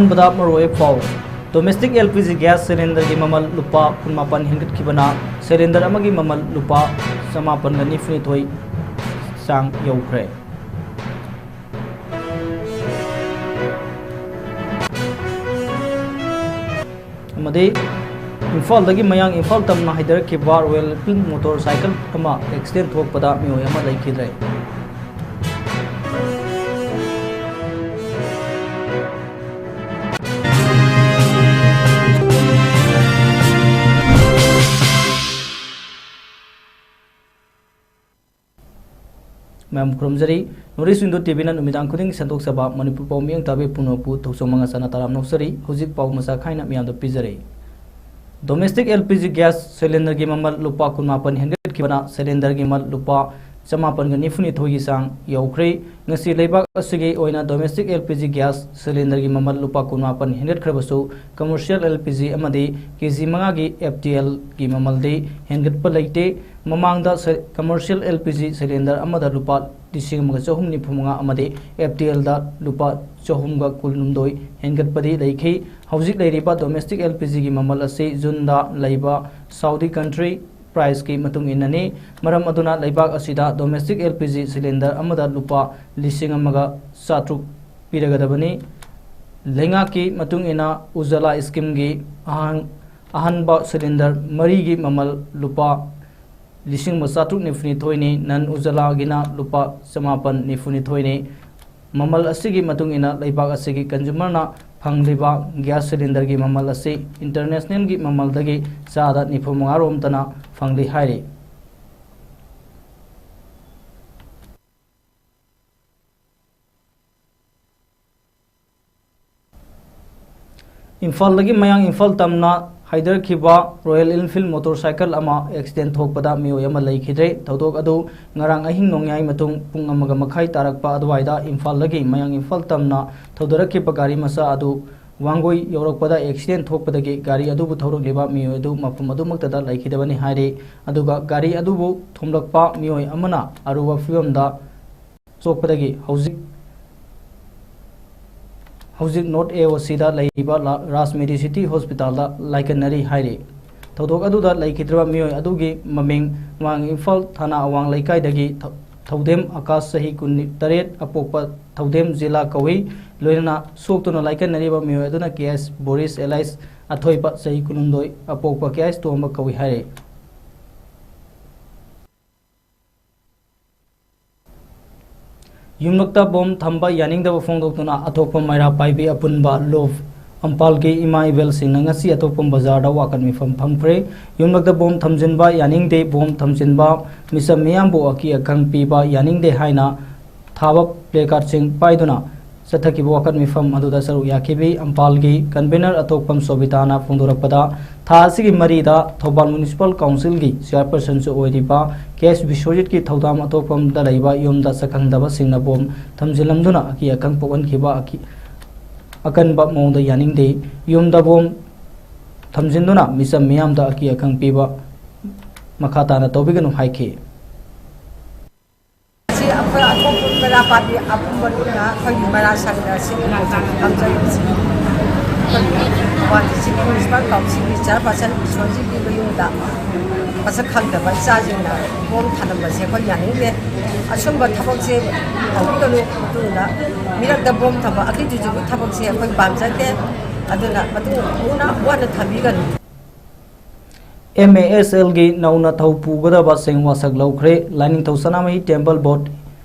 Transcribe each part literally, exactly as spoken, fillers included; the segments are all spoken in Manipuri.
ꯑꯍꯥꯟꯕꯗ ꯃꯔꯨꯑꯣꯏꯕ ꯄꯥꯎ꯫ Domestic L P G gas cylinder ꯒꯤ ꯃꯃꯜ ꯂꯨꯄꯥ ꯀꯨꯟꯃꯥꯄꯟ ꯍꯦꯟꯒꯠꯈꯤꯕꯅ cylinder ꯑꯃꯒꯤ ꯃꯃꯜ ꯂꯨꯄꯥ ꯆꯃꯥꯄꯟꯒ ꯅꯤꯐꯨꯅꯤꯊꯣꯏ ꯆꯥꯡ ꯌꯧꯈ꯭ꯔꯦ꯫ ꯑꯃꯗꯤ ꯏꯝꯐꯥꯜꯗꯒꯤ ꯃꯌꯥꯡ ꯏꯝꯐꯥꯜ ꯇꯝꯅ ꯍꯥꯏꯗꯔꯛꯈꯤꯕ Royal Enfield motorcycle ꯑꯃ accident ꯊꯣꯛꯄꯗ ꯃꯤꯑꯣꯏ ꯑꯃ ꯂꯩꯈꯤꯗ꯭ꯔꯦ꯫ ꯃꯌꯥꯝ ꯈꯨꯔꯨꯝꯖꯔꯤ꯫ North East Window T V ꯅ ꯅꯨꯃꯤꯗꯥꯡ ꯈꯨꯗꯤꯡꯒꯤ ꯁꯟꯗꯣꯛꯆꯕ ꯃꯅꯤꯄꯨꯔ ꯄꯥꯎ ꯃꯤꯠꯌꯦꯡ ꯇꯥꯕꯤ ꯄꯨꯝꯅꯃꯛꯄꯨ ꯊꯧꯖꯥꯜ ꯃꯉꯥ ꯆꯅꯥ ꯇꯔꯥꯝꯅ ꯑꯣꯛꯆꯔꯤ꯫ ꯍꯧꯖꯤꯛ ꯄꯥꯎ ꯃꯆꯥ ꯈꯥꯏꯅ ꯃꯤꯌꯥꯝꯗ ꯄꯤꯖꯔꯤ꯫ Domestic L P G gas cylinder ꯒꯤ ꯃꯃꯜ ꯂꯨꯄꯥ ꯀꯨꯟꯃꯥꯄꯟ ꯍꯦꯟꯒꯠꯈꯤꯕꯅ cylinder ꯒꯤ ꯃꯃꯜ ꯂꯨꯄꯥ ꯆꯃꯥꯄꯟꯒ ꯅꯤꯐꯨꯅꯤꯊꯣꯏꯒꯤ ꯆꯥꯡ ꯌꯧꯈ꯭ꯔꯦ꯫ ꯉꯁꯤ ꯂꯩꯕꯥꯛ ꯑꯁꯤꯒꯤ ꯑꯣꯏꯅ domestic L P G gas cylinder ꯒꯤ ꯃꯃꯜ ꯂꯨꯄꯥ ꯀꯨꯟꯃꯥꯄꯟ ꯍꯦꯟꯒꯠꯈ꯭ꯔꯕꯁꯨ, commercial L P G ꯑꯃꯗꯤ K G ꯃꯉꯥꯒꯤ F T L ꯒꯤ ꯃꯃꯜꯗꯤ ꯍꯦꯟꯒꯠꯄ ꯂꯩꯇꯦ꯫ ꯃꯃꯥꯡꯗ ꯁ-, commercial L P G cylinder ꯑꯃꯗ ꯂꯨꯄꯥ ꯂꯤꯁꯤꯡ ꯑꯃꯒ ꯆꯍꯨꯝ ꯅꯤꯐꯨ ꯃꯉꯥ ꯑꯃꯗꯤ F T L ꯗ ꯂꯨꯄꯥ ꯆꯍꯨꯝꯒ ꯀꯨꯟꯍꯨꯝꯗꯣꯏ ꯍꯦꯟꯒꯠꯄꯗꯤ ꯂꯩꯈꯤ꯫ ꯍꯧꯖꯤꯛ ꯂꯩꯔꯤꯕ domestic L P G ꯒꯤ ꯃꯃꯜ ꯑꯁꯤ ꯖꯨꯟꯗ ꯂꯩꯕ Saudi country price ꯀꯤ ꯃꯇꯨꯡ ꯏꯟꯅꯅꯤ꯫ ꯃꯔꯝ ꯑꯗꯨꯅ ꯂꯩꯕꯥꯛ ꯑꯁꯤꯗ domestic L P G cylinder ꯑꯃꯗ ꯂꯨꯄꯥ ꯂꯤꯁꯤꯡ ꯑꯃꯒ ꯆꯥꯇ꯭ꯔꯨꯛ ꯄꯤꯔꯒꯗꯕꯅꯤ꯫ ꯂꯩꯉꯥꯛꯀꯤ ꯃꯇꯨꯡ ꯏꯟꯅ Ujjwala scheme ꯒꯤ ꯑꯍꯥꯡ-, ꯑꯍꯟꯕ cylinder ꯃꯔꯤꯒꯤ ꯃꯃꯜ ꯂꯨꯄꯥ ꯂꯤꯁꯤꯡ ꯑꯃ ꯆꯥꯇ꯭ꯔꯨꯛ ꯅꯤꯐꯨꯅꯤꯊꯣꯏꯅꯤ, non Ujjwala ꯒꯤꯅ ꯂꯨꯄꯥ ꯆꯃꯥꯄꯟ ꯅꯤꯐꯨꯅꯤꯊꯣꯏꯅꯤ꯫ ꯃꯃꯜ ꯑꯁꯤꯒꯤ ꯃꯇꯨꯡ ꯏꯟꯅ ꯂꯩꯕꯥꯛ ꯑꯁꯤꯒꯤ consumer ꯅ ꯐꯪꯂꯤꯕ gas cylinder ꯒꯤ ꯃꯃꯜ ꯑꯁꯤ international ꯒꯤ ꯃꯃꯜꯗꯒꯤ ꯆꯥꯗ ꯅꯤꯐꯨ ꯃꯉꯥ ꯔꯣꯝꯇꯅ ꯐꯪꯂꯤ ꯍꯥꯏꯔꯤ꯫ ꯏꯝꯐꯥꯜꯗꯒꯤ ꯃꯌꯥꯡ ꯏꯝꯐꯥꯜ ꯇꯝꯅ ꯍꯥꯏꯗꯔꯛꯈꯤꯕ Royal Enfield motorcycle ꯑꯃ accident ꯊꯣꯛꯄꯗ ꯃꯤꯑꯣꯏ ꯑꯃ ꯂꯩꯈꯤꯗ꯭ꯔꯦ꯫ ꯊꯧꯗꯣꯛ ꯑꯗꯨ ꯉꯔꯥꯡ ꯑꯍꯤꯡ ꯅꯣꯡꯌꯥꯏ ꯃꯇꯨꯡ ꯄꯨꯡ ꯑꯃꯒ ꯃꯈꯥꯏ ꯇꯥꯔꯛꯄ ꯑꯗꯨꯋꯥꯏꯗ ꯏꯝꯐꯥꯜꯗꯒꯤ ꯃꯌꯥꯡ ꯏꯝꯐꯥꯜ ꯇꯝꯅ ꯊꯧꯗꯔꯛꯈꯤꯕ ꯒꯥꯔꯤ ꯃꯆꯥ ꯑꯗꯨ ꯋꯥꯡꯒꯣꯏ ꯌꯧꯔꯛꯄꯗ accident ꯊꯣꯛꯄꯗꯒꯤ ꯒꯥꯔꯤ ꯑꯗꯨꯕꯨ ꯊꯧꯔꯛꯂꯤꯕ ꯃꯤꯑꯣꯏ ꯑꯗꯨ ꯃꯐꯝ ꯑꯗꯨꯃꯛꯇꯗ ꯂꯩꯈꯤꯗꯕꯅꯤ ꯍꯥꯏꯔꯤ꯫ ꯑꯗꯨꯒ ꯒꯥꯔꯤ ꯑꯗꯨꯕꯨ ꯊꯣꯝꯂꯛꯄ ꯃꯤꯑꯣꯏ ꯑꯃꯅ ꯑꯔꯨꯕ ꯐꯤꯕꯝꯗ ꯁꯣꯛꯄꯗꯒꯤ ꯍꯧꯖꯤꯛ, ꯍꯧꯖꯤꯛ ꯅꯣꯔꯠ ꯑꯦ ꯑꯣ ꯁꯤꯗ ꯂꯩꯔꯤꯕ ꯂꯥ-, ꯔꯥꯖ ꯃꯦꯗꯤꯁꯤꯇꯤ ꯍꯣꯁꯄꯤꯇꯥꯜꯗ ꯂꯥꯏꯀꯠꯅꯔꯤ ꯍꯥꯏꯔꯤ꯫ ꯊꯧꯗꯣꯛ ꯑꯗꯨꯗ ꯂꯩꯈꯤꯗ꯭ꯔꯕ ꯃꯤꯑꯣꯏ ꯑꯗꯨꯒꯤ ꯃꯃꯤꯡ ꯃꯥꯡ ꯏꯝꯐꯥꯜ ꯊꯥꯅꯥ ꯑꯋꯥꯡ ꯂꯩꯀꯥꯏꯗꯒꯤ ꯊꯧ-, ꯊꯧꯗꯦꯝ ꯑꯀꯥꯁ ꯆꯍꯤ ꯀꯨꯟꯇꯔꯦꯠ ꯑꯄꯣꯛꯄ ꯊꯧꯗꯦꯝ ꯖꯤꯂꯥ ꯀꯧꯏ꯫ ꯂꯣꯏꯅꯅ ꯁꯣꯛꯇꯨꯅ ꯂꯥꯏꯀꯠꯅꯔꯤꯕ ꯃꯤꯑꯣꯏ ꯑꯗꯨꯅ ꯀꯦ ꯑꯦꯁ ꯕꯣꯔꯤꯁ ꯑꯦꯂꯥꯏꯁ ꯑꯊꯣꯏꯕ ꯆꯍꯤ ꯀꯨꯟꯍꯨꯝꯗꯣꯏ ꯑꯄꯣꯛꯄ ꯀꯦ ꯑꯦꯁ ꯇꯣꯝꯕ ꯀꯧꯏ ꯍꯥꯏꯔꯤ꯫ ꯌꯨꯝꯂꯛꯇ ꯕꯣꯝ ꯊꯝꯕ ꯌꯥꯅꯤꯡꯗꯕ ꯐꯣꯡꯗꯣꯛꯇꯨꯅ ꯑꯊꯣꯛꯄ ꯃꯩꯔꯥ ꯄꯥꯏꯕꯤ ꯑꯄꯨꯟꯕ ꯂꯨꯞ ꯑꯝꯄꯥꯜꯒꯤ ꯏꯃꯥ ꯏꯕꯦꯜꯁꯤꯡꯅ ꯉꯁꯤ ꯑꯊꯣꯛꯄ ꯕꯖꯥꯔꯗ ꯋꯥꯀꯠ ꯃꯤꯐꯝ ꯐꯝꯈ꯭ꯔꯦ꯫ ꯌꯨꯝꯂꯛꯇ ꯕꯣꯝ ꯊꯝꯖꯤꯟꯕ ꯌꯥꯅꯤꯡꯗꯦ, ꯕꯣꯝ ꯊꯝꯖꯤꯟꯕ ꯃꯤꯆꯝ ꯃꯤꯌꯥꯝꯕꯨ ꯑꯀꯤ ꯑꯈꯪ ꯄꯤꯕ ꯌꯥꯅꯤꯡꯗꯦ ꯍꯥꯏꯅ ꯊꯥꯕ ꯄ꯭ꯂꯦꯀꯥꯔꯠꯁꯤꯡ ꯄꯥꯏꯗꯨꯅ ꯆꯠꯊꯈꯤꯕ ꯋꯥꯀꯠ ꯃꯤꯐꯝ ꯑꯗꯨꯗ ꯁꯔꯨꯛ ꯌꯥꯈꯤꯕꯤ ꯑꯝꯄꯥꯜꯒꯤ ꯀꯟꯚꯦꯅꯔ ꯑꯊꯣꯛꯄꯝ ꯁꯣꯕꯤꯇꯥꯅ ꯐꯣꯡꯗꯣꯔꯛꯄꯗ, ꯊꯥ ꯑꯁꯤꯒꯤ ꯃꯔꯤꯗ ꯊꯧꯕꯥꯜ ꯃ꯭ꯌꯨꯅꯤꯁꯤꯄꯥꯜ ꯀꯥꯎꯟꯁꯤꯜꯒꯤ ꯆꯤꯌꯥꯔꯄꯔꯁꯟꯁꯨ ꯑꯣꯏꯔꯤꯕ ꯀꯦ ꯑꯦꯁ ꯕꯤꯁ꯭ꯋꯖꯤꯠꯀꯤ ꯊꯧꯗꯥꯝ ꯑꯊꯣꯛꯐꯝꯗ ꯂꯩꯕ ꯌꯨꯝꯗ ꯁꯛꯈꯪꯗꯕꯁꯤꯡꯅ ꯕꯣꯝ ꯊꯝꯖꯤꯜꯂꯝꯗꯨꯅ ꯑꯀꯤ ꯑꯈꯪ ꯄꯣꯛꯍꯟꯈꯤꯕ ꯑꯀꯤ-, ꯑꯀꯟꯕ ꯃꯑꯣꯡꯗ ꯌꯥꯅꯤꯡꯗꯦ꯫ ꯌꯨꯝꯗ ꯕꯣꯝ ꯊꯝꯖꯤꯟꯗꯨꯅ ꯃꯤꯆꯝ ꯃꯤꯌꯥꯝꯗ ꯑꯀꯤ ꯑꯈꯪ ꯄꯤꯕ ꯃꯈꯥ ꯇꯥꯅ ꯇꯧꯕꯤꯒꯅꯨ ꯍꯥꯏꯈꯤ꯫ ꯑꯁꯤ ꯑꯩꯈꯣꯏ ꯑꯊꯣꯛꯄ ꯃꯩꯔꯥ ꯄꯥꯏꯕꯤ ꯑꯄꯨꯟꯕꯗꯨꯅ ꯑꯩꯈꯣꯏꯒꯤ ꯃꯩꯔꯥ ꯁꯪꯗ ꯁꯤ ꯊꯝꯖꯔꯤꯕꯁꯤ ꯑꯩꯈꯣꯏꯒꯤ ꯊꯧꯕꯥꯜ ꯗꯤꯁꯇ꯭ꯔꯤꯛꯀꯤ ꯃ꯭ꯌꯨꯅꯤꯁꯤꯄꯥꯜ ꯀꯥꯎꯟꯁꯤꯜꯒꯤ ꯆꯤꯌꯥꯔꯄꯔꯁꯟ ꯕꯤꯁ꯭ꯋꯖꯤꯠꯀꯤ ꯃꯌꯨꯝꯗ ꯃꯁꯛ ꯈꯪꯗꯕ ꯏꯆꯥꯁꯤꯡꯅ ꯕꯣꯝ ꯊꯥꯅꯕꯁꯦ ꯑꯩꯈꯣꯏ ꯌꯥꯅꯤꯡꯗꯦ꯫ ꯑꯁꯨꯝꯕ ꯊꯕꯛꯁꯦ ꯇꯧꯕꯤꯒꯅꯨ꯫ ꯃꯇꯨꯡꯗ ꯃꯤꯔꯛꯇ ꯕꯣꯝ ꯊꯝꯕ ꯑꯀꯤ ꯇꯨꯖꯕꯒꯤ ꯊꯕꯛꯁꯦ ꯑꯩꯈꯣꯏ ꯄꯥꯝꯖꯗꯦ꯫ ꯑꯗꯨꯅ ꯃꯇꯨꯡ ꯃꯨꯟꯅ ꯃꯨꯟꯅ ꯊꯝꯕꯤꯒꯅꯨ꯫ ꯑꯦꯝ ꯑꯦ ꯑꯦꯁ ꯑꯦꯜꯒꯤ ꯅꯧꯅ ꯊꯧ ꯄꯨꯒꯗꯕꯁꯤꯡ ꯋꯥꯁꯛ ꯂꯧꯈ꯭ꯔꯦ꯫ ꯂꯥꯏꯅꯤꯡꯊꯧ ꯁꯅꯥꯃꯍꯤ ꯇꯦꯝꯄꯜ ꯕꯣꯔꯗ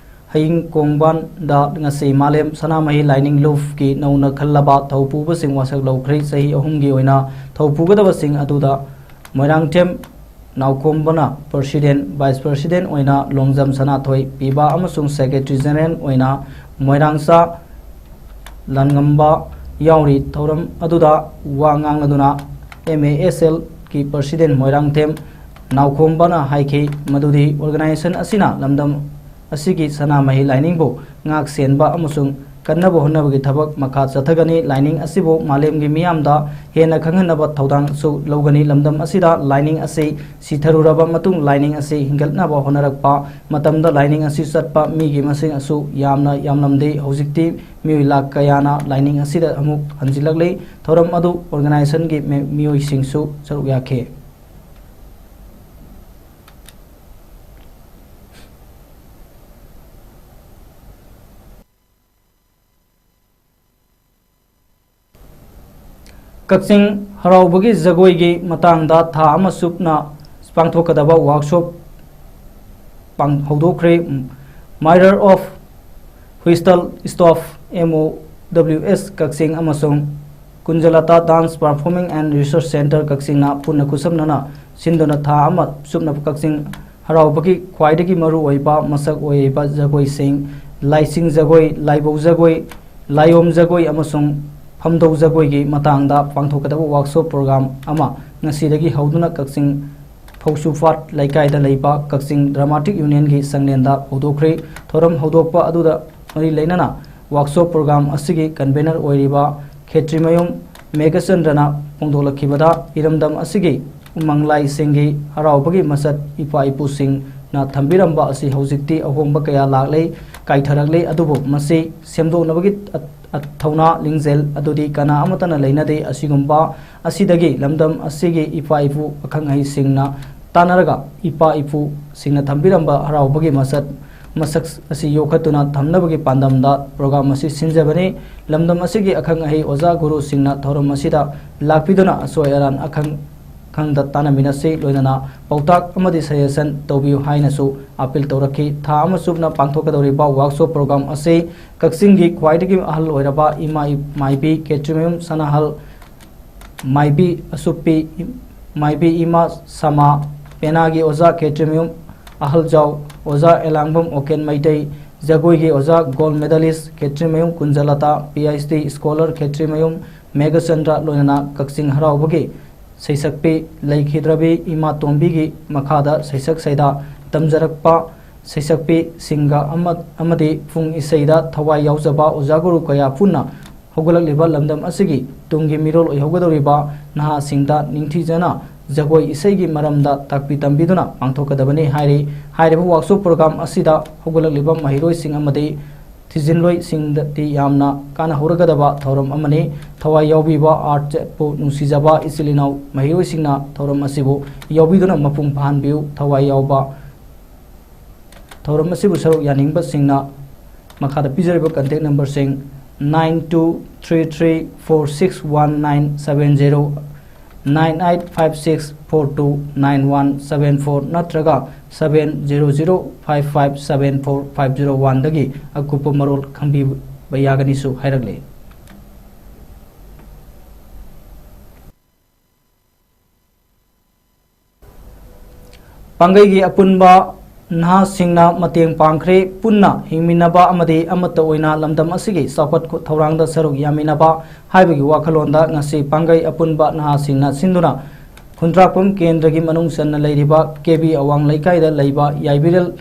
ꯍꯌꯤꯡ ꯀꯣꯡꯕꯥꯟꯗ ꯉꯁꯤ ꯃꯥꯂꯦꯝ ꯁꯅꯥꯃꯍꯤ ꯂꯥꯏꯅꯤꯡ ꯂꯨꯞꯀꯤ ꯅꯧꯅ ꯈꯜꯂꯕ ꯊꯧ ꯄꯨꯕꯁꯤꯡ ꯋꯥꯁꯛ ꯂꯧꯈ꯭ꯔꯦ꯫ ꯆꯍꯤ ꯑꯍꯨꯝꯒꯤ ꯑꯣꯏꯅ ꯊꯧ ꯄꯨꯒꯗꯕꯁꯤꯡ ꯑꯗꯨꯗ ꯃꯣꯏꯔꯥꯡꯊꯦꯝ ꯅꯥꯎꯈꯣꯝꯕꯅ ꯄ꯭ꯔꯁꯤꯗꯦꯟ, ꯚꯥꯏꯁ ꯄ꯭ꯔꯁꯤꯗꯦꯟ ꯑꯣꯏꯅ ꯂꯣꯡꯖꯝ ꯁꯅꯥꯊꯣꯏ ꯄꯤꯕ ꯑꯃꯁꯨꯡ ꯁꯦꯀ꯭ꯔꯦꯇꯔꯤ ꯖꯦꯅꯔꯦꯜ ꯑꯣꯏꯅ ꯃꯣꯏꯔꯥꯡꯆꯥ ꯂꯥꯟꯉꯝꯕ ꯌꯥꯎꯔꯤ꯫ ꯊꯧꯔꯝ ꯑꯗꯨꯗ ꯋꯥ ꯉꯥꯡꯂꯗꯨꯅ ꯑꯦꯝ ꯑꯦ ꯑꯦꯁ ꯑꯦꯜꯒꯤ ꯄ꯭ꯔꯁꯤꯗꯦꯟ ꯃꯣꯏꯔꯥꯡꯊꯦꯝ ꯅꯥꯎꯈꯣꯝꯕꯅ ꯍꯥꯏꯈꯤ ꯃꯗꯨꯗꯤ ꯑꯣꯔꯒꯅꯥꯏꯖꯦꯁꯟ ꯑꯁꯤꯅ ꯂꯝꯗꯝ ꯑꯁꯤꯒꯤ ꯁꯅꯥꯃꯍꯤ ꯂꯥꯏꯅꯤꯡꯕꯨ ꯉꯥꯛ ꯁꯦꯟꯕ ꯑꯃꯁꯨꯡ ꯀꯟꯅꯕ ꯍꯣꯠꯅꯕꯒꯤ ꯊꯕꯛ ꯃꯈꯥ ꯆꯠꯊꯒꯅꯤ꯫ ꯂꯥꯏꯅꯤꯡ ꯑꯁꯤꯕꯨ ꯃꯥꯂꯦꯝꯒꯤ ꯃꯤꯌꯥꯝꯗ ꯍꯦꯟꯅ ꯈꯪꯍꯟꯅꯕ ꯊꯧꯗꯥꯡꯁꯨ ꯂꯧꯒꯅꯤ꯫ ꯂꯝꯗꯝ ꯑꯁꯤꯗ ꯂꯥꯏꯅꯤꯡ ꯑꯁꯤ ꯁꯤꯊꯔꯨꯔꯕ ꯃꯇꯨꯡ ꯂꯥꯏꯅꯤꯡ ꯑꯁꯤ ꯍꯤꯡꯒꯠꯅꯕ ꯍꯣꯠꯅꯔꯛꯄ ꯃꯇꯝꯗ ꯂꯥꯏꯅꯤꯡ ꯑꯁꯤ ꯆꯠꯄ ꯃꯤꯒꯤ ꯃꯁꯤꯡ ꯑꯁꯨ ꯌꯥꯝꯅ ꯌꯥꯝꯂꯝꯗꯦ꯫ ꯍꯧꯖꯤꯛꯇꯤ ꯃꯤꯑꯣꯏ ꯂꯥꯈ ꯀꯌꯥꯅ ꯂꯥꯏꯅꯤꯡ ꯑꯁꯤꯗ ꯑꯃꯨꯛ ꯍꯟꯖꯤꯜꯂꯛꯂꯤ꯫ ꯊꯧꯔꯝ ꯑꯗꯨ ꯑꯣꯔꯒꯅꯥꯏꯖꯦꯁꯟꯒꯤ ꯃꯤ-, ꯃꯤꯑꯣꯏꯁꯤꯡꯁꯨ ꯁꯔꯨꯛ ꯌꯥꯈꯤ꯫ ꯀꯛꯆꯤꯡ ꯍꯔꯥꯎꯕꯒꯤ ꯖꯒꯣꯏꯒꯤ ꯃꯇꯥꯡꯗ ꯊꯥ ꯑꯃ ꯆꯨꯞꯅ ꯄꯥꯡꯊꯣꯛꯀꯗꯕ ꯋꯥꯔꯛꯁꯣꯞ ꯄꯥꯡ-, ꯍꯧꯗꯣꯛꯈ꯭ꯔꯦ꯫ Mirror of Whistle Stop, M O W S, ꯀꯛꯆꯤꯡ ꯑꯃꯁꯨꯡ ꯀꯨꯟꯖꯂꯇꯥ Dance Performing and Research Centre, ꯀꯛꯆꯤꯡꯅ ꯄꯨꯟꯅ ꯈꯨꯠꯁꯝꯅꯅ ꯁꯤꯟꯗꯨꯅ ꯊꯥ ꯑꯃ ꯆꯨꯞꯅ ꯀꯛꯆꯤꯡ ꯍꯔꯥꯎꯕꯒꯤ ꯈ꯭ꯋꯥꯏꯗꯒꯤ ꯃꯔꯨꯑꯣꯏꯕ ꯃꯁꯛ ꯑꯣꯏꯔꯤꯕ ꯖꯒꯣꯏꯁꯤꯡ, ꯂꯥꯏꯆꯤꯡ ꯖꯒꯣꯏ, ꯂꯥꯏꯕꯧ ꯖꯒꯣꯏ, ꯂꯥꯏꯌꯣꯝ ꯖꯒꯣꯏ ꯑꯃꯁꯨꯡ ꯐꯝꯗꯧ ꯖꯒꯣꯏꯒꯤ ꯃꯇꯥꯡꯗ ꯄꯥꯡꯊꯣꯛꯀꯗꯕ ꯋꯥꯔꯛꯁꯣꯞ ꯄ꯭ꯔꯣꯒ꯭ꯔꯥꯝ ꯑꯃ ꯉꯁꯤꯗꯒꯤ ꯍꯧꯗꯨꯅ ꯀꯛꯆꯤꯡ ꯐꯧꯁꯨꯐꯥꯠ ꯂꯩꯀꯥꯏꯗ ꯂꯩꯕ ꯀꯛꯆꯤꯡ ꯗ꯭ꯔꯃꯥꯇꯤꯛ ꯌꯨꯅꯤꯌꯟꯒꯤ ꯆꯥꯡꯂꯦꯟꯗ ꯍꯧꯗꯣꯛꯈ꯭ꯔꯦ꯫ ꯊꯧꯔꯝ ꯍꯧꯗꯣꯛꯄ ꯑꯗꯨꯗ ꯃꯔꯤ ꯂꯩꯅꯅ ꯋꯥꯔꯛꯁꯣꯞ ꯄ꯭ꯔꯣꯒ꯭ꯔꯥꯝ ꯑꯁꯤꯒꯤ ꯀꯟꯚꯦꯅꯔ ꯑꯣꯏꯔꯤꯕ ꯈꯦꯇ꯭ꯔꯤꯃꯌꯨꯝ ꯃꯦꯘꯆꯟꯗ꯭ꯔꯅ ꯐꯣꯡꯗꯣꯛꯂꯛꯈꯤꯕꯗ, ꯏꯔꯝꯗꯝ ꯑꯁꯤꯒꯤ ꯎꯃꯪ ꯂꯥꯏꯁꯤꯡꯒꯤ ꯍꯔꯥꯎꯕꯒꯤ ꯃꯁꯛ ꯏꯄꯥ ꯏꯄꯨꯁꯤꯡꯅ ꯊꯝꯕꯤꯔꯝꯕ ꯑꯁꯤ ꯍꯧꯖꯤꯛꯇꯤ ꯑꯍꯣꯡꯕ ꯀꯌꯥ ꯂꯥꯛꯂꯦ, ꯀꯥꯏꯊꯔꯛꯂꯦ, ꯑꯗꯨꯕꯨ ꯃꯁꯤ ꯁꯦꯝꯗꯣꯛꯅꯕꯒꯤ ꯑ-, ꯑ-, ꯊꯧꯅꯥ ꯂꯤꯡꯖꯦꯜ ꯑꯗꯨꯗꯤ ꯀꯅꯥ ꯑꯃꯠꯇꯅ ꯂꯩꯅꯗꯦ꯫ ꯑꯁꯤꯒꯨꯝꯕ ꯑꯁꯤꯗꯒꯤ ꯂꯝꯗꯝ ꯑꯁꯤꯒꯤ ꯏꯄꯥ ꯏꯄꯨ ꯑꯈꯪ ꯑꯍꯩꯁꯤꯡꯅ ꯇꯥꯟꯅꯔꯒ ꯏꯄꯥ ꯏꯄꯨꯁꯤꯡꯅ ꯊꯝꯕꯤꯔꯝꯕ ꯍꯔꯥꯎꯕꯒꯤ ꯃꯁꯛ, ꯃꯁꯛ ꯑꯁꯤ ꯌꯣꯛꯈꯠꯇꯨꯅ ꯊꯝꯅꯕꯒꯤ ꯄꯥꯟꯗꯝꯗ ꯄ꯭ꯔꯣꯒ꯭ꯔꯥꯝ ꯑꯁꯤ ꯁꯤꯟꯖꯕꯅꯤ꯫ ꯂꯝꯗꯝ ꯑꯁꯤꯒꯤ ꯑꯈꯪ ꯑꯍꯩ ꯑꯣꯖꯥ ꯒꯨꯔꯨꯁꯤꯡꯅ ꯊꯧꯔꯝ ꯑꯁꯤꯗ ꯂꯥꯛꯄꯤꯗꯨꯅ ꯑꯁꯣꯏ ꯑꯔꯥꯟ ꯑꯈꯪ ꯈꯪꯗ ꯇꯥꯟꯅꯃꯤꯟꯅꯁꯤ, ꯂꯣꯏꯅꯅ ꯄꯥꯎꯇꯥꯛ ꯑꯃꯗꯤ suggestion ꯇꯧꯕꯤꯌꯨ ꯍꯥꯏꯅꯁꯨ ꯑꯥꯄꯤꯜ ꯇꯧꯔꯛꯈꯤ꯫ ꯊꯥ ꯑꯃ ꯆꯨꯞꯅ ꯄꯥꯡꯊꯣꯛꯀꯗꯧꯔꯤꯕ ꯋꯥꯔꯛꯁꯣꯞ ꯄ꯭ꯔꯣꯒ꯭ꯔꯥꯝ ꯑꯁꯤ ꯀꯛꯆꯤꯡꯒꯤ ꯈ꯭ꯋꯥꯏꯗꯒꯤ ꯑꯍꯜ ꯑꯣꯏꯔꯕ ꯏꯃꯥ ꯏ-, ꯃꯥꯏꯕꯤ ꯈꯦꯇ꯭ꯔꯤꯃꯌꯨꯝ ꯁꯅꯥꯍꯜ ꯃꯥꯏꯕꯤ ꯑꯁꯨꯞꯄꯤ, ꯃꯥꯏꯕꯤ ꯏꯃꯥ ꯁꯃꯥ ꯄꯦꯅꯥꯒꯤ ꯑꯣꯖꯥ ꯈꯦꯇ꯭ꯔꯤꯃꯌꯨꯝ ꯑꯍꯜꯖꯥꯎ, ꯑꯣꯖꯥ ꯑꯦꯂꯥꯡꯕꯝ ꯑꯣꯀꯦꯟ ꯃꯩꯇꯩ, ꯖꯒꯣꯏꯒꯤ ꯑꯣꯖꯥ gold medalist ꯈꯦꯇ꯭ꯔꯤꯃꯌꯨꯝ ꯀꯨꯟꯖꯂꯇꯥ, P H D scholar ꯈꯦꯇ꯭ꯔꯤꯃꯌꯨꯝ ꯃꯦꯘꯆꯟꯗ꯭ꯔ, ꯂꯣꯏꯅꯅ ꯀꯛꯆꯤꯡ ꯍꯔꯥꯎꯕꯒꯤ ꯁꯩꯁꯛꯄꯤ ꯂꯩꯈꯤꯗ꯭ꯔꯕꯤ ꯏꯃꯥ ꯇꯣꯝꯕꯤꯒꯤ ꯃꯈꯥꯗ ꯁꯩꯁꯛ ꯁꯩꯗꯥ ꯇꯝꯖꯔꯛꯄ ꯁꯩꯁꯛꯄꯤꯁꯤꯡꯒ ꯑꯃ-, ꯑꯃꯗꯤ ꯄꯨꯡ ꯏꯁꯩꯗ ꯊꯋꯥꯏ ꯌꯥꯎꯖꯕ ꯑꯣꯖꯥ ꯒꯨꯔꯨ ꯀꯌꯥ ꯄꯨꯟꯅ ꯍꯧꯒꯠꯂꯛꯂꯤꯕ ꯂꯝꯗꯝ ꯑꯁꯤꯒꯤ ꯇꯨꯡꯒꯤ ꯃꯤꯔꯣꯜ ꯑꯣꯏꯍꯧꯒꯗꯧꯔꯤꯕ ꯅꯍꯥꯁꯤꯡꯗ ꯅꯤꯡꯊꯤꯖꯅ ꯖꯒꯣꯏ ꯏꯁꯩꯒꯤ ꯃꯔꯝꯗ ꯇꯥꯛꯄꯤ ꯇꯝꯕꯤꯗꯨꯅ ꯄꯥꯡꯊꯣꯛꯀꯗꯕꯅꯤ ꯍꯥꯏꯔꯤ꯫ ꯍꯥꯏꯔꯤꯕ workshop program ꯑꯁꯤꯗ ꯍꯧꯒꯠꯂꯛꯂꯤꯕ ꯃꯍꯩꯔꯣꯏꯁꯤꯡ ꯑꯃꯗꯤ ꯊꯤꯖꯤꯟꯂꯣꯏꯁꯤꯡꯗꯗꯤ ꯌꯥꯝꯅ ꯀꯥꯟꯅꯍꯧꯔꯒꯗꯕ ꯊꯧꯔꯝ ꯑꯃꯅꯤ꯫ ꯊꯋꯥꯏ ꯌꯥꯎꯕꯤꯕ, artꯄꯨ ꯅꯨꯡꯁꯤꯖꯕ ꯏꯆꯤꯜ ꯏꯅꯥꯎ ꯃꯍꯩꯔꯣꯏꯁꯤꯡꯅ ꯊꯧꯔꯝ ꯑꯁꯤꯕꯨ ꯌꯥꯎꯕꯤꯗꯨꯅ ꯃꯄꯨꯡ ꯐꯥꯍꯟꯕꯤꯌꯨ꯫ ꯊꯋꯥꯏ ꯌꯥꯎꯕ ꯊꯧꯔꯝ ꯑꯁꯤꯕꯨ ꯁꯔꯨꯛ ꯌꯥꯅꯤꯡꯕꯁꯤꯡꯅ ꯃꯈꯥꯗ ꯄꯤꯖꯔꯤꯕ contact numberꯁꯤꯡ, nine two three three four six one nine seven zero, nine eight five six four two nine one seven four ꯅꯠꯇ꯭ꯔꯒ seven zero zero five five seven four five zero oneꯗꯒꯤ ꯑꯀꯨꯞꯄ ꯃꯔꯣꯜ ꯈꯪꯕꯤꯕ ꯌꯥꯒꯅꯤꯁꯨ ꯍꯥꯏꯔꯛꯂꯤ꯫ ꯄꯥꯡꯒꯩꯒꯤ ꯑꯄꯨꯟꯕ ꯅꯍꯥꯁꯤꯡꯅ ꯃꯇꯦꯡ ꯄꯥꯡꯈ꯭ꯔꯦ꯫ ꯄꯨꯟꯅ ꯍꯤꯡꯃꯤꯟꯅꯕ ꯑꯃꯗꯤ ꯑꯃꯠꯇ ꯑꯣꯏꯅ ꯂꯝꯗꯝ ꯑꯁꯤꯒꯤ ꯆꯥꯎꯈꯠ ꯊꯧꯔꯥꯡꯗ ꯁꯔꯨꯛ ꯌꯥꯃꯤꯟꯅꯕ ꯍꯥꯏꯕꯒꯤ ꯋꯥꯈꯜꯂꯣꯟꯗ ꯉꯁꯤ ꯄꯥꯡꯒꯩ ꯑꯄꯨꯟꯕ ꯅꯍꯥꯁꯤꯡꯅ ꯁꯤꯟꯗꯨꯅ ꯈꯨꯟꯗ꯭ꯔꯥꯛꯄꯝ ꯀꯦꯟꯗ꯭ꯔꯒꯤ ꯃꯅꯨꯡ ꯆꯟꯅ ꯂꯩꯔꯤꯕ ꯀꯦ ꯕꯤ ꯑꯋꯥꯡ ꯂꯩꯀꯥꯏꯗ ꯂꯩꯕ ꯌꯥꯏꯕꯤꯔꯦꯜ,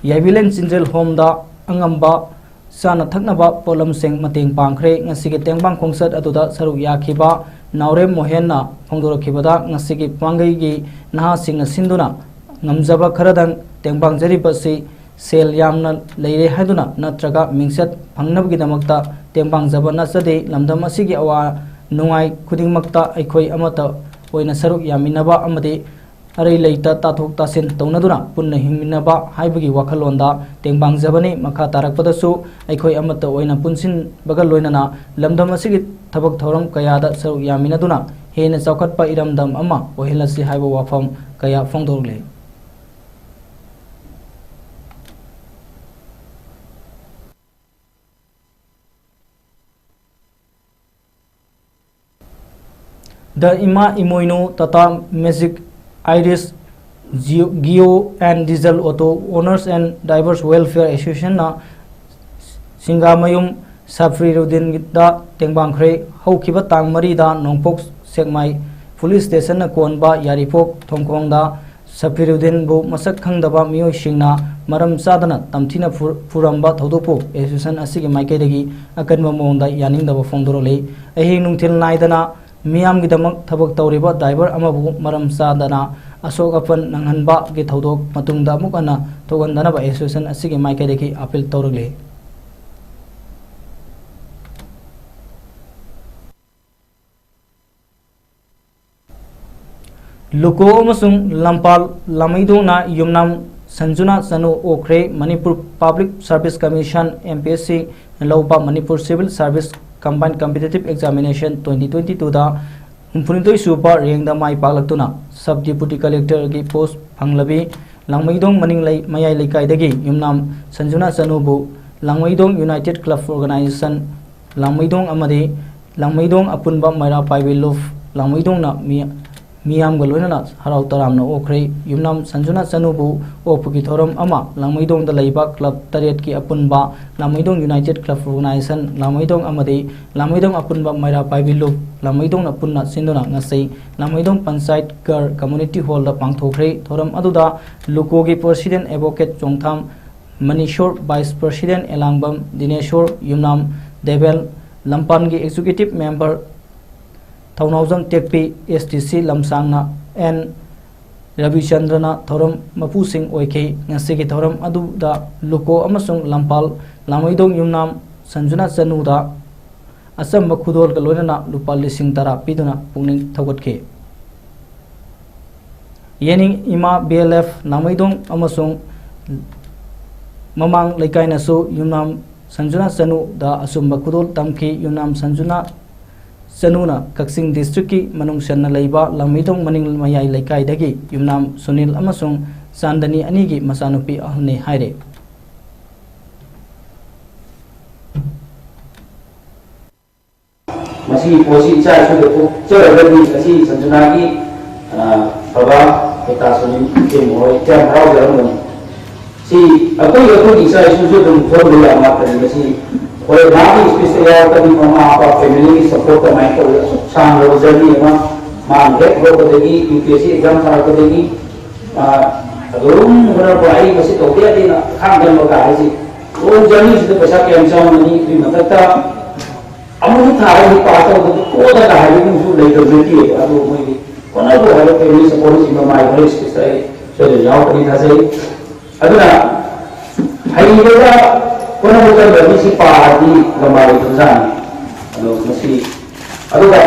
ꯌꯥꯏꯕꯤꯂꯦꯟ ꯆꯤꯜꯗ꯭ꯔꯦꯟ ꯍꯣꯝꯗ ꯑꯉꯝꯕ ꯆꯥꯅ ꯊꯛꯅꯕ ꯄꯣꯠꯂꯝꯁꯤꯡ ꯃꯇꯦꯡ ꯄꯥꯡꯈ꯭ꯔꯦ꯫ ꯉꯁꯤꯒꯤ ꯇꯦꯡꯕꯥꯡ ꯈꯣꯡꯆꯠ ꯑꯗꯨꯗ ꯁꯔꯨꯛ ꯌꯥꯈꯤꯕ ꯅꯥꯎꯔꯦꯝ ꯃꯣꯍꯦꯟꯅ ꯐꯣꯡꯗꯣꯔꯛꯈꯤꯕꯗ, ꯉꯁꯤꯒꯤ ꯄꯥꯡꯒꯩꯒꯤ ꯅꯍꯥꯁꯤꯡꯅ ꯁꯤꯟꯗꯨꯅ ꯉꯝꯖꯕ ꯈꯔꯗꯪ ꯇꯦꯡꯕꯥꯡꯖꯔꯤꯕꯁꯤ ꯁꯦꯜ ꯌꯥꯝꯅ ꯂꯩꯔꯦ ꯍꯥꯏꯗꯨꯅ ꯅꯠꯇ꯭ꯔꯒ ꯃꯤꯡꯆꯠ ꯐꯪꯅꯕꯒꯤꯗꯃꯛꯇ ꯇꯦꯡꯕꯥꯡꯖꯕ ꯅꯠꯆꯗꯦ꯫ ꯂꯝꯗꯝ ꯑꯁꯤꯒꯤ ꯑꯋꯥ ꯅꯨꯡꯉꯥꯏ ꯈꯨꯗꯤꯡꯃꯛꯇ ꯑꯩꯈꯣꯏ ꯑꯃꯠꯇ ꯑꯣꯏꯅ ꯁꯔꯨꯛ ꯌꯥꯃꯤꯟꯅꯕ ꯑꯃꯗꯤ ꯑꯔꯩ ꯂꯩꯇ ꯇꯥꯊꯣꯛ ꯇꯥꯁꯤꯟ ꯇꯧꯅꯗꯨꯅ ꯄꯨꯟꯅ ꯍꯤꯡꯃꯤꯟꯅꯕ ꯍꯥꯏꯕꯒꯤ ꯋꯥꯈꯜꯂꯣꯟꯗ ꯇꯦꯡꯕꯥꯡꯖꯕꯅꯤ꯫ ꯃꯈꯥ ꯇꯥꯔꯛꯄꯗꯁꯨ ꯑꯩꯈꯣꯏ ꯑꯃꯠꯇ ꯑꯣꯏꯅ ꯄꯨꯟꯁꯤꯟꯕꯒ ꯂꯣꯏꯅꯅ ꯂꯝꯗꯝ ꯑꯁꯤꯒꯤ ꯊꯕꯛ ꯊꯧꯔꯝ ꯀꯌꯥꯗ ꯁꯔꯨꯛ ꯌꯥꯃꯤꯟꯅꯗꯨꯅ ꯍꯦꯟꯅ ꯆꯥꯎꯈꯠꯄ ꯏꯔꯝꯗꯝ ꯑꯃ ꯑꯣꯏꯍꯜꯂꯁꯤ ꯍꯥꯏꯕ ꯋꯥꯐꯝ ꯀꯌꯥ ꯐꯣꯡꯗꯣꯛꯂꯤ꯫ The Ima Imoinu Tata Magic Iris Geo, Geo and Diesel Auto Owners and Drivers Welfare Associationꯅ ꯁꯤꯡꯒꯥꯃꯌꯨꯝ ꯁꯐꯤꯔꯨꯗꯤꯟꯗ ꯇꯦꯡꯕꯥꯡꯈ꯭ꯔꯦ꯫ ꯍꯧꯈꯤꯕ ꯇꯥꯡ ꯃꯔꯤꯗ ꯅꯣꯡꯄꯣꯛ ꯁꯦꯛꯃꯥꯏ ꯄꯨꯂꯤꯁ ꯁ꯭ꯇꯦꯁꯟꯅ ꯀꯣꯟꯕ ꯌꯥꯔꯤꯄꯣꯛ ꯊꯣꯡꯈꯣꯡꯗ ꯁꯐꯤꯔꯨꯗꯤꯟꯕꯨ ꯃꯁꯛ ꯈꯪꯗꯕ ꯃꯤꯑꯣꯏꯁꯤꯡꯅ ꯃꯔꯝ ꯆꯥꯗꯅ ꯇꯝꯊꯤꯅ ꯐꯨ-, ꯐꯨꯔꯝꯕ ꯊꯧꯗꯣꯛꯄꯨ association ꯑꯁꯤꯒꯤ ꯃꯥꯏꯀꯩꯗꯒꯤ ꯑꯀꯟꯕ ꯃꯑꯣꯡꯗ ꯌꯥꯅꯤꯡꯗꯕ ꯐꯣꯡꯗꯣꯔꯛꯂꯤ꯫ ꯑꯍꯤꯡ ꯅꯨꯡꯊꯤꯜ ꯅꯥꯏꯗꯅ ꯃꯤꯌꯥꯝꯒꯤꯗꯃꯛ ꯊꯕꯛ ꯇꯧꯔꯤꯕ driver ꯑꯃꯕꯨ ꯃꯔꯝ ꯆꯥꯗꯅ ꯑꯁꯣꯛ ꯑꯄꯟ ꯅꯪꯍꯟꯕꯒꯤ ꯊꯧꯗꯣꯛ ꯃꯇꯨꯡꯗ ꯑꯃꯨꯛ ꯍꯟꯅ ꯊꯣꯛꯍꯟꯗꯅꯕ association ꯑꯁꯤꯒꯤ ꯃꯥꯏꯀꯩꯗꯒꯤ appeal ꯇꯧꯔꯛꯂꯤ꯫ ꯂꯨꯀꯣ ꯑꯃꯁꯨꯡ ꯂꯝꯄꯥꯜ ꯂꯥꯃꯩꯗꯣꯡꯅ ꯌꯨꯝꯅꯥꯝ ꯁꯟꯖꯨꯅꯥ ꯆꯅꯨ ꯑꯣꯛꯈ꯭ꯔꯦ꯫ Manipur Public Service Commission, M P S C, ꯂꯧꯕ Manipur Civil Service Combined Competitive Examination twenty twenty-twoꯗ ꯍꯨꯝꯐꯨꯅꯤꯊꯣꯏ ꯁꯨꯕ rankꯗ ꯃꯥꯏ ꯄꯥꯛꯂꯛꯇꯨꯅ sub deputy collectorꯒꯤ post ꯐꯪꯂꯕꯤ ꯂꯥꯡꯃꯩꯗꯣꯡ ꯃꯅꯤꯡ ꯂꯩ-, ꯃꯌꯥꯏ ꯂꯩꯀꯥꯏꯗꯒꯤ ꯌꯨꯝꯅꯥꯝ ꯁꯟꯖꯨꯅꯥ ꯆꯅꯨꯕꯨ ꯂꯥꯡꯃꯩꯗꯣꯡ United Club Organization, ꯂꯥꯡꯃꯩꯗꯣꯡ ꯑꯃꯗꯤ ꯂꯥꯡꯃꯩꯗꯣꯡ ꯑꯄꯨꯟꯕ ꯃꯩꯔꯥ ꯄꯥꯏꯕꯤ ꯂꯨꯞ ꯂꯥꯡꯃꯩꯗꯣꯡꯅ ꯃꯤ-, ꯃꯤꯌꯥꯝꯒ ꯂꯣꯏꯅꯅ ꯍꯔꯥꯎ ꯇꯔꯥꯝꯅ ꯑꯣꯛꯈ꯭ꯔꯦ꯫ ꯌꯨꯝꯅꯥꯝ ꯁꯟꯖꯨꯅꯥ ꯆꯅꯨꯕꯨ ꯑꯣꯛꯄꯒꯤ ꯊꯧꯔꯝ ꯑꯃ ꯂꯥꯡꯃꯩꯗꯣꯡꯗ ꯂꯩꯕ club ꯇꯔꯦꯠꯀꯤ ꯑꯄꯨꯟꯕ ꯂꯥꯡꯃꯩꯗꯣꯡ United Club Organization, ꯂꯥꯡꯃꯩꯗꯣꯡ ꯑꯃꯗꯤ ꯂꯥꯡꯃꯩꯗꯣꯡ ꯑꯄꯨꯟꯕ ꯃꯩꯔꯥ ꯄꯥꯏꯕꯤ ꯂꯨꯞ ꯂꯥꯡꯃꯩꯗꯣꯡꯅ ꯄꯨꯟꯅ ꯁꯤꯟꯗꯨꯅ ꯉꯁꯤ ꯂꯥꯡꯃꯩꯗꯣꯡ ꯄꯟꯆꯥꯌꯠ ꯒꯔ community hallꯗ ꯄꯥꯡꯊꯣꯛꯈ꯭ꯔꯦ꯫ ꯊꯧꯔꯝ ꯑꯗꯨꯗ ꯂꯨꯀꯣꯒꯤ president advocate Chongtham Manisor, vice president Elangbam Dinesor, Yumnam Debel, ꯂꯝꯄꯥꯟꯒꯤ executive member Thounaojam Tekpi, S D C ꯂꯝꯁꯥꯡꯅ ꯑꯦꯟ ꯔꯕꯤꯆꯟꯗ꯭ꯔꯅ ꯊꯧꯔꯝ ꯃꯄꯨꯁꯤꯡ ꯑꯣꯏꯈꯤ꯫ ꯉꯁꯤꯒꯤ ꯊꯧꯔꯝ ꯑꯗꯨꯗ ꯂꯨꯀꯣ ꯑꯃꯁꯨꯡ ꯂꯝꯄꯥꯜ ꯂꯥꯡꯃꯩꯗꯣꯡ ꯌꯨꯝꯅꯥꯝ ꯁꯟꯖꯨꯅꯥ ꯆꯅꯨꯗ ꯑꯆꯝꯕ ꯈꯨꯗꯣꯜꯒ ꯂꯣꯏꯅꯅ ꯂꯨꯄꯥ ꯂꯤꯁꯤꯡ ꯇꯔꯥ ꯄꯤꯗꯨꯅ ꯄꯨꯛꯅꯤꯡ ꯊꯧꯒꯠꯈꯤ꯫ ꯌꯦꯅꯤꯡ ꯏꯃꯥ B L F ꯂꯥꯡꯃꯩꯗꯣꯡ ꯑꯃꯁꯨꯡ ꯃꯃꯥꯡ ꯂꯩꯀꯥꯏꯅꯁꯨ ꯌꯨꯝꯅꯥꯝ ꯁꯟꯖꯨꯅꯥ ꯆꯅꯨꯗ ꯑꯆꯨꯝꯕ ꯈꯨꯗꯣꯜ ꯇꯝꯈꯤ꯫ ꯌꯨꯝꯅꯥꯝ ꯁꯟꯖꯨꯅꯥ ꯆꯅꯨꯅ ꯀꯛꯆꯤꯡ districtꯀꯤ ꯃꯅꯨꯡ ꯆꯟꯅ ꯂꯩꯕ ꯂꯥꯡꯃꯩꯗꯣꯡ ꯃꯅꯤꯡ ꯃꯌꯥꯏ ꯂꯩꯀꯥꯏꯗꯒꯤ ꯌꯨꯝꯅꯥꯝ ꯁꯨꯅꯤꯜ ꯑꯃꯁꯨꯡ ꯆꯥꯟꯗꯅꯤ ꯑꯅꯤꯒꯤ ꯃꯆꯥꯅꯨꯄꯤ ꯑꯍꯜꯅꯤ ꯍꯥꯏꯔꯦ꯫ ꯃꯁꯤꯒꯤ ꯄꯣꯠꯁꯤ ꯏꯆꯥ ꯏꯁꯨꯗ ꯊꯣꯛꯆꯔꯒꯗꯤ ꯉꯁꯤ ꯁꯟꯖꯨꯅꯥꯒꯤ, ꯑ, ꯕꯕꯥ ꯍꯦꯇꯥ ꯁꯨꯅꯤꯜ ꯏꯆꯦ ꯃꯈꯣꯏ ꯌꯥꯝ ꯍꯔꯥꯎꯖꯔꯝꯒꯅꯤ꯫ ꯁꯤ ꯑꯩꯈꯣꯏ, ꯑꯩꯈꯣꯏꯒꯤ ꯏꯆꯥ ꯏꯁꯨꯁꯨ ꯑꯗꯨꯝ ꯊꯣꯛꯍꯟꯕ ꯌꯥꯕ ꯉꯥꯛꯇꯅꯤ꯫ ꯃꯁꯤ ꯍꯣꯏ, ꯃꯥꯒꯤ speechꯇ ꯌꯥꯎꯔꯛꯀꯅꯤ, ꯃꯃꯥ ꯃꯄꯥ familyꯒꯤ support ꯀꯃꯥꯏꯅ ꯇꯧꯋꯤ, ꯑꯁꯨꯛ ꯁꯥꯡꯂꯕ journey ꯑꯃ ꯃꯥꯅ ꯍꯦꯛ ꯍꯧꯔꯛꯄꯗꯒꯤ UPSC exam ꯊꯥꯔꯛꯄꯗꯒꯤ, ꯑ, ꯑꯗꯨꯝ ꯍꯣꯠꯅꯕ, ꯑꯩ ꯃꯁꯤ ꯇꯧꯗ ꯌꯥꯗꯦꯅ ꯈꯥꯡꯒꯟꯕ ꯀꯥꯏ ꯍꯥꯏꯁꯤ ꯂꯣꯡ ꯖꯔꯅꯤꯁꯤꯗ ꯄꯩꯁꯥ ꯀꯌꯥꯝ ꯆꯪꯒꯅꯤ? ꯑꯗꯨꯒꯤ ꯃꯊꯛꯇ ꯑꯃꯨꯛ ꯊꯥꯔꯒꯗꯤ ꯄꯥꯁ ꯇꯧꯕꯗ ꯇꯣꯛꯑꯒ ꯍꯥꯏꯕꯒꯨꯝꯕꯁꯨ ꯂꯩꯇꯕ ꯅꯠꯇꯦꯕ꯫ ꯑꯗꯨ ꯃꯣꯏꯒꯤ ꯍꯣꯠꯅꯕ ꯍꯥꯏꯕ ꯐꯦꯃꯤꯂꯤ ꯁꯄꯣꯔꯠꯁꯤꯡꯗ ꯃꯥꯏ ꯍꯣꯔꯦꯟ ꯁ꯭ꯄꯤꯁꯇ ꯑꯩ ꯁꯣꯏꯗꯅ ꯌꯥꯎꯔꯛꯀꯅꯤ ꯊꯥꯖꯩ꯫ ꯑꯗꯨꯅ ꯍꯩꯔꯒ ꯍꯣꯠꯅꯕ ꯀꯟꯕ ꯃꯤꯁꯤ ꯄꯥꯔꯗꯤ ꯂꯝꯕꯥ ꯂꯩꯇꯕꯖꯥꯠꯅꯤ꯫ ꯑꯗꯣ ꯃꯁꯤ ꯑꯗꯨꯒ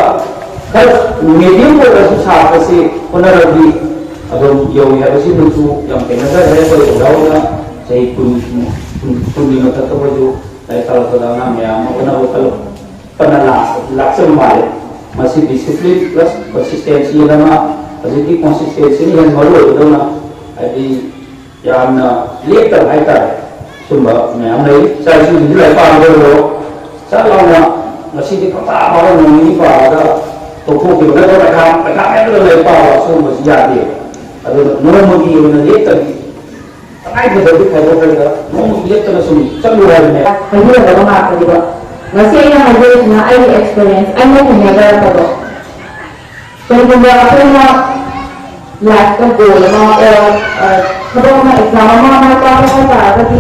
ꯈꯔ ꯃꯦꯗꯤꯌꯝ ꯑꯣꯏꯔꯁꯨ ꯁꯥꯇ꯭ꯔꯁꯤ ꯍꯣꯠꯅꯔꯗꯤ ꯑꯗꯨꯝ ꯌꯧꯏ ꯍꯥꯏꯕꯁꯤꯃꯁꯨ ꯌꯥꯝ ꯊꯦꯡꯅꯖꯈ꯭ꯔꯦ꯫ ꯑꯩꯈꯣꯏ ꯑꯣꯖꯥ ꯑꯣꯏꯅ ꯆꯍꯤ ꯀꯨꯟ, ꯀꯨꯟꯒꯤ ꯃꯊꯛꯇ ꯑꯩꯈꯣꯏꯁꯨ ꯂꯥꯏꯔꯤꯛ ꯇꯥꯛꯂꯛꯄꯗ ꯑꯉꯥꯡ ꯃꯌꯥꯝ ꯑꯃ ꯍꯣꯠꯅꯕ ꯀꯜꯂꯛ-, ꯀꯟꯅ ꯂꯥꯛ-, ꯂꯥꯛꯆꯕ ꯃꯥꯜꯂꯦ꯫ ꯃꯁꯤ ꯗꯤꯁꯤꯄ꯭ꯂꯤꯟ ꯄ꯭ꯂꯁ ꯀꯟꯁꯤꯁꯇꯦꯟꯁꯤ ꯑꯃ, ꯍꯧꯖꯤꯛꯇꯤ ꯀꯟꯁꯤꯁꯇꯦꯟꯁꯤꯅ ꯍꯦꯟꯅ ꯃꯔꯨ ꯑꯣꯏꯕꯗꯧꯅ, ꯍꯥꯏꯗꯤ ꯌꯥꯝꯅ ꯂꯦꯞꯇꯕ ꯍꯥꯏꯇꯥꯔꯦ꯫ ꯁꯨꯝꯕ ꯃꯌꯥꯝ ꯂꯩ꯫ ꯏꯆꯥ ꯏꯁꯨꯁꯤꯡꯁꯤ ꯂꯥꯏꯔꯤꯛ ꯄꯥꯕꯗ ꯑꯣꯏꯔꯣ, ꯆꯠ ꯂꯥꯎꯅ ꯉꯁꯤꯗꯤ ꯄꯪꯄꯥ ꯄꯥꯔꯒ ꯅꯣꯡ ꯅꯤꯅꯤ ꯄꯥꯔꯒ ꯇꯣꯛꯊꯣꯛꯈꯤꯕ ꯅꯠꯇ꯭ꯔꯒ ꯄꯩꯈꯥ, ꯄꯩꯈꯥ ꯃꯌꯥꯗ ꯂꯥꯏꯔꯤꯛ ꯄꯥꯕ ꯁꯤꯒꯨꯝꯕꯁꯤ ꯌꯥꯗꯦ꯫ ꯑꯗꯨꯅ ꯅꯣꯡꯃꯒꯤ ꯑꯣꯏꯅ ꯂꯦꯞꯇꯕꯤ ꯇꯉꯥꯏ ꯐꯗꯕꯗꯤ ꯈꯥꯏꯗꯣꯛꯈ꯭ꯔꯒ ꯅꯣꯡꯃꯒꯤ ꯂꯦꯞꯇꯅ ꯁꯨꯝ ꯆꯠꯂꯨ ꯍꯥꯏꯕꯅꯦ꯫ ꯍꯥꯏꯕꯤꯔꯛꯄꯗꯣ ꯉꯥꯛꯇꯅꯦꯕ꯫ ꯉꯁꯤ ꯑꯩꯅ ꯍꯥꯏꯖꯔꯤꯁꯤꯅ ꯑꯩꯒꯤ ꯑꯦꯛꯁꯄꯤꯔꯤꯌꯦꯟꯁ, ꯑꯩꯅ ꯊꯦꯡꯅꯖꯔꯛꯄꯗꯣ꯫ ꯀꯔꯤꯒꯨꯝꯕ ꯑꯩꯈꯣꯏꯅ ꯂꯥꯏꯐꯇ ꯒꯣꯜ ꯑꯃ ꯑꯣꯔ ꯊꯕꯛ ꯑꯃ, ꯑꯦꯛꯖꯥꯝ ꯑꯃ ꯃꯥꯏ ꯄꯥꯛꯄ ꯍꯥꯏ ꯇꯥꯔꯒꯗꯤ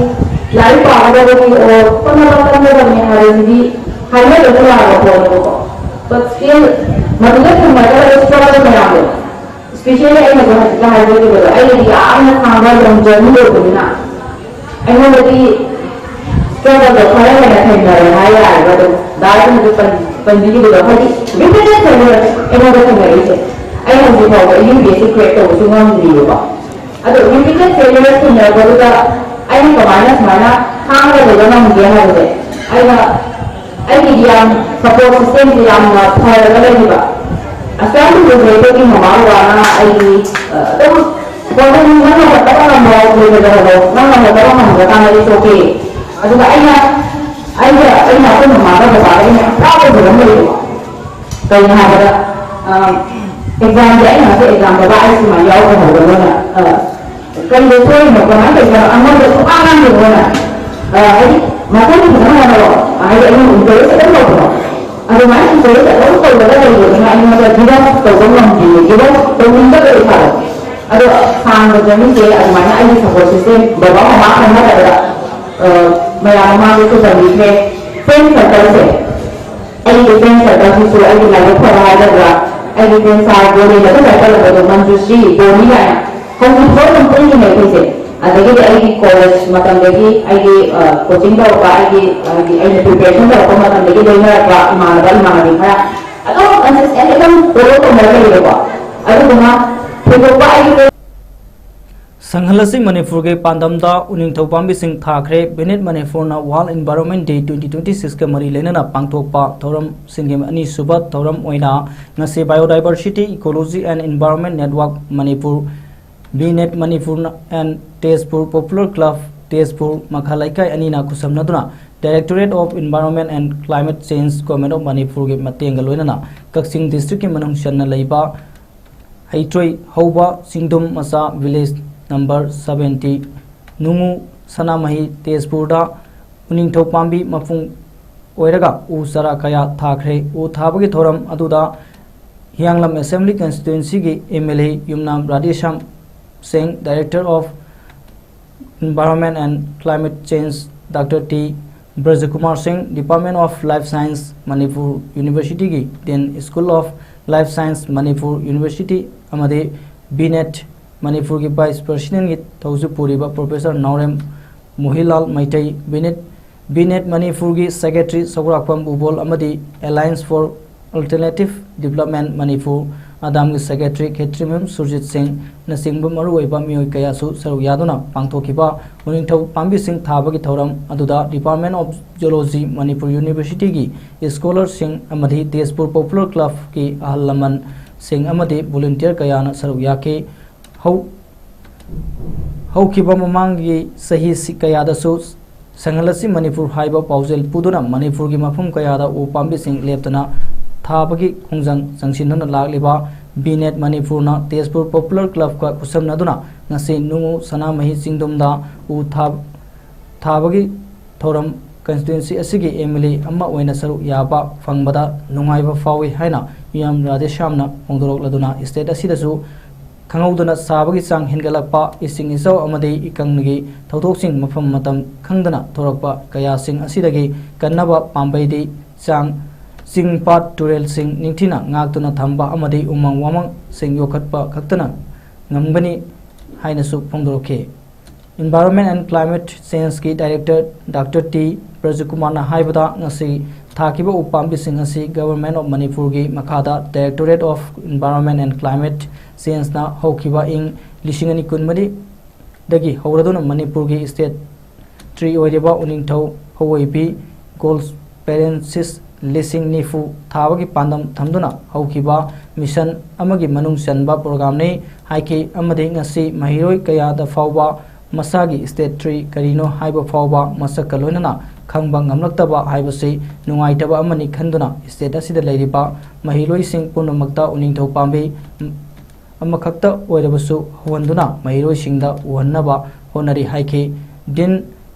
ꯂꯥꯏꯔꯤꯛ ꯄꯥꯒꯗꯕꯅꯤ ꯑꯣꯔ ꯍꯣꯠꯅꯕ ꯀꯟꯒꯗꯕꯅꯤ ꯍꯥꯏꯕꯁꯤꯗꯤ ꯍꯥꯏꯅꯕꯗ ꯌꯥꯕ ꯄꯣꯠꯅꯦꯕꯀꯣ꯫ But still ꯃꯗꯨꯗ ꯊꯦꯡꯅꯒꯗꯕ ꯁ꯭ꯇ꯭ꯔꯒꯜ ꯃꯌꯥꯝꯗꯣ, ꯏꯁꯄꯤꯁꯦꯜꯂꯤ ꯑꯩꯅꯁꯨ ꯍꯧꯖꯤꯛꯇ ꯍꯥꯏꯖꯈꯤꯕꯗꯣ, ꯑꯩꯅꯗꯤ ꯌꯥꯝꯅ ꯁꯥꯡꯕ ꯂꯣꯡ ꯖꯔꯅꯤ ꯑꯣꯏꯕꯅꯤꯅ ꯑꯩꯉꯣꯟꯗꯗꯤ ꯁ꯭ꯇ꯭ꯔꯒꯜꯗꯣ ꯈꯔ ꯍꯦꯟꯅ ꯊꯦꯡꯅꯔꯦ ꯍꯥꯏ ꯌꯥꯔꯦꯕ꯫ ꯑꯗꯨꯝ ꯗꯥꯏꯠꯅꯁꯨ ꯄꯟꯕꯤꯈꯤꯕꯗꯣ, ꯍꯥꯏꯗꯤ ꯔꯤꯄꯤꯇꯦꯠ ꯐꯦꯂꯤꯌꯔ ꯑꯩꯉꯣꯟꯗ ꯊꯦꯡꯅꯔꯛꯏꯁꯦ꯫ ꯑꯩ ꯍꯧꯖꯤꯛ ꯐꯥꯎꯕ ꯌꯨ ꯄꯤ ꯑꯦꯁ ꯁꯤ ꯀ꯭ꯔꯦꯛ ꯇꯧꯕꯁꯨ ꯉꯝꯗ꯭ꯔꯤꯕꯀꯣ꯫ ꯑꯗꯣ ꯔꯤꯄꯤꯇꯦꯠ ꯐꯦꯂꯤꯌꯔ ꯊꯦꯡꯅꯔꯛꯄꯗꯨꯗ ꯑꯩꯅ ꯀꯃꯥꯏꯅ ꯁꯨꯃꯥꯏꯅ ꯈꯥꯡꯉꯒ ꯂꯩꯕ ꯉꯝꯒꯦ ꯍꯥꯏꯕꯁꯦ, ꯑꯩꯅ ꯑꯩꯒꯤꯗꯤ ꯌꯥꯝ ꯁꯄꯣꯔꯠ ꯁꯤꯁꯇꯦꯝꯁꯦ ꯌꯥꯝꯅ ꯐꯔꯒ ꯂꯩꯈꯤꯕ꯫ ꯑꯁꯨꯛ ꯌꯥꯝ ꯀꯨꯏꯕꯁꯦ ꯑꯩꯈꯣꯏꯒꯤ ꯃꯃꯥ ꯕꯕꯥꯅ ꯑꯩꯒꯤ, ꯑ, ꯑꯗꯨꯝ ꯍꯣꯏ, ꯅꯪ, ꯅꯪ ꯉꯝꯃꯛꯇꯕ ꯉꯝꯃꯣ, ꯂꯣꯏꯖꯗꯕꯗꯣ, ꯅꯪ ꯉꯝꯃꯛꯇꯕ ꯉꯝꯃꯛꯇ꯭ꯔꯀꯥꯟꯗ it's okay꯫ ꯑꯗꯨꯒ ꯑꯩꯅ, ꯑꯩꯒ, ꯑꯩꯅ ꯑꯩꯈꯣꯏ ꯃꯃꯥꯒ ꯕꯕꯥꯒ ꯑꯩꯅ ꯌꯥꯝ proud ꯑꯣꯏꯖꯕ ꯑꯃ ꯂꯩꯌꯦꯕꯀꯣ꯫ ꯀꯩꯅꯣ ꯍꯥꯏꯕꯗ, ꯑ, ꯑꯦꯛꯖꯥꯝꯁꯦ ꯑꯩꯅ ꯉꯁꯤ ꯑꯦꯛꯖꯥꯝꯗ ꯕꯥ ꯑꯩ ꯁꯨꯃꯥꯏꯅ ꯌꯥꯎꯔꯒ ꯍꯧꯕ ꯃꯣꯏꯅ, ꯑ, ꯀꯔꯤꯗ ꯁꯣꯏꯔꯤꯅꯣ, ꯀꯃꯥꯏꯅ ꯇꯧꯔꯤꯅꯣ, ꯑꯩꯉꯣꯟꯗ ꯁꯨꯡꯉꯥꯡ ꯉꯥꯡꯗꯦ ꯃꯣꯏꯅ꯫ ꯑ, ꯍꯥꯏꯗꯤ, ꯃꯊꯪ ꯐꯖꯅ ꯍꯣꯠꯅꯔꯣ, ꯍꯥꯏꯗꯤ, ꯑꯩꯅ encourage ꯑꯗꯨꯝ ꯇꯧꯕꯗꯣ꯫ ꯑꯗꯨꯃꯥꯏꯅ encourage ꯑꯗꯨꯝ ꯇꯧꯔꯒ ꯂꯩꯕꯗꯨꯅ ꯑꯩꯉꯣꯟꯗ give up ꯇꯧꯕ ꯉꯝꯗꯦ, give up ꯇꯧꯅꯤꯡꯗꯕ ꯏꯁꯥꯗꯣ꯫ ꯑꯗꯣ ꯁꯥ-, ꯑꯍꯥꯟꯕ ꯖꯔꯅꯤꯁꯦ ꯑꯗꯨꯃꯥꯏꯅ ꯑꯩꯒꯤ ꯁꯞꯄꯣꯔꯠ ꯁꯤꯁꯇꯦꯝ ꯕꯕꯥ ꯃꯃꯥ ꯈꯛ ꯅꯠꯇꯕꯗ, ꯑ, ꯃꯌꯥꯝ ꯃꯃꯥꯡꯗꯁꯨ ꯇꯝꯕꯤꯈ꯭ꯔꯦ꯫ ꯐ꯭ꯔꯦꯟ ꯁꯔꯀꯜꯁꯦ, ꯑꯩꯒꯤ ꯐ꯭ꯔꯦꯟ ꯁꯔꯀꯜꯁꯤꯁꯨ ꯑꯩꯒꯤ ꯂꯥꯏꯕꯛ ꯐꯕ ꯍꯥꯏꯒꯗ꯭ꯔꯥ, ꯑꯩꯒꯤ ꯐ꯭ꯔꯦꯟ ꯁꯥꯔ ꯕꯣꯅꯤꯅ ꯑꯗꯨꯝ ꯍꯥꯏꯒꯠꯂꯛꯄꯗꯣ, ꯃꯟꯖꯨꯁ꯭ꯔꯤ, ꯕꯣꯅꯤ ꯀꯥꯏꯅ ꯍꯧꯖꯤꯛ ꯐꯥꯎ ꯑꯗꯨꯝ ꯄꯨꯜꯂꯤꯅꯦ ꯑꯩꯈꯣꯏꯁꯦ꯫ ꯑꯗꯒꯤꯗꯤ ꯑꯩꯒꯤ ꯀꯣꯂꯦꯖ ꯃꯇꯝꯗꯒꯤ ꯑꯩꯒꯤ, ꯑ, ꯀꯣꯆꯤꯡ ꯇꯧꯔꯛꯄ, ꯑꯩꯒꯤ, ꯍꯥꯏꯗꯤ ꯑꯩꯅ ꯄ꯭ꯔꯤꯄꯦꯔꯦꯁꯟ ꯇꯧꯔꯛꯄ ꯃꯇꯝꯗꯒꯤ ꯂꯣꯏꯅꯔꯛꯄ ꯏꯃꯥꯟꯅꯕ ꯏꯃꯥꯟꯅꯕꯤ ꯈꯔ ꯑꯗꯨꯝ ꯀꯟꯁꯤꯁꯇꯦꯟꯂꯤ ꯑꯗꯨꯝ ꯐꯣꯂꯣ ꯇꯧꯅꯔ ꯂꯩꯔꯦꯀꯣ꯫ ꯑꯗꯨꯗꯨꯅ ꯊꯣꯏꯗꯣꯛꯄ ꯑꯩꯒꯤ ꯁꯪꯍꯜꯂꯁꯤ ꯃꯅꯤꯄꯨꯔꯒꯤ ꯄꯥꯟꯗꯝꯗ ꯎꯅꯤꯡꯊꯧ ꯄꯥꯝꯕꯤꯁꯤꯡ ꯊꯥꯈ꯭ꯔꯦ꯫ ꯕꯤꯅꯦꯠ ꯃꯅꯤꯄꯨꯔꯅ World Environment Day twenty twenty six ꯀ ꯃꯔꯤ ꯂꯩꯅꯅ ꯄꯥꯡꯊꯣꯛꯄ ꯊꯧꯔꯝꯁꯤꯡꯒꯤ ꯑꯅꯤꯁꯨꯕ ꯊꯧꯔꯝ ꯑꯣꯏꯅ ꯉꯁꯤ Biodiversity, Ecology and Environment Network Manipur, ꯕꯤꯅꯦꯠ Manipur and Tezpur Popular Club, Tezpur ꯃꯈꯥ ꯂꯩꯀꯥꯏ ꯑꯅꯤꯅ ꯈꯨꯠꯁꯝꯅꯗꯨꯅ Directorate of Environment and Climate Change, Government of ꯃꯅꯤꯄꯨꯔꯒꯤ ꯃꯇꯦꯡꯒ ꯂꯣꯏꯅꯅ ꯀꯛꯆꯤꯡ ꯗꯤꯁꯇ꯭ꯔꯤꯛꯀꯤ ꯃꯅꯨꯡ ꯆꯟꯅ ꯂꯩꯕ ꯍꯩꯇ꯭ꯔꯣꯏ ꯍꯧꯕ ꯆꯤꯡꯗꯨꯝ ꯃꯆꯥ, village number seventy, ꯅꯨꯡꯉꯨ ꯁꯅꯥꯃꯍꯤ, ꯇꯦꯖꯄꯨꯔꯗ ꯎꯅꯤꯡꯊꯧ ꯄꯥꯝꯕꯤ ꯃꯄꯨꯡ ꯑꯣꯏꯔꯒ ꯎ ꯆꯥꯔꯥ ꯀꯌꯥ ꯊꯥꯈ꯭ꯔꯦ꯫ ꯎ ꯊꯥꯕꯒꯤ ꯊꯧꯔꯝ ꯑꯗꯨꯗ ꯍꯤꯌꯥꯡꯂꯝ Assembly Constituencyꯒꯤ M L A ꯌꯨꯝꯅꯥꯝ ꯔꯥꯙꯦꯁ꯭ꯌꯥꯝ ꯁꯤꯡ, Director of Environment and Climate Change Doctor T ꯕ꯭ꯔꯖꯀꯨꯃꯥꯔ Singh, Department of Life Science Manipur Universityꯒꯤ Dean School of Life Science Manipur University ꯑꯃꯗꯤ ꯕꯤꯅꯦꯠ ꯃꯅꯤꯄꯨꯔꯒꯤ Vice Presidentꯒꯤ ꯊꯧꯁꯨ ꯄꯨꯔꯤꯕ Professor ꯅꯥꯎꯔꯦꯝ ꯃꯣꯍꯤꯂꯥꯜ ꯃꯩꯇꯩ, ꯕꯤꯅꯦꯠ, ꯕꯤꯅꯦꯠ ꯃꯅꯤꯄꯨꯔꯒꯤ Secretary ꯁꯧꯒ꯭ꯔꯥꯛꯄꯝ ꯕꯨꯕꯣꯜ ꯑꯃꯗꯤ Alliance for Alternative Development Manipur, ꯑꯗꯥꯝꯒꯤ Secretary ꯈꯦꯇ꯭ꯔꯤꯃꯌꯨꯝ ꯁꯨꯔꯖꯤꯠ ꯁꯤꯡꯅꯆꯤꯡꯕ ꯃꯔꯨꯑꯣꯏꯕ ꯃꯤꯑꯣꯏ ꯀꯌꯥꯁꯨ ꯁꯔꯨꯛ ꯌꯥꯗꯨꯅ ꯄꯥꯡꯊꯣꯛꯈꯤꯕ ꯎꯅꯤꯡꯊꯧ ꯄꯥꯝꯕꯤꯁꯤꯡ ꯊꯥꯕꯒꯤ ꯊꯧꯔꯝ ꯑꯗꯨꯗ Department of Zoology Manipur Universityꯒꯤ scholarꯁꯤꯡ ꯑꯃꯗꯤ ꯇꯦꯖꯄꯨꯔ Popular Clubꯀꯤ ꯑꯍꯜ ꯂꯃꯟꯁꯤꯡ ꯑꯃꯗꯤ volunteer ꯀꯌꯥꯅ ꯁꯔꯨꯛ ꯌꯥꯈꯤ꯫ ꯍꯧ-, ꯍꯧꯈꯤꯕ ꯃꯃꯥꯡꯒꯤ ꯆꯍꯤ ꯁꯤ-, ꯀꯌꯥꯗꯁꯨ ꯁꯪꯍꯜꯂꯁꯤ ꯃꯅꯤꯄꯨꯔ ꯍꯥꯏꯕ ꯄꯥꯎꯖꯦꯜ ꯄꯨꯗꯨꯅ ꯃꯅꯤꯄꯨꯔꯒꯤ ꯃꯐꯝ ꯀꯌꯥꯗ ꯎ ꯄꯥꯝꯕꯤꯁꯤꯡ ꯂꯦꯞꯇꯅ ꯊꯥꯕꯒꯤ ꯈꯣꯡꯖꯪ ꯆꯪꯁꯤꯟꯗꯨꯅ ꯂꯥꯛꯂꯤꯕ ꯕꯤꯅꯦꯠ ꯃꯅꯤꯄꯨꯔꯅ ꯇꯦꯖꯄꯨꯔ Popular Clubꯀ ꯈꯨꯠꯁꯝꯅꯗꯨꯅ ꯉꯁꯤ ꯅꯨꯡꯉꯨ ꯁꯅꯥꯃꯍꯤ ꯆꯤꯡꯗꯨꯝꯗ ꯎ ꯊꯥ-, ꯊꯥꯕꯒꯤ ꯊꯧꯔꯝ constituency ꯑꯁꯤꯒꯤ M L A ꯑꯃ ꯑꯣꯏꯅ ꯁꯔꯨꯛ ꯌꯥꯕ ꯐꯪꯕꯗ ꯅꯨꯡꯉꯥꯏꯕ ꯐꯥꯎꯏ ꯍꯥꯏꯅ ꯌꯨꯝꯅꯥꯝ ꯔꯥꯙꯦꯁ꯭ꯌꯥꯝꯅ ꯐꯣꯡꯗꯣꯔꯛꯂꯗꯨꯅ state ꯑꯁꯤꯗꯁꯨ ꯈꯪꯍꯧꯗꯅ ꯁꯥꯕꯒꯤ ꯆꯥꯡ ꯍꯦꯟꯒꯠꯂꯛꯄ, ꯏꯁꯤꯡ ꯏꯆꯥꯎ ꯑꯃꯗꯤ ꯏꯀꯪꯒꯤ ꯊꯧꯗꯣꯛꯁꯤꯡ ꯃꯐꯝ ꯃꯇꯝ ꯈꯪꯗꯅ ꯊꯣꯔꯛꯄ ꯀꯌꯥꯁꯤꯡ ꯑꯁꯤꯗꯒꯤ ꯀꯟꯅꯕ ꯄꯥꯝꯕꯩꯗꯤ ꯆꯥꯡ ꯆꯤꯡ, ꯄꯥꯠ, ꯇꯨꯔꯦꯜꯁꯤꯡ ꯅꯤꯡꯊꯤꯅ ꯉꯥꯛꯇꯨꯅ ꯊꯝꯕ ꯑꯃꯗꯤ ꯎꯃꯪ ꯋꯥꯃꯪꯁꯤꯡ ꯌꯣꯛꯈꯠꯄ ꯈꯛꯇꯅ ꯉꯝꯒꯅꯤ ꯍꯥꯏꯅꯁꯨ ꯐꯣꯡꯗꯣꯔꯛꯈꯤ꯫ Environment and Climate Change ꯀꯤ Director Doctor ꯇꯤ ꯄ꯭ꯔꯖꯨꯀꯨꯃꯥꯔꯅ ꯍꯥꯏꯕꯗ, ꯉꯁꯤ ꯊꯥꯈꯤꯕ ꯎꯄꯥꯝꯕꯤꯁꯤꯡ ꯑꯁꯤ Government of ꯃꯅꯤꯄꯨꯔꯒꯤ ꯃꯈꯥꯗ Directorate of Environment and Climate Change ꯅ ꯍꯧꯈꯤꯕ ꯏꯪ ꯂꯤꯁꯤꯡ ꯑꯅꯤ ꯀꯨꯟꯃꯔꯤꯗꯒꯤ ꯍꯧꯔꯗꯨꯅ ꯃꯅꯤꯄꯨꯔꯒꯤ state tree ꯑꯣꯏꯔꯤꯕ ꯎꯅꯤꯡꯊꯧ ꯍꯧꯑꯣꯏꯕꯤ Gold Sperensis ꯂꯤꯁꯤꯡ ꯅꯤꯐꯨ ꯊꯥꯕꯒꯤ ꯄꯥꯟꯗꯝ ꯊꯝꯗꯨꯅ ꯍꯧꯈꯤꯕ mission ꯑꯃꯒꯤ ꯃꯅꯨꯡ ꯆꯟꯕ program ꯅꯤ ꯍꯥꯏꯈꯤ꯫ ꯑꯃꯗꯤ ꯉꯁꯤ ꯃꯍꯩꯔꯣꯏ ꯀꯌꯥꯗ ꯐꯥꯎꯕ ꯃꯁꯥꯒꯤ state tree ꯀꯔꯤꯅꯣ ꯍꯥꯏꯕ ꯐꯥꯎꯕ ꯃꯁꯛꯀ ꯂꯣꯏꯅꯅ ꯈꯪꯕ ꯉꯝꯂꯛꯇꯕ ꯍꯥꯏꯕꯁꯤ ꯅꯨꯡꯉꯥꯏꯇꯕ ꯑꯃꯅꯤ ꯈꯟꯗꯨꯅ state ꯑꯁꯤꯗ ꯂꯩꯔꯤꯕ ꯃꯍꯩꯔꯣꯏꯁꯤꯡ ꯄꯨꯝꯅꯃꯛꯇ ꯎꯅꯤꯡꯊꯧ ꯄꯥꯝꯕꯤ ꯑꯃꯈꯛꯇ ꯑꯣꯏꯔꯕꯁꯨ ꯍꯧꯍꯟꯗꯨꯅ ꯃꯍꯩꯔꯣꯏꯁꯤꯡꯗ ꯎꯍꯟꯅꯕ ꯍꯣꯠꯅꯔꯤ ꯍꯥꯏꯈꯤ꯫ Dean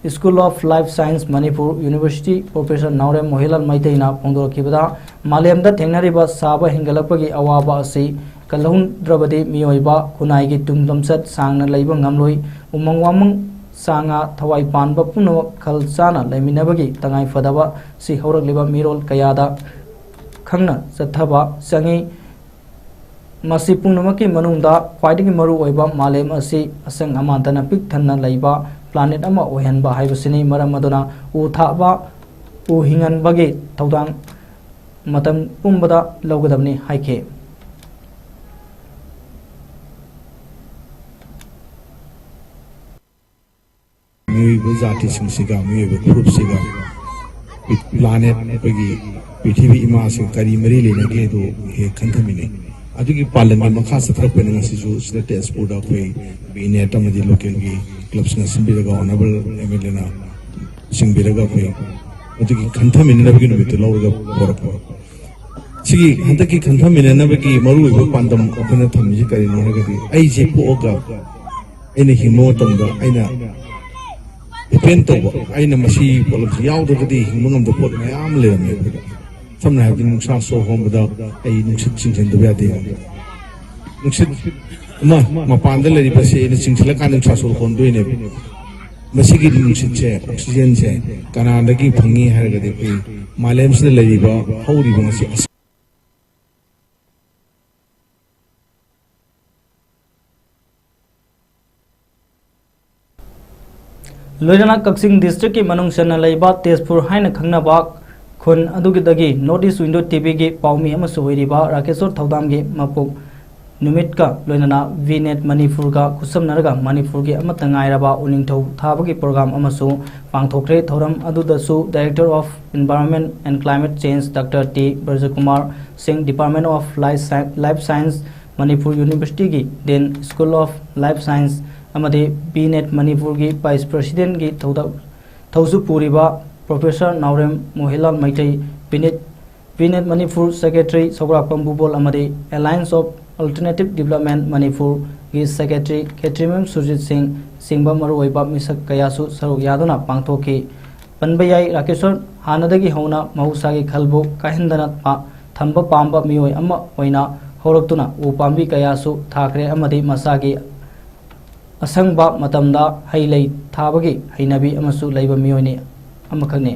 School of Life Science Manipur University Professor Naorem ꯃꯣꯍꯤꯂꯥꯜ ꯃꯩꯇꯩꯅ ꯐꯣꯡꯗꯣꯔꯛꯈꯤꯕꯗ, ꯃꯥꯂꯦꯝꯗ ꯊꯦꯡꯅꯔꯤꯕ ꯁꯥꯕ ꯍꯦꯟꯒꯠꯂꯛꯄꯒꯤ ꯑꯋꯥꯕ ꯑꯁꯤ ꯀꯜꯍꯧꯗ꯭ꯔꯕꯗꯤ ꯃꯤꯑꯣꯏꯕ ꯈꯨꯟꯅꯥꯏꯒꯤ ꯇꯨꯡ ꯂꯝꯆꯠ ꯁꯥꯡꯅ ꯂꯩꯕ ꯉꯝꯂꯣꯏ꯫ ꯎꯃꯪ ꯋꯥꯃꯪ ꯁꯥ ꯉꯥ ꯊꯋꯥꯏ ꯄꯥꯟꯕ ꯄꯨꯝꯅꯃꯛ ꯈꯜ ꯆꯥꯅ ꯂꯩꯃꯤꯟꯅꯕꯒꯤ ꯇꯉꯥꯏ ꯐꯗꯕ ꯑꯁꯤ ꯍꯧꯔꯛꯂꯤꯕ ꯃꯤꯔꯣꯜ ꯀꯌꯥꯗ ꯈꯪꯅ ꯆꯠꯊꯕ ꯆꯪꯏ꯫ ꯃꯁꯤ ꯄꯨꯝꯅꯃꯛꯀꯤ ꯃꯅꯨꯡꯗ ꯈ꯭ꯋꯥꯏꯗꯒꯤ ꯃꯔꯨ ꯑꯣꯏꯕ ꯃꯥꯂꯦꯝ ꯑꯁꯤ ꯑꯁꯪ ꯑꯃꯥꯟꯇꯅ ꯄꯤꯛ ꯊꯟꯅ ꯂꯩꯕ planet ꯑꯃ ꯑꯣꯏꯍꯟꯕ ꯍꯥꯏꯕꯁꯤꯅꯤ꯫ ꯃꯔꯝ ꯑꯗꯨꯅ ꯎ ꯊꯥꯕ, ꯎ ꯍꯤꯡꯍꯟꯕꯒꯤ ꯊꯧꯗꯥꯡ ꯃꯇꯝ ꯄꯨꯝꯕꯗ ꯂꯧꯒꯗꯕꯅꯤ ꯍꯥꯏꯈꯤ꯫ ꯃꯤꯑꯣꯏꯕ ꯖꯥꯇꯤꯁꯤꯡꯁꯤꯒ, ꯃꯤꯑꯣꯏꯕ ꯐꯨꯔꯨꯞꯁꯤꯒ, planet, ꯑꯩꯈꯣꯏꯒꯤ ꯄ꯭ꯔꯤꯊꯤꯕꯤ ꯏꯃꯥꯁꯤꯒ ꯀꯔꯤ ꯃꯔꯤ ꯂꯩꯅꯒꯦ ꯍꯥꯏꯗꯨ ꯍꯦꯛ ꯈꯟꯊꯃꯤꯟꯅꯩ꯫ ꯑꯗꯨꯒꯤ ꯄꯥꯂꯟꯒꯤ ꯃꯈꯥ ꯆꯠꯊꯔꯛꯄꯅ ꯉꯁꯤꯁꯨ ꯁꯤꯗ ꯇꯦꯖꯄꯨꯔꯗ ꯑꯩꯈꯣꯏ ꯕꯤ ꯅꯦꯠ ꯑꯃꯗꯤ local ꯒꯤ club ꯁꯤꯡꯅ ꯁꯤꯟꯕꯤꯔꯒ, honourable M L A ꯅ ꯁꯤꯟꯕꯤꯔꯒ ꯑꯩꯈꯣꯏ ꯑꯗꯨꯒꯤ ꯈꯟꯊꯃꯤꯟꯅꯅꯕꯒꯤ ꯅꯨꯃꯤꯠꯇꯨ ꯂꯧꯔꯒ ꯄꯨꯔꯛꯄ꯫ ꯁꯤꯒꯤ ꯍꯟꯗꯛꯀꯤ ꯈꯟꯊꯃꯤꯟꯅꯅꯕꯒꯤ ꯃꯔꯨꯑꯣꯏꯕ ꯄꯥꯟꯗꯝ ꯑꯩꯈꯣꯏꯅ ꯊꯝꯃꯤꯁꯤ ꯀꯔꯤꯅꯣ ꯍꯥꯏꯔꯒꯗꯤ, ꯑꯩꯁꯦ ꯄꯣꯛꯑꯒ ꯑꯩꯅ ꯍꯤꯡꯕ ꯃꯇꯝꯗ ꯑꯩꯅ depend ꯇꯧꯕ, ꯑꯩꯅ ꯃꯁꯤ ꯄꯣꯠꯂꯝꯁꯤ ꯌꯥꯎꯗ꯭ꯔꯒꯗꯤ ꯍꯤꯡꯕ ꯉꯝꯗꯕ ꯄꯣꯠ ꯃꯌꯥꯝ ꯑꯃ ꯂꯩꯔꯝꯃꯦ ꯑꯩꯈꯣꯏꯗ꯫ ꯁꯝꯅ ꯍꯥꯏꯔꯕꯗ, ꯅꯨꯡꯁꯥ ꯁꯣꯔ ꯍꯣꯟꯕꯗ ꯑꯩ ꯅꯨꯡꯁꯤꯠ ꯆꯤꯡꯁꯤꯟꯗꯕ ꯌꯥꯗꯦ꯫ ꯅꯨꯡꯁꯤꯠ ꯑꯃ ꯃꯄꯥꯟꯗ ꯂꯩꯔꯤꯕꯁꯦ ꯑꯩꯅ ꯆꯤꯡꯁꯤꯜꯂꯀꯥꯟꯗ ꯅꯨꯡꯁꯥ ꯁꯣꯔ ꯍꯣꯟꯗꯣꯏꯅꯦꯕ꯫ ꯃꯁꯤꯒꯤ ꯅꯨꯡꯁꯤꯠꯁꯦ, ꯑꯣꯛꯁꯤꯖꯦꯟꯁꯦ ꯀꯅꯥꯗꯒꯤ ꯐꯪꯉꯤ ꯍꯥꯏꯔꯒꯗꯤ ꯑꯩꯈꯣꯏ ꯃꯥꯂꯦꯝꯁꯤꯗ ꯂꯩꯔꯤꯕ ꯍꯧꯔꯤꯕ ꯉꯁꯤ ꯑꯁ- ꯂꯣꯏꯅꯅ ꯀꯛꯆꯤꯡ ꯗꯤꯁꯇ꯭ꯔꯤꯛꯀꯤ ꯃꯅꯨꯡ ꯆꯟꯅ ꯂꯩꯕ ꯇꯦꯖꯄꯨꯔ ꯍꯥꯏꯅ ꯈꯪꯅꯕ ꯈꯨꯟ ꯑꯗꯨꯒꯤꯗꯒꯤ North East Window ꯇꯤ ꯚꯤꯒꯤ ꯄꯥꯎꯃꯤ ꯑꯃꯁꯨ ꯑꯣꯏꯔꯤꯕ ꯔꯥꯀꯦꯁꯣꯔ ꯊꯧꯗꯥꯝꯒꯤ ꯃꯄꯣꯛ ꯅꯨꯃꯤꯠꯀ ꯂꯣꯏꯅꯅ ꯚꯤ ꯅꯦꯠ ꯃꯅꯤꯄꯨꯔꯒ ꯈꯨꯠꯁꯝꯅꯔꯒ ꯃꯅꯤꯄꯨꯔꯒꯤ ꯑꯃꯠꯇ ꯉꯥꯏꯔꯕ ꯎꯅꯤꯡꯊꯧ ꯊꯥꯕꯒꯤ ꯄ꯭ꯔꯣꯒ꯭ꯔꯥꯝ ꯑꯃꯁꯨ ꯄꯥꯡꯊꯣꯛꯈ꯭ꯔꯦ꯫ ꯊꯧꯔꯝ ꯑꯗꯨꯗꯁꯨ Director of Environment and Climate Change Doctor T Brajakumar Singh, Department of Life Sci-, Life Science Manipur ꯌꯨꯅꯤꯚꯔꯁꯤꯇꯤꯒꯤ Dean School of Life Science ꯑꯃꯗꯤ ꯚꯤ ꯅꯦꯠ ꯃꯅꯤꯄꯨꯔꯒꯤ Vice Presidentꯀꯤ ꯊꯧꯗ-, ꯊꯧꯁꯨ ꯄꯨꯔꯤꯕ Professor Naorem Mohilal Meitei, V net, V net Manipur Secretary Sougrakpam Bubol ꯑꯃꯗꯤ Alliance of Alternative Development ꯃꯅꯤꯄꯨꯔꯒꯤ Secretary ꯈꯦꯇ꯭ꯔꯤꯃꯌꯨꯝ ꯁꯨꯔꯖꯤꯠ ꯁꯤꯡ ꯆꯤꯡꯕ ꯃꯔꯨꯑꯣꯏꯕ ꯃꯤꯁꯛ ꯀꯌꯥꯁꯨ ꯁꯔꯨꯛ ꯌꯥꯗꯨꯅ ꯄꯥꯡꯊꯣꯛꯈꯤ꯫ ꯄꯟꯕ ꯌꯥꯏ, ꯔꯥꯀꯦꯁꯣꯔ ꯍꯥꯟꯅꯗꯒꯤ ꯍꯧꯅ ꯃꯍꯧꯁꯥꯒꯤ ꯈꯜꯕꯨ ꯀꯥꯏꯍꯟꯗꯅ ꯄꯥ-, ꯊꯝꯕ ꯄꯥꯝꯕ ꯃꯤꯑꯣꯏ ꯑꯃ ꯑꯣꯏꯅ ꯍꯧꯔꯛꯇꯨꯅ ꯎ ꯄꯥꯝꯕꯤ ꯀꯌꯥꯁꯨ ꯊꯥꯈ꯭ꯔꯦ ꯑꯃꯗꯤ ꯃꯁꯥꯒꯤ ꯑꯁꯪꯕ ꯃꯇꯝꯗ ꯍꯩ ꯂꯩ ꯊꯥꯕꯒꯤ ꯍꯩꯅꯕꯤ ꯑꯃꯁꯨ ꯂꯩꯕ ꯃꯤꯑꯣꯏꯅꯤ ꯑꯃꯈꯛꯅꯤ꯫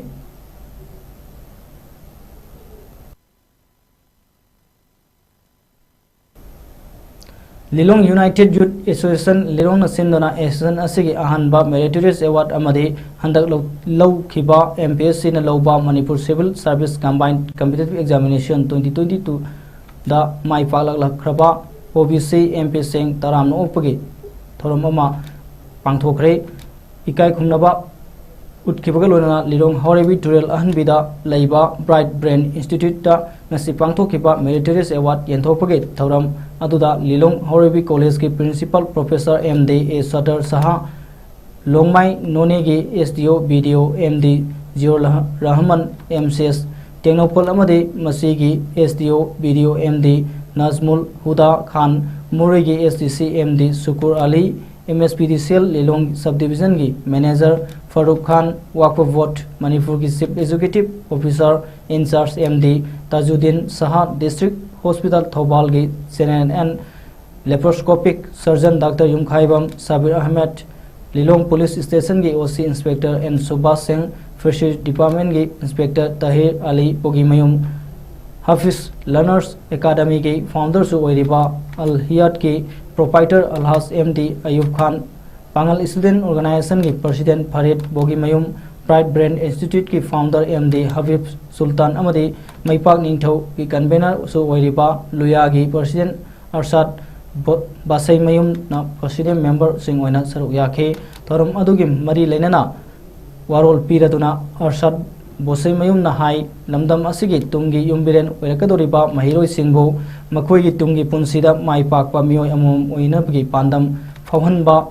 ꯂꯤꯂꯣꯡ United Youth Association ꯂꯤꯂꯣꯡꯅ ꯁꯤꯟꯗꯨꯅ association ꯑꯁꯤꯒꯤ ꯑꯍꯥꯟꯕ Meritorious Award ꯑꯃꯗꯤ ꯍꯟꯗꯛ ꯂꯧ-, ꯂꯧꯈꯤꯕ M P S Cꯅ ꯂꯧꯕ Manipur Civil Service Combined Competitive Examination twenty twenty-twoꯗ ꯃꯥꯏ ꯄꯥꯛꯂꯛꯂꯛꯈ꯭ꯔꯕ O B C M P ꯁꯤꯡ ꯇꯔꯥꯝꯅ ꯑꯣꯛꯄꯒꯤ ꯊꯧꯔꯝ ꯑꯃ ꯄꯥꯡꯊꯣꯛꯈ꯭ꯔꯦ꯫ ꯏꯀꯥꯏ ꯈꯨꯝꯅꯕ ꯎꯠꯈꯤꯕꯒ ꯂꯣꯏꯅꯅ ꯂꯤꯂꯣꯡ ꯍꯥꯎꯔꯩꯕꯤ ꯇꯨꯔꯦꯜ ꯑꯍꯟꯕꯤꯗ ꯂꯩꯕ Bright Brain Instituteꯇ ꯉꯁꯤ ꯄꯥꯡꯊꯣꯛꯈꯤꯕ Meritorious Award ꯌꯦꯟꯊꯣꯛꯄꯒꯤ ꯊꯧꯔꯝ ꯑꯗꯨꯗ ꯂꯤꯂꯣꯡ ꯍꯥꯎꯔꯩꯕꯤ Collegeꯀꯤ Principal Professor M D A Sadar Saha, ꯂꯣꯡꯃꯥꯏ ꯅꯣꯅꯦꯒꯤ S D O, B D O, M D Ziaur Rah-, Rahman, M C S Tengnoupal ꯑꯃꯗꯤ ꯃꯁꯤꯒꯤ S D O, B D O, M D Najmul Huda Khan, ꯃꯨꯔꯩꯒꯤ S D C, M D Sukur Ali, M S P D C L ꯂꯤꯂꯣꯡ Subdivisionꯒꯤ Manager Farooq Khan, Waqf Board ꯃꯅꯤꯄꯨꯔꯒꯤ Chief Executive Officer in Charge M D Tajuddin Saha, District Hospital ꯊꯧꯕꯥꯜꯒꯤ General and Laparoscopic Surgeon Doctor Yumkhaibam Sabir Ahmed, Lilong Police Station ꯒꯤ O C Inspector N Subhas Singh, Fisheries Department ꯒꯤ Inspector Tahir Ali ꯕꯣꯒꯤꯃꯌꯨꯝ, Hafiz Learners Academy ꯒꯤ founder ꯁꯨ ꯑꯣꯏꯔꯤꯕ Al Hayat ꯀꯤ proprietor Alhaj M D Ayub Khan, Pangal Student Organization ꯒꯤ President Farid ꯕꯣꯒꯤꯃꯌꯨꯝ, Bright Brain Institute ꯀꯤ founder M D Habib Sultan ꯑꯃꯗꯤ ꯃꯩꯄꯥꯛ ꯅꯤꯡꯊꯧ ꯒꯤ convener ꯁꯨ ꯑꯣꯏꯔꯤꯕ ꯂꯨꯌꯥꯒꯤ President ꯑꯔꯁꯥꯗ ꯕ-, ꯕꯥꯁꯩꯃꯌꯨꯝꯅ President member ꯁꯤꯡ ꯑꯣꯏꯅ ꯁꯔꯨꯛ ꯌꯥꯈꯤ꯫ ꯊꯧꯔꯝ ꯑꯗꯨꯒꯤ ꯃꯔꯤ ꯂꯩꯅꯅ ꯋꯥꯔꯣꯜ ꯄꯤꯔꯗꯨꯅ ꯑꯔꯁꯥꯗ ꯕꯣꯁꯩꯃꯌꯨꯝꯅ ꯍꯥꯏ, ꯂꯝꯗꯝ ꯑꯁꯤꯒꯤ ꯇꯨꯡꯒꯤ ꯌꯨꯝꯕꯤꯔꯦꯟ ꯑꯣꯏꯔꯛꯀꯗꯧꯔꯤꯕ ꯃꯍꯩꯔꯣꯏꯁꯤꯡꯕꯨ ꯃꯈꯣꯏꯒꯤ ꯇꯨꯡꯒꯤ ꯄꯨꯟꯁꯤꯗ ꯃꯥꯏ ꯄꯥꯛꯄ ꯃꯤꯑꯣꯏ ꯑꯃꯃꯝ ꯑꯣꯏꯅꯕꯒꯤ ꯄꯥꯟꯗꯝ ꯐꯥꯎꯍꯟꯕ,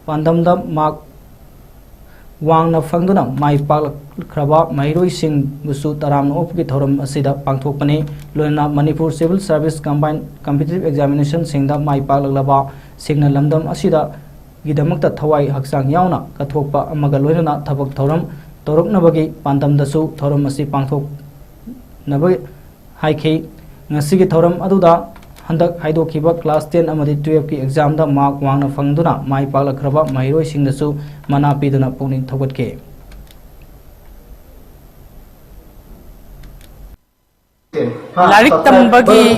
ꯄꯥꯟꯗꯝꯗ ꯃꯥꯔꯛ ꯋꯥꯡꯅ ꯐꯪꯗꯨꯅ ꯃꯥꯏ ꯄꯥꯛꯂꯛꯈ꯭ꯔꯕ ꯃꯍꯩꯔꯣꯏꯁꯤꯡꯕꯨꯁꯨ ꯇꯔꯥꯝꯅ ꯑꯣꯛꯄꯒꯤ ꯊꯧꯔꯝ ꯑꯁꯤꯗ ꯄꯥꯡꯊꯣꯛꯄꯅꯤ꯫ ꯂꯣꯏꯅꯅ Manipur Civil Service Combined Competitive Examination ꯁꯤꯡꯗ ꯃꯥꯏ ꯄꯥꯛꯂꯛꯂꯕ ꯁꯤꯡꯅ ꯂꯝꯗꯝ ꯑꯁꯤꯗ ꯒꯤꯗꯃꯛꯇ ꯊꯋꯥꯏ ꯍꯛꯆꯥꯡ ꯌꯥꯎꯅ ꯀꯠꯊꯣꯛꯄ ꯑꯃꯒ ꯂꯣꯏꯅꯅ ꯊꯕꯛ ꯊꯧꯔꯝ ꯇꯧꯔꯛꯅꯕꯒꯤ ꯄꯥꯟꯗꯝꯗꯁꯨ ꯊꯧꯔꯝ ꯑꯁꯤ ꯄꯥꯡꯊꯣꯛꯅꯕ ꯍꯥꯏꯈꯤ꯫ ꯉꯁꯤꯒꯤ ꯊꯧꯔꯝ ꯑꯗꯨꯗ ꯍꯟꯗꯛ ꯍꯥꯏꯗꯣꯛꯈꯤꯕ class ten ꯑꯃꯗꯤ twelve ꯀꯤ exam ꯗ ꯃꯥꯔꯛ ꯋꯥꯡꯅ ꯐꯪꯗꯨꯅ ꯃꯥꯏ ꯄꯥꯛꯂꯛꯈ꯭ꯔꯕ ꯃꯍꯩꯔꯣꯏꯁꯤꯡꯗꯁꯨ ꯃꯅꯥ ꯄꯤꯗꯨꯅ ꯄꯨꯛꯅꯤꯡ ꯊꯧꯒꯠꯈꯤ꯫ ꯂꯥꯏꯔꯤꯛ ꯇꯝꯕꯒꯤ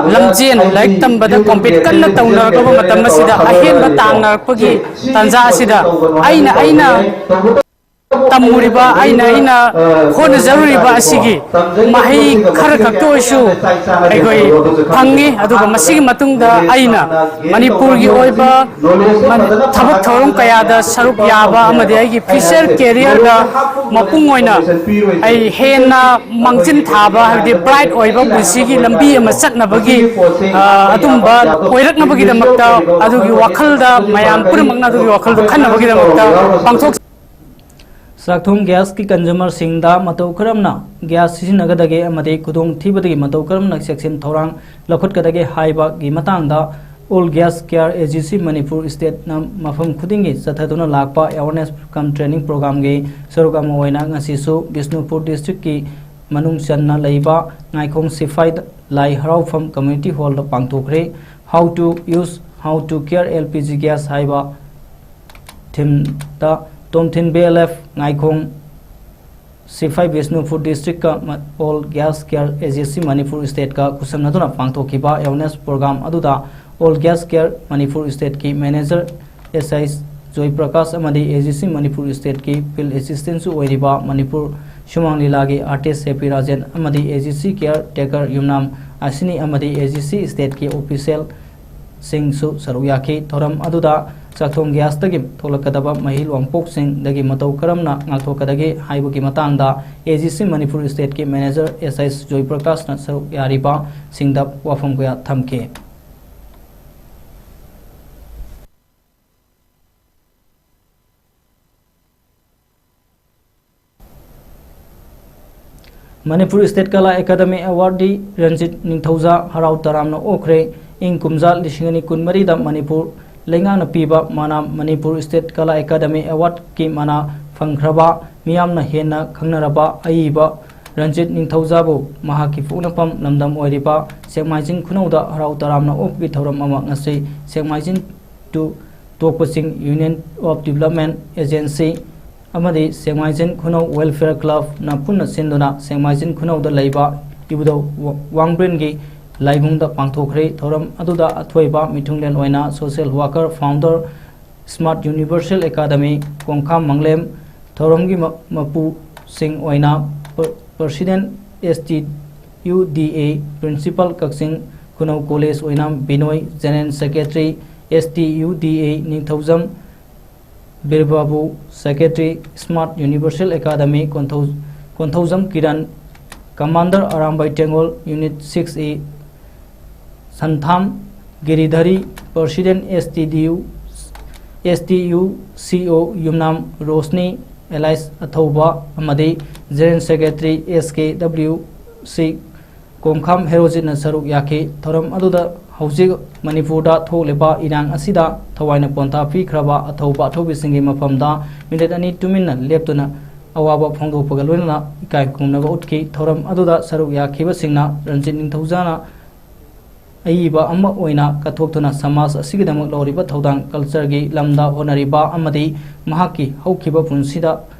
ꯂꯝꯖꯦꯟ, ꯂꯥꯏꯔꯤꯛ ꯇꯝꯕꯗ compete ꯀꯟꯅ ꯇꯧꯅꯔꯛꯂꯕ ꯃꯇꯝ ꯑꯁꯤꯗ, ꯑꯍꯦꯟꯕ ꯇꯥꯡꯅꯔꯛꯄꯒꯤ ꯇꯥꯟꯖꯥ ꯑꯁꯤꯗ ꯑꯩꯅ, ꯑꯩꯅ ꯇꯝꯃꯨꯔꯤꯕ, ꯑꯩꯅ, ꯑꯩꯅ ꯍꯣꯠꯅꯖꯔꯨꯔꯤꯕ ꯑꯁꯤꯒꯤ ꯃꯍꯩ ꯈꯔ ꯈꯛꯇ ꯑꯣꯏꯁꯨ ꯑꯩꯈꯣꯏ ꯐꯪꯉꯤ꯫ ꯑꯗꯨꯒ ꯃꯁꯤꯒꯤ ꯃꯇꯨꯡꯗ ꯑꯩꯅ ꯃꯅꯤꯄꯨꯔꯒꯤ ꯑꯣꯏꯕ ꯃꯅꯤ-, ꯊꯕꯛ ꯊꯧꯔꯝ ꯀꯌꯥꯗ ꯁꯔꯨꯛ ꯌꯥꯕ ꯑꯃꯗꯤ ꯑꯩꯒꯤ future career ꯗ ꯃꯄꯨꯡ ꯑꯣꯏꯅ ꯑꯩ ꯍꯦꯟꯅ ꯃꯥꯡꯖꯤꯟ ꯊꯥꯕ, ꯍꯥꯏꯕꯗꯤ bright ꯑꯣꯏꯕ ꯄꯨꯟꯁꯤꯒꯤ ꯂꯝꯕꯤ ꯑꯃ ꯆꯠꯅꯕꯒꯤ, ꯑ, ꯑꯗꯨꯝꯕ ꯑꯣꯏꯔꯛꯅꯕꯒꯤꯗꯃꯛꯇ, ꯑꯗꯨꯒꯤ ꯋꯥꯈꯜꯗ ꯃꯌꯥꯝ ꯄꯨꯝꯅꯃꯛꯅ ꯑꯗꯨꯒꯤ ꯋꯥꯈꯜꯗꯣ ꯈꯟꯅꯕꯒꯤꯗꯃꯛꯇ ꯄꯥꯡꯊꯣꯛ ꯆꯥꯛꯊꯣꯡ gas ꯀꯤ consumer ꯁꯤꯡꯗ ꯃꯇꯧ ꯀꯔꯝꯅ gas ꯁꯤꯖꯤꯟꯅꯒꯗꯒꯦ ꯑꯃꯗꯤ ꯈꯨꯗꯣꯡꯊꯤꯕꯗꯒꯤ ꯃꯇꯧ ꯀꯔꯝꯅ ꯆꯦꯛꯁꯤꯟ ꯊꯧꯔꯥꯡ ꯂꯧꯈꯠꯀꯗꯒꯦ ꯍꯥꯏꯕꯒꯤ ꯃꯇꯥꯡꯗ All Gas Care Agency Manipur State ꯅ ꯃꯐꯝ ꯈꯨꯗꯤꯡꯒꯤ ꯆꯠꯊꯗꯨꯅ ꯂꯥꯛꯄ awareness cum training program ꯒꯤ ꯁꯔꯨꯛ ꯑꯃ ꯑꯣꯏꯅ ꯉꯁꯤꯁꯨ ꯕꯤꯁꯅꯨꯄꯨꯔ district ꯀꯤ ꯃꯅꯨꯡ ꯆꯟꯅ ꯂꯩꯕ ꯉꯥꯏꯈꯣꯡ ꯁꯤꯐꯥꯏ ꯂꯥꯏ ꯍꯔꯥꯎꯐꯝ community hall the ꯄꯥꯡꯊꯣꯛꯈ꯭ꯔꯦ꯫ How to use, how to care L P G gas ꯍꯥꯏꯕ ꯊꯤꯝꯗ ꯇꯣꯝꯊꯤꯟ B L F ꯉꯥꯏꯈꯣꯡ ꯁꯤꯐꯥꯏ ꯕꯤꯁꯅꯨꯄꯨꯔ ꯗꯤꯁꯇ꯭ꯔꯤꯛꯀ ꯃ-, All Gas Care Agency Manipur ꯁ꯭ꯇꯦꯠꯀ ꯈꯨꯠꯁꯝꯅꯗꯨꯅ ꯄꯥꯡꯊꯣꯛꯈꯤꯕ ꯑꯦꯋꯦꯔꯅꯦꯁ ꯄ꯭ꯔꯣꯒ꯭ꯔꯥꯝ ꯑꯗꯨꯗ All Gas Care ꯃꯅꯤꯄꯨꯔ ꯁ꯭ꯇꯦꯠꯀꯤ ꯃꯦꯅꯦꯖꯔ S I ꯖꯣꯏ ꯄ꯭ꯔꯀꯥꯁ ꯑꯃꯗꯤ A G C ꯃꯅꯤꯄꯨꯔ ꯁ꯭ꯇꯦꯠꯀꯤ ꯐꯤꯜꯗ ꯑꯦꯁꯤꯁꯇꯦꯟꯁꯨ ꯑꯣꯏꯔꯤꯕ ꯃꯅꯤꯄꯨꯔ ꯁꯨꯃꯥꯡ ꯂꯤꯂꯥꯒꯤ ꯑꯥꯔꯇꯤꯁ ꯍꯦꯄꯤ ꯔꯥꯖꯦꯟ ꯑꯃꯗꯤ A G C ꯀꯤꯌꯔ ꯇꯦꯀꯔ ꯌꯨꯝꯅꯥꯝ ꯑꯁꯤꯅꯤ ꯑꯃꯗꯤ A G C ꯁ꯭ꯇꯦꯠꯀꯤ ꯑꯣꯐꯤꯁꯤꯌꯦꯜꯁꯤꯡꯁꯨ ꯁꯔꯨꯛ ꯌꯥꯈꯤ꯫ ꯊꯧꯔꯝ ꯑꯗꯨꯗ ꯆꯥꯛꯊꯣꯡ ꯒ꯭ꯌꯥꯁꯇꯒꯤ ꯊꯣꯛꯂꯛꯀꯗꯕ ꯃꯍꯤ ꯂꯣꯡꯄꯣꯛꯁꯤꯡꯗꯒꯤ ꯃꯇꯧ ꯀꯔꯝꯅ ꯉꯥꯛꯊꯣꯛꯀꯗꯒꯦ ꯍꯥꯏꯕꯒꯤ ꯃꯇꯥꯡꯗ A G C ꯃꯅꯤꯄꯨꯔ ꯁ꯭ꯇꯦꯠꯀꯤ ꯃꯦꯅꯦꯖꯔ S I ꯖꯣꯏ ꯄ꯭ꯔꯀꯥꯁꯅ ꯁꯔꯨꯛ ꯌꯥꯔꯤꯕꯁꯤꯡꯗ ꯋꯥꯐꯝ ꯀꯌꯥ ꯊꯝꯈꯤ꯫ ꯃꯅꯤꯄꯨꯔ ꯁ꯭ꯇꯦꯠ ꯀꯂꯥ ꯑꯦꯀꯥꯗꯃꯤ ꯑꯦꯋꯥꯔꯗꯤ ꯔꯟꯖꯤꯠ ꯅꯤꯡꯊꯧꯖꯥ ꯍꯔꯥꯎ ꯇꯔꯥꯝꯅ ꯑꯣꯛꯈ꯭ꯔꯦ꯫ ꯏꯪ ꯀꯨꯝꯖꯥ ꯂꯤꯁꯤꯡ ꯑꯅꯤ ꯀꯨꯟꯃꯔꯤꯗ ꯃꯅꯤꯄꯨꯔ ꯂꯩꯉꯥꯛꯅ ꯄꯤꯕ ꯃꯅꯥ ꯃꯅꯤꯄꯨꯔ ꯁ꯭ꯇꯦꯠ ꯀꯂꯥ ꯑꯦꯀꯥꯗꯃꯤ ꯑꯦꯋꯥꯔꯗꯀꯤ ꯃꯅꯥ ꯐꯪꯈ꯭ꯔꯕ ꯃꯤꯌꯥꯝꯅ ꯍꯦꯟꯅ ꯈꯪꯅꯔꯕ ꯑꯏꯕ ꯔꯟꯖꯤꯠ ꯅꯤꯡꯊꯧꯖꯥꯕꯨ ꯃꯍꯥꯛꯀꯤ ꯄꯣꯛꯅꯐꯝ ꯂꯝꯗꯝ ꯑꯣꯏꯔꯤꯕ ꯁꯦꯛꯃꯥꯏꯖꯤꯡ ꯈꯨꯅꯧꯗ ꯍꯔꯥꯎ ꯇꯔꯥꯝꯅ ꯑꯣꯛꯄꯒꯤ ꯊꯧꯔꯝ ꯑꯃ ꯉꯁꯤ ꯁꯦꯛꯃꯥꯏꯖꯤꯡ two ꯇꯣꯛꯄꯁꯤꯡ Union of Development Agency ꯑꯃꯗꯤ ꯁꯦꯛꯃꯥꯏꯖꯤꯟ ꯈꯨꯅꯧ Welfare Clubꯅ ꯄꯨꯟꯅ ꯁꯤꯟꯗꯨꯅ ꯁꯦꯛꯃꯥꯏꯖꯤꯟ ꯈꯨꯅꯧꯗ ꯂꯩꯕ ꯏꯕꯨꯙꯧ ꯋꯥ-, ꯋꯥꯡꯕ꯭ꯔꯦꯟꯒꯤ ꯂꯥꯏꯕꯨꯡꯗ ꯄꯥꯡꯊꯣꯛꯈ꯭ꯔꯦ꯫ ꯊꯧꯔꯝ ꯑꯗꯨꯗ ꯑꯊꯣꯏꯕ ꯃꯤꯊꯨꯡꯂꯦꯟ ꯑꯣꯏꯅ social worker, founder, Smart Universal Academy, ꯀꯣꯡꯈꯥꯝ ꯃꯪꯂꯦꯝ, ꯊꯧꯔꯝꯒꯤ ꯃ-, ꯃꯄꯨꯁꯤꯡ ꯑꯣꯏꯅ ꯄ-, President S T U D A, Principal Kakching ꯈꯨꯅꯧ College ꯑꯣꯏꯅ ꯕꯤꯅꯣꯏ, General Secretary S T U D A Ningthoujam ꯕꯤꯔꯕꯥꯕꯨ, Secretary Smart Universal Academy ꯀꯣꯟꯊꯧ-, Konthoujam Kiran, Commander Arambai ꯇꯦꯡꯒꯣꯜ, Unit six A, ꯁꯟꯊꯥꯝ ꯒꯤꯔꯤꯙꯔꯤ, President S T D U, S T U C O Yumnam Roshni, alias ꯑꯊꯧꯕ ꯑꯃꯗꯤ General Secretary S K W C ꯀꯣꯡꯈꯥꯝ ꯍꯦꯔꯣꯖꯤꯠꯅ ꯁꯔꯨꯛ ꯌꯥꯈꯤ꯫ ꯊꯧꯔꯝ ꯑꯗꯨꯗ ꯍꯧꯖꯤꯛ ꯃꯅꯤꯄꯨꯔꯗ ꯊꯣꯛꯂꯤꯕ ꯏꯔꯥꯡ ꯑꯁꯤꯗ ꯊꯋꯥꯏꯅ ꯄꯣꯟꯊꯥ ꯄꯤꯈ꯭ꯔꯕ ꯑꯊꯧꯕ ꯑꯊꯧꯕꯤꯁꯤꯡꯒꯤ ꯃꯐꯝꯗ ꯃꯤꯅꯤꯠ ꯑꯅꯤ ꯇꯨꯃꯤꯟꯅ ꯂꯦꯞꯇꯨꯅ ꯑꯋꯥꯕ ꯐꯣꯡꯗꯣꯛꯄꯒ ꯂꯣꯏꯅꯅ ꯏꯀꯥꯏ ꯈꯨꯝꯅꯕ ꯎꯠꯈꯤ꯫ ꯊꯧꯔꯝ ꯑꯗꯨꯗ ꯁꯔꯨꯛ ꯌꯥꯈꯤꯕꯁꯤꯡꯅ ꯔꯟꯖꯤꯠ ꯅꯤꯡꯊꯧꯖꯥꯅ ꯑꯏꯕ ꯑꯃ ꯑꯣꯏꯅ ꯀꯠꯊꯣꯛꯇꯨꯅ ꯁꯃꯥꯖ ꯑꯁꯤꯒꯤꯗꯃꯛ ꯂꯧꯔꯤꯕ ꯊꯧꯗꯥꯡ, cultureꯒꯤ ꯂꯝꯗ ꯍꯣꯠꯅꯔꯤꯕ ꯑꯃꯗꯤ ꯃꯍꯥꯛꯀꯤ ꯍꯧꯈꯤꯕ ꯄꯨꯟꯁꯤꯗ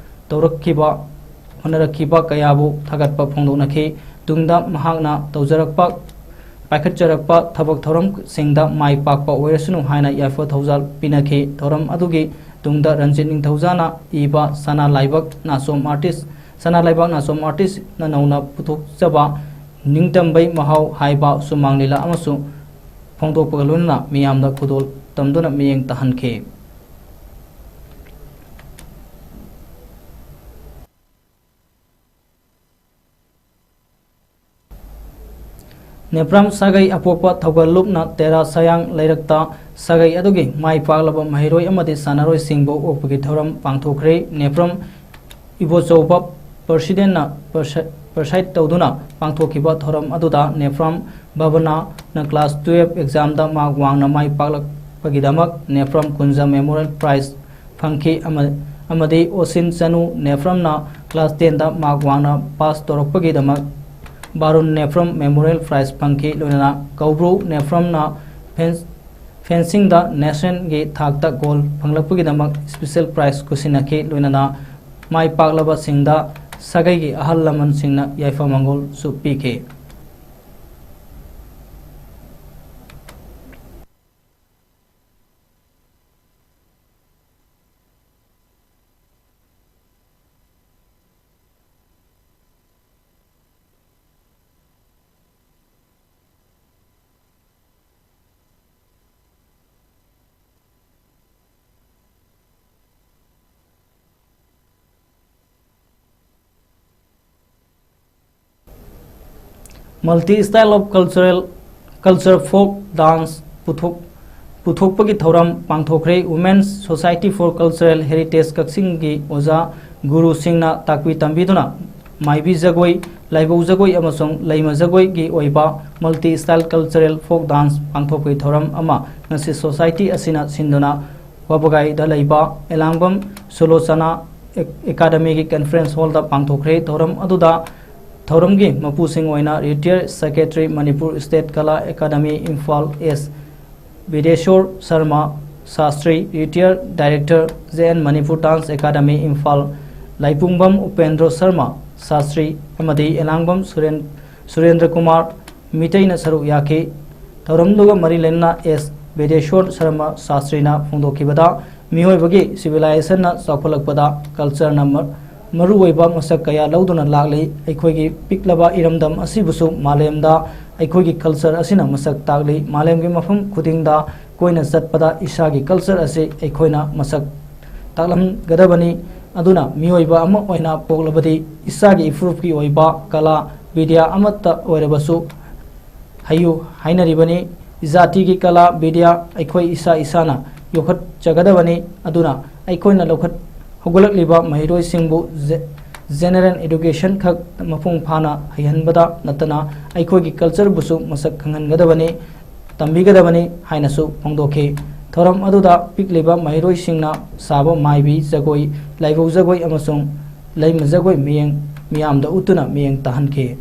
ꯇꯧꯔꯛꯈꯤꯕ, ꯍꯣꯠꯅꯔꯛꯈꯤꯕ ꯀꯌꯥꯕꯨ ꯊꯥꯒꯠꯄ ꯐꯣꯡꯗꯣꯛꯅꯈꯤ꯫ ꯇꯨꯡꯗ ꯃꯍꯥꯛꯅ ꯇꯧꯖꯔꯛꯄ, ꯄꯥꯏꯈꯠꯆꯔꯛꯄ ꯊꯕꯛ ꯊꯧꯔꯝꯁꯤꯡꯗ ꯃꯥꯏ ꯄꯥꯛꯄ ꯑꯣꯏꯔꯁꯅꯨ ꯍꯥꯏꯅ ꯌꯥꯏꯐ ꯊꯧꯖꯥꯜ ꯄꯤꯅꯈꯤ꯫ ꯊꯧꯔꯝ ꯑꯗꯨꯒꯤ ꯇꯨꯡꯗ ꯔꯟꯖꯤꯠ ꯅꯤꯡꯊꯧꯖꯥꯅ ꯏꯕ ꯁꯅꯥ ꯂꯥꯏꯕꯛ ꯅꯥꯆꯣꯝ artist, ꯁꯅꯥ ꯂꯩꯕꯥꯛ ꯅꯥꯆꯣꯝ artistꯅ ꯅꯧꯅ ꯄꯨꯊꯣꯛꯆꯕ ꯅꯤꯡꯇꯝꯕꯩ ꯃꯍꯥꯎ ꯍꯥꯏꯕ ꯁꯨꯃꯥꯡ ꯂꯤꯂꯥ ꯑꯃꯁꯨ ꯐꯣꯡꯗꯣꯛꯄꯒ ꯂꯣꯏꯅꯅ ꯃꯤꯌꯥꯝꯗ ꯈꯨꯗꯣꯜ ꯇꯝꯗꯨꯅ ꯃꯤꯠꯌꯦꯡ ꯇꯥꯍꯟꯈꯤ꯫ ꯅꯦꯄ꯭ꯔꯝ ꯁꯥꯒꯩ ꯑꯄꯣꯛꯄ ꯊꯧꯒꯜ ꯂꯨꯞꯅ ꯇꯦꯔꯥ ꯁꯌꯥꯡ ꯂꯩꯔꯛꯇ ꯁꯥꯒꯩ ꯑꯗꯨꯒꯤ ꯃꯥꯏ ꯄꯥꯛꯂꯕ ꯃꯍꯩꯔꯣꯏ ꯑꯃꯗꯤ ꯁꯥꯟꯅꯔꯣꯏꯁꯤꯡꯕꯨ ꯑꯣꯛꯄꯒꯤ ꯊꯧꯔꯝ ꯄꯥꯡꯊꯣꯛꯈ꯭ꯔꯦ꯫ ꯅꯦꯄ꯭ꯔꯝ ꯏꯕꯣꯆꯧꯕ presidentꯅ preside ꯇꯧꯗꯨꯅ ꯄꯥꯡꯊꯣꯛꯈꯤꯕ ꯊꯧꯔꯝ ꯑꯗꯨꯗ ꯅꯦꯄ꯭ꯔꯝ ꯕꯕꯅꯥꯅ class twelve examꯗ mark ꯋꯥꯡꯅ ꯃꯥꯏ ꯄꯥꯛꯂꯛꯄꯒꯤꯗꯃꯛ ꯅꯦꯄ꯭ꯔꯝ ꯀꯨꯟꯖ memorial prize ꯐꯪꯈꯤ ꯑꯃ-, ꯑꯃꯗꯤ ꯑꯣꯁꯤꯟ ꯆꯅꯨ ꯅꯦꯐ꯭ꯔꯝꯅ class tenꯗ mark ꯋꯥꯡꯅ pass ꯇꯧꯔꯛꯄꯒꯤꯗꯃꯛ ꯕꯥꯔꯨꯟ ꯅꯦꯐ꯭ꯔꯝ memorial prize ꯐꯪꯈꯤ꯫ ꯂꯣꯏꯅꯅ ꯀꯧꯕ꯭ꯔꯨ ꯅꯦꯐ꯭ꯔꯝꯅ ꯐꯦꯟ-, fencingꯗ nationꯒꯤ ꯊꯥꯛꯇ gold ꯐꯪꯂꯛꯄꯒꯤꯗꯃꯛ special prize ꯈꯨꯠꯁꯤꯟꯅꯈꯤ꯫ ꯂꯣꯏꯅꯅ ꯃꯥꯏ ꯄꯥꯛꯂꯕꯁꯤꯡꯗ ꯁꯥꯒꯩꯒꯤ ꯑꯍꯜ ꯂꯃꯟꯁꯤꯡꯅ ꯌꯥꯏꯐ ꯃꯪꯒꯣꯜꯁꯨ ꯄꯤꯈꯤ꯫ Multi style of cultural, culture folk dance ꯄꯨꯊꯣꯛ-, ꯄꯨꯊꯣꯛꯄꯒꯤ ꯊꯧꯔꯝ ꯄꯥꯡꯊꯣꯛꯈ꯭ꯔꯦ꯫ Women's Society for Cultural Heritage ꯀꯛꯆꯤꯡꯒꯤ ꯑꯣꯖꯥ ꯒꯨꯔꯨꯁꯤꯡꯅ ꯇꯥꯛꯄꯤ ꯇꯝꯕꯤꯗꯨꯅ ꯃꯥꯏꯕꯤ ꯖꯒꯣꯏ, ꯂꯥꯏꯕꯧ ꯖꯒꯣꯏ ꯑꯃꯁꯨꯡ ꯂꯩꯃ ꯖꯒꯣꯏꯒꯤ ꯑꯣꯏꯕ multi style cultural folk dance ꯄꯥꯡꯊꯣꯛꯄꯒꯤ ꯊꯧꯔꯝ ꯑꯃ ꯉꯁꯤ society ꯑꯁꯤꯅ ꯁꯤꯟꯗꯨꯅ ꯋꯥꯕꯒꯥꯏꯗ ꯂꯩꯕ ꯑꯦꯂꯥꯡꯕꯝ ꯁꯨꯂꯣꯆꯅꯥ ꯑꯦ-, ꯑꯦꯀꯥꯗꯃꯤꯒꯤ conference hallꯗ ꯄꯥꯡꯊꯣꯛꯈ꯭ꯔꯦ꯫ ꯊꯧꯔꯝ ꯑꯗꯨꯗ ꯊꯧꯔꯝꯒꯤ ꯃꯄꯨꯁꯤꯡ ꯑꯣꯏꯅ Retired Secretary Manipur State Kala Academy Imphal S ꯕꯤꯗꯦꯁꯣꯔ Sharma Shastri, Retired Director J N Manipur Dance Academy Imphal, ꯂꯥꯏꯄꯨꯡꯕꯝ ꯎꯄꯦꯟꯗ꯭ꯔꯣ Sharma Shastri ꯑꯃꯗꯤ ꯑꯦꯂꯥꯡꯕꯝ ꯁꯨꯔꯦꯟ-, ꯁꯨꯔꯦꯟꯗ꯭ꯔ ꯀꯨꯃꯥꯔ ꯃꯤꯇꯩꯅ ꯁꯔꯨꯛ ꯌꯥꯈꯤ꯫ ꯊꯧꯔꯝꯗꯨꯒ ꯃꯔꯤ ꯂꯩꯅꯅ S ꯕꯤꯗꯦꯁꯣꯔ ꯁꯔꯃ ꯁꯥꯁꯇ꯭ꯔꯤꯅ ꯐꯣꯡꯗꯣꯛꯈꯤꯕꯗ, ꯃꯤꯑꯣꯏꯕꯒꯤ civilizationꯅ ꯆꯥꯎꯈꯠꯂꯛꯄꯗ cultureꯅ ꯃ-, ꯃꯔꯨꯑꯣꯏꯕ ꯃꯁꯛ ꯀꯌꯥ ꯂꯧꯗꯨꯅ ꯂꯥꯛꯂꯤ꯫ ꯑꯩꯈꯣꯏꯒꯤ ꯄꯤꯛꯂꯕ ꯏꯔꯝꯗꯝ ꯑꯁꯤꯕꯨꯁꯨ ꯃꯥꯂꯦꯝꯗ ꯑꯩꯈꯣꯏꯒꯤ culture ꯑꯁꯤꯅ ꯃꯁꯛ ꯇꯥꯛꯂꯤ꯫ ꯃꯥꯂꯦꯝꯒꯤ ꯃꯐꯝ ꯈꯨꯗꯤꯡꯗ ꯀꯣꯏꯅ ꯆꯠꯄꯗ ꯏꯁꯥꯒꯤ culture ꯑꯁꯤ ꯑꯩꯈꯣꯏꯅ ꯃꯁꯛ ꯇꯥꯛꯂꯝꯒꯗꯕꯅꯤ꯫ ꯑꯗꯨꯅ ꯃꯤꯑꯣꯏꯕ ꯑꯃ ꯑꯣꯏꯅ ꯄꯣꯛꯂꯕꯗꯤ ꯏꯁꯥꯒꯤ ꯏꯐꯨꯔꯨꯞꯀꯤ ꯑꯣꯏꯕ ꯀꯂꯥ, ꯕꯤꯗ꯭ꯌꯥ ꯑꯃꯠꯇ ꯑꯣꯏꯔꯕꯁꯨ ꯍꯩꯌꯨ ꯍꯥꯏꯅꯔꯤꯕꯅꯤ꯫ ꯖꯥꯇꯤꯒꯤ ꯀꯂꯥ, ꯕꯤꯗ꯭ꯌꯥ ꯑꯩꯈꯣꯏ ꯏꯁꯥ ꯏꯁꯥꯅ ꯌꯣꯛꯈꯠꯆꯒꯗꯕꯅꯤ꯫ ꯑꯗꯨꯅ ꯑꯩꯈꯣꯏꯅ ꯂꯧꯈꯠ-, ꯍꯧꯒꯠꯂꯛꯂꯤꯕ ꯃꯍꯩꯔꯣꯏꯁꯤꯡꯕꯨ ꯖꯦ-, general education ꯈꯛ ꯃꯄꯨꯡ ꯐꯥꯅ ꯍꯩꯍꯟꯕꯗ ꯅꯠꯇꯅ ꯑꯩꯈꯣꯏꯒꯤ cultureꯕꯨꯁꯨ ꯃꯁꯛ ꯈꯪꯍꯟꯒꯗꯕꯅꯤ, ꯇꯝꯕꯤꯒꯗꯕꯅꯤ ꯍꯥꯏꯅꯁꯨ ꯐꯣꯡꯗꯣꯛꯈꯤ꯫ ꯊꯧꯔꯝ ꯑꯗꯨꯗ ꯄꯤꯛꯂꯤꯕ ꯃꯍꯩꯔꯣꯏꯁꯤꯡꯅ ꯁꯥꯕ ꯃꯥꯏꯕꯤ ꯖꯒꯣꯏ, ꯂꯥꯏꯕꯧ ꯖꯒꯣꯏ ꯑꯃꯁꯨꯡ ꯂꯩꯃ ꯖꯒꯣꯏ ꯃꯤꯌꯦꯡ ꯃꯤꯌꯥꯝꯗ ꯎꯠꯇꯨꯅ ꯃꯤꯌꯦꯡ ꯇꯥꯍꯟꯈꯤ꯫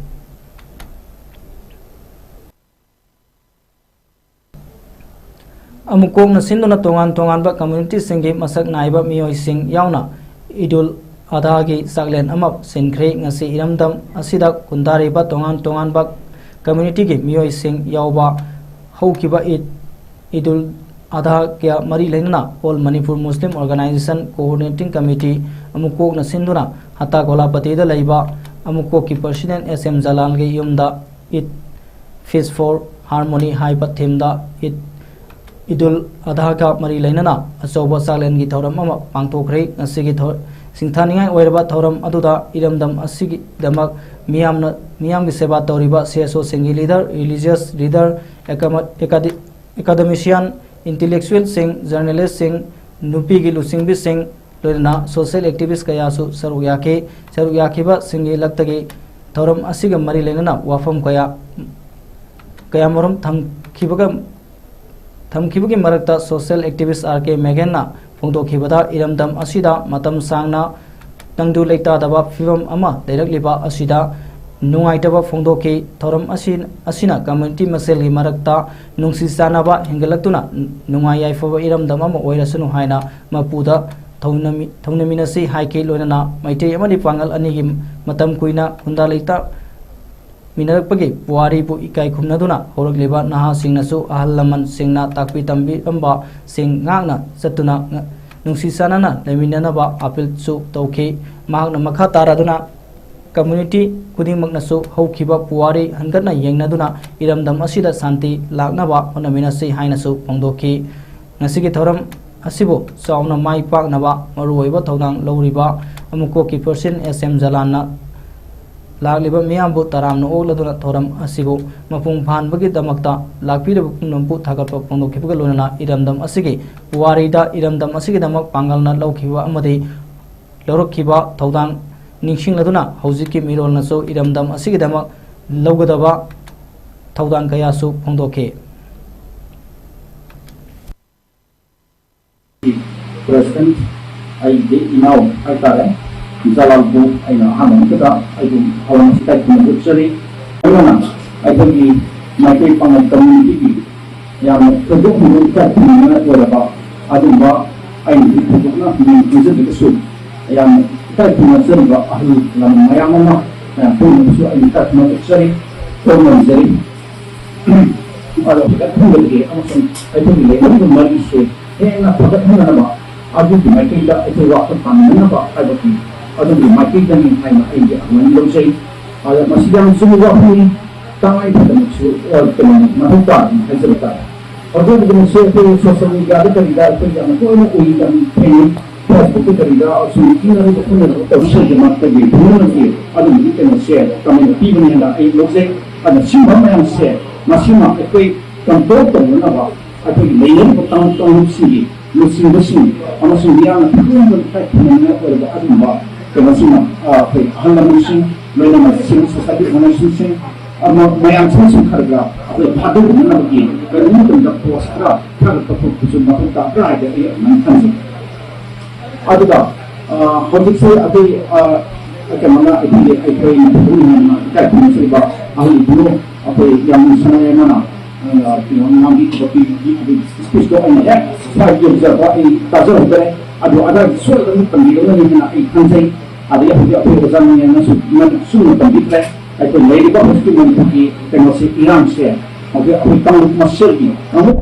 ꯑꯃꯨꯛ ꯀꯣꯛꯅ ꯁꯤꯟꯗꯨꯅ ꯇꯣꯉꯥꯟ ꯇꯣꯉꯥꯟꯕ communityꯁꯤꯡꯒꯤ ꯃꯁꯛ ꯅꯥꯏꯕ ꯃꯤꯑꯣꯏꯁꯤꯡ ꯌꯥꯎꯅ ꯏꯗꯨꯜ ꯑꯗꯥꯒꯤ ꯆꯥꯛꯂꯦꯟ ꯑꯃ ꯁꯤꯟꯈ꯭ꯔꯦ꯫ ꯉꯁꯤ ꯏꯔꯝꯗꯝ ꯑꯁꯤꯗ ꯈꯨꯟꯗꯥꯔꯤꯕ ꯇꯣꯉꯥꯟ ꯇꯣꯉꯥꯟꯕ communityꯒꯤ ꯃꯤꯑꯣꯏꯁꯤꯡ ꯌꯥꯎꯕ ꯍꯧꯈꯤꯕ ꯏꯗ, ꯏꯗꯨꯜ ꯑꯗꯥꯒ ꯃꯔꯤ ꯂꯩꯅꯅ All Manipur Muslim Organization Coordinating Committee ꯑꯃꯨꯛ ꯀꯣꯛꯅ ꯁꯤꯟꯗꯨꯅ ꯍꯇꯥ ꯒꯣꯂꯥꯄꯇꯤꯗ ꯂꯩꯕ ꯑꯃꯨꯛ ꯀꯣꯛꯀꯤ President S M ꯖꯂꯥꯜꯒꯤ ꯌꯨꯝꯗ Eid Feast for Harmony ꯍꯥꯏꯕ themeꯗ ꯏꯗ, ꯏꯗꯨꯜ ꯑꯗꯥꯒ ꯃꯔꯤ ꯂꯩꯅꯅ ꯑꯆꯧꯕ ꯆꯥꯛꯂꯦꯟꯒꯤ ꯊꯧꯔꯝ ꯑꯃ ꯄꯥꯡꯊꯣꯛꯈ꯭ꯔꯦ꯫ ꯉꯁꯤꯒꯤ ꯊꯧ-, ꯁꯤꯡꯊꯥꯅꯤꯡꯉꯥꯏ ꯑꯣꯏꯔꯕ ꯊꯧꯔꯝ ꯑꯗꯨꯗ ꯏꯔꯝꯗꯝ ꯑꯁꯤꯒꯤꯗꯃꯛ ꯃꯤꯌꯥꯝꯅ, ꯃꯤꯌꯥꯝꯒꯤ ꯁꯦꯕꯥ ꯇꯧꯔꯤꯕ C S Oꯁꯤꯡꯒꯤ leader, religious leader, ꯑꯦꯀꯥꯃ-, ꯑꯦꯀꯥꯗꯤ-, academician, intellectualꯁꯤꯡ, journalistꯁꯤꯡ, ꯅꯨꯄꯤꯒꯤ ꯂꯨꯆꯤꯡꯕꯤꯁꯤꯡ, ꯂꯣꯏꯅꯅ social activist ꯀꯌꯥꯁꯨ ꯁꯔꯨꯛ ꯌꯥꯈꯤ꯫ ꯁꯔꯨꯛ ꯌꯥꯈꯤꯕꯁꯤꯡꯒꯤ ꯂꯛꯇꯒꯤ ꯊꯧꯔꯝ ꯑꯁꯤꯒ ꯃꯔꯤ ꯂꯩꯅꯅ ꯋꯥꯐꯝ ꯀꯌꯥ, ꯀꯌꯥꯃꯔꯨꯝ ꯊꯝꯈꯤꯕꯒ, ꯊꯝꯈꯤꯕꯒꯤ ꯃꯔꯛꯇ social activist R K ꯃꯦꯒꯦꯟꯅ ꯐꯣꯡꯗꯣꯛꯈꯤꯕꯗ, ꯏꯔꯝꯗꯝ ꯑꯁꯤꯗ ꯃꯇꯝ ꯁꯥꯡꯅ ꯇꯪꯗꯨ ꯂꯩꯇꯥꯗꯕ ꯐꯤꯕꯝ ꯑꯃ ꯂꯩꯔꯛꯂꯤꯕ ꯑꯁꯤꯗ ꯅꯨꯡꯉꯥꯏꯇꯕ ꯐꯣꯡꯗꯣꯛꯈꯤ꯫ ꯊꯧꯔꯝ ꯑꯁꯤ, ꯑꯁꯤꯅ community ꯃꯁꯦꯜꯒꯤ ꯃꯔꯛꯇ ꯅꯨꯡꯁꯤ ꯆꯥꯟꯅꯕ ꯍꯦꯟꯒꯠꯂꯛꯇꯨꯅ ꯅꯨꯡꯉꯥꯏ ꯌꯥꯏꯐꯕ ꯏꯔꯝꯗꯝ ꯑꯃ ꯑꯣꯏꯔꯁꯅꯨ ꯍꯥꯏꯅ ꯃꯄꯨꯗ ꯊꯧꯅꯃꯤ-, ꯊꯧꯅꯃꯤꯟꯅꯁꯤ ꯍꯥꯏꯈꯤ꯫ ꯂꯣꯏꯅꯅ ꯃꯩꯇꯩ ꯑꯃꯗꯤ ꯄꯥꯡꯒꯜ ꯑꯅꯤꯒꯤ ꯃꯇꯝ ꯀꯨꯏꯅ ꯈꯨꯟꯗꯥ ꯂꯩꯇꯥ ꯃꯤꯟꯅꯔꯛꯄꯒꯤ ꯄꯨꯋꯥꯔꯤꯕꯨ ꯏꯀꯥꯏ ꯈꯨꯝꯅꯗꯨꯅ ꯍꯧꯔꯛꯂꯤꯕ ꯅꯍꯥꯁꯤꯡꯅꯁꯨ ꯑꯍꯜ ꯂꯃꯟꯁꯤꯡꯅ ꯇꯥꯛꯄꯤ ꯇꯝꯕꯤꯔꯝꯕꯁꯤꯡ ꯉꯥꯛꯅ ꯆꯠꯇꯨꯅ ꯉ-, ꯅꯨꯡꯁꯤ ꯆꯥꯟꯅꯅ ꯂꯩꯃꯤꯟꯅꯅꯕ ꯑꯥꯄꯤꯜꯁꯨ ꯇꯧꯈꯤ꯫ ꯃꯍꯥꯛꯅ ꯃꯈꯥ ꯇꯥꯔꯗꯨꯅ community ꯈꯨꯗꯤꯡꯃꯛꯅꯁꯨ ꯍꯧꯈꯤꯕ ꯄꯨꯋꯥꯔꯤ ꯍꯟꯒꯠꯅ ꯌꯦꯡꯅꯗꯨꯅ ꯏꯔꯝꯗꯝ ꯑꯁꯤꯗ ꯁꯥꯟꯇꯤ ꯂꯥꯛꯅꯕ ꯍꯣꯠꯅꯃꯤꯟꯅꯁꯤ ꯍꯥꯏꯅꯁꯨ ꯐꯣꯡꯗꯣꯛꯈꯤ꯫ ꯉꯁꯤꯒꯤ ꯊꯧꯔꯝ ꯑꯁꯤꯕꯨ ꯆꯥꯎꯅ ꯃꯥꯏ ꯄꯥꯛꯅꯕ ꯃꯔꯨꯑꯣꯏꯕ ꯊꯧꯗꯥꯡ ꯂꯧꯔꯤꯕ ꯑꯃꯨꯀꯣꯛꯀꯤ President S M ꯖꯂꯥꯟꯅ ꯂꯥꯛꯂꯤꯕ ꯃꯤꯌꯥꯝꯕꯨ ꯇꯔꯥꯝꯅ ꯑꯣꯛꯂꯗꯨꯅ ꯊꯧꯔꯝ ꯑꯁꯤꯕꯨ ꯃꯄꯨꯡ ꯐꯥꯍꯟꯕꯒꯤꯗꯃꯛꯇ ꯂꯥꯛꯄꯤꯔꯤꯕ ꯄꯨꯝꯅꯃꯛꯄꯨ ꯊꯥꯒꯠꯄ ꯐꯣꯡꯗꯣꯛꯈꯤꯕꯒ ꯂꯣꯏꯅꯅ ꯏꯔꯝꯗꯝ ꯑꯁꯤꯒꯤ ꯄꯨꯋꯥꯔꯤꯗ ꯏꯔꯝꯗꯝ ꯑꯁꯤꯒꯤꯗꯃꯛ ꯄꯥꯡꯒꯜꯅ ꯂꯧꯈꯤꯕ ꯑꯃꯗꯤ ꯂꯧꯔꯛꯈꯤꯕ ꯊꯧꯗꯥꯡ ꯅꯤꯡꯁꯤꯡꯂꯗꯨꯅ ꯍꯧꯖꯤꯛꯀꯤ ꯃꯤꯔꯣꯜꯅꯁꯨ ꯏꯔꯝꯗꯝ ꯑꯁꯤꯒꯤꯗꯃꯛ ꯂꯧꯒꯗꯕ ꯊꯧꯗꯥꯡ ꯀꯌꯥꯁꯨ ꯐꯣꯡꯗꯣꯛꯈꯤ꯫ President, ꯑꯩꯒꯤ ꯏꯅꯥꯎ ꯍꯥꯏꯇꯥꯔꯦ, ꯖꯂꯥꯜꯕꯨ ꯑꯩꯅ ꯑꯍꯥꯟꯕ ꯃꯛꯇꯗ ꯑꯩꯕꯨ ꯊꯧꯔꯝ ꯑꯁꯤ ꯏꯀꯥꯏ ꯈꯨꯝꯅꯕ ꯎꯠꯆꯔꯤ꯫ ꯂꯣꯏꯅꯅ ꯑꯩꯈꯣꯏꯒꯤ ꯃꯩꯇꯩ ꯄꯥꯉꯜ communityꯒꯤ ꯌꯥꯝꯅ ꯊꯣꯏꯗꯣꯛ ꯍꯦꯟꯗꯣꯛ ꯏꯀꯥꯏ ꯈꯨꯝꯅꯅꯤꯡꯉꯥꯏ ꯑꯣꯏꯔꯕ ꯑꯗꯨꯒꯨꯝꯕ ꯑꯩꯅꯗꯤ ꯊꯣꯏꯗꯣꯛꯅ ꯃꯤꯡ ꯈꯪꯖꯗ꯭ꯔꯒꯁꯨ ꯌꯥꯝꯅ ꯏꯀꯥꯏ ꯈꯨꯝꯅꯖꯔꯤꯕ ꯑꯍꯜ ꯂꯃꯟ ꯃꯌꯥꯝ ꯑꯃ ꯃꯌꯥꯝ ꯄꯨꯝꯅꯃꯛꯁꯨ ꯑꯩꯅ ꯏꯀꯥꯏ ꯈꯨꯝꯅꯕ ꯎꯠꯆꯔꯤ, ꯈꯨꯔꯨꯝꯖꯔꯤ꯫ ꯑꯗꯣ ꯍꯦꯟꯒꯠꯍꯟꯕꯒꯤ ꯑꯃꯁꯨꯡ ꯑꯩꯈꯣꯏꯒꯤ ꯂꯩꯅꯔꯤꯕ ꯃꯔꯤꯁꯦ ꯍꯦꯟꯅ ꯐꯒꯠꯍꯟꯅꯅꯕ ꯑꯗꯨꯒꯤ ꯃꯥꯏꯀꯩꯗ ꯑꯩꯈꯣꯏ ꯋꯥꯈꯜ ꯇꯥꯃꯤꯟꯅꯅꯕ ꯍꯥꯏꯕꯒꯤ ꯑꯗꯨꯒꯤ ꯃꯥꯏꯀꯩꯗꯅꯤ ꯍꯥꯏꯅ ꯑꯩꯗꯤ ꯑꯗꯨꯃꯥꯏꯅ ꯂꯧꯖꯩ꯫ ꯑꯗꯣ ꯃꯁꯤ ꯌꯥꯝ ꯆꯨꯝꯕ ꯋꯥꯐꯝꯅꯤ꯫ ꯇꯉꯥꯏ ꯐꯗꯅꯁꯨ, ꯑ, ꯀꯩꯅꯣ, ꯃꯊꯧ ꯇꯥꯗꯅ ꯍꯥꯏꯖꯕ ꯇꯥꯔꯦ꯫ ꯍꯧꯖꯤꯛ ꯍꯧꯖꯤꯛꯃꯛꯁꯦ ꯑꯩꯈꯣꯏ social mediaꯗ ꯀꯔꯤꯗ ꯑꯩꯈꯣꯏ ꯌꯥꯝꯅ ꯇꯣꯏꯅ ꯎꯏ, ꯌꯥꯝ ꯊꯦꯡꯅꯩ꯫ Facebookꯇ ꯀꯔꯤꯗ ꯑꯁꯨꯝ ꯏꯟꯅꯔꯤꯕ ꯈꯣꯠꯅꯔꯤꯕ ꯇꯧꯔꯤꯁꯤꯡꯒꯤ ꯃꯔꯛꯇꯒꯤ ꯄꯨꯝꯅꯃꯛꯀꯤ ꯑꯗꯨꯝꯕꯒꯤ ꯀꯩꯅꯣꯁꯦ ꯀꯃꯦꯟ ꯄꯤꯕꯅꯦꯅ ꯑꯩ ꯂꯧꯖꯩ꯫ ꯑꯗꯨꯅ ꯁꯤꯒꯨꯝꯕ ꯃꯌꯥꯝꯁꯦ ꯃꯁꯤꯃ ꯑꯩꯈꯣꯏ control ꯇꯧꯅꯅꯕ ꯑꯩꯈꯣꯏꯒꯤ ꯂꯩꯅꯔꯤꯕ ꯀꯥꯡ-, ꯀꯥꯡꯂꯨꯞꯁꯤꯡꯒꯤ ꯂꯨꯆꯤꯡꯕꯁꯤꯡ ꯑꯃꯁꯨꯡ ꯃꯤꯌꯥꯝꯅ ꯄꯨꯛꯅꯤꯡ ꯏꯀꯥꯏ ꯈꯨꯝꯅꯅꯤꯡꯉꯥꯏ ꯑꯣꯏꯔꯕ ꯑꯗꯨꯒꯨꯝꯕ ꯀꯩꯅꯣꯁꯤꯡꯅ, ꯑ, ꯑꯩꯈꯣꯏ ꯑꯍꯜ ꯂꯃꯟꯁꯤꯡ, ꯂꯣꯏꯅꯃꯛ civil society organizationꯁꯤꯡ, ꯑꯃ ꯃꯌꯥꯝ ꯁꯤꯟꯁꯤꯡ ꯈꯔꯒ ꯑꯩꯈꯣꯏ ꯊꯥꯗꯣꯛꯅꯅꯕꯒꯤ ꯀꯔꯤꯒꯨꯝꯕ ꯃꯇꯝꯗ post ꯈꯔ ꯊꯥꯒꯠꯄ ꯈꯣꯠꯄꯁꯨ ꯃꯊꯧ ꯇꯥꯕ꯭ꯔꯥ ꯍꯥꯏꯗꯤ ꯑꯩ ꯑꯗꯨꯃꯥꯏꯅ ꯈꯟꯖꯩ꯫ ꯑꯗꯨꯒ, ꯑ, ꯍꯧꯖꯤꯛꯁꯦ ꯑꯩꯈꯣꯏ, ꯑ, ꯀꯩꯅꯣꯅ ꯑꯩꯈꯣꯏꯒꯤ ꯑꯩꯈꯣꯏ ꯃꯐꯝ ꯌꯥꯝꯅ ꯏꯀꯥꯏ ꯈꯨꯝꯅꯖꯕ ꯑꯍꯜ ꯏꯕꯨꯡꯉꯣ ꯑꯩꯈꯣꯏ ꯌꯥꯝ ꯁꯥꯟꯅꯔꯦ ꯃꯥꯅ ꯀꯩꯅꯣ ꯉꯥꯡꯕꯤ ꯈꯣꯠꯄꯤ ꯍꯧꯖꯤꯛ ꯑꯩꯈꯣꯏꯒꯤ ꯏꯁꯄꯤꯁꯇꯣ ꯑꯩꯅ ꯍꯦꯛ ꯁ꯭ꯋꯥꯏ ꯌꯧꯖꯕ ꯑꯩ ꯇꯥꯖꯍꯧꯗ꯭ꯔꯦ꯫ ꯑꯗꯣ ꯑꯗꯥꯏ ꯁꯣꯏꯗꯅ ꯇꯝꯕꯤꯒꯅꯤ ꯍꯥꯏꯅ ꯑꯩ ꯈꯟꯖꯩ꯫ ꯑꯗꯒꯤ ꯍꯧꯖꯤꯛ ꯑꯩꯈꯣꯏ ꯑꯣꯖꯥ ꯃꯌꯥꯝꯅꯁꯨ ꯁꯨꯝꯅ ꯇꯝꯕꯤꯈ꯭ꯔꯦ꯫ ꯑꯩꯈꯣꯏ ꯂꯩꯔꯤꯕ ꯍꯧꯖꯤꯛꯀꯤ ꯃꯅꯤꯄꯨꯔꯒꯤ ꯀꯩꯅꯣꯁꯦ, ꯏꯔꯥꯡꯁꯦ ꯍꯧꯖꯤꯛ ꯑꯩꯈꯣꯏ ꯀꯥꯡꯂꯨꯞ ꯃꯁꯦꯜꯒꯤ ꯀꯥꯡꯂꯨꯞ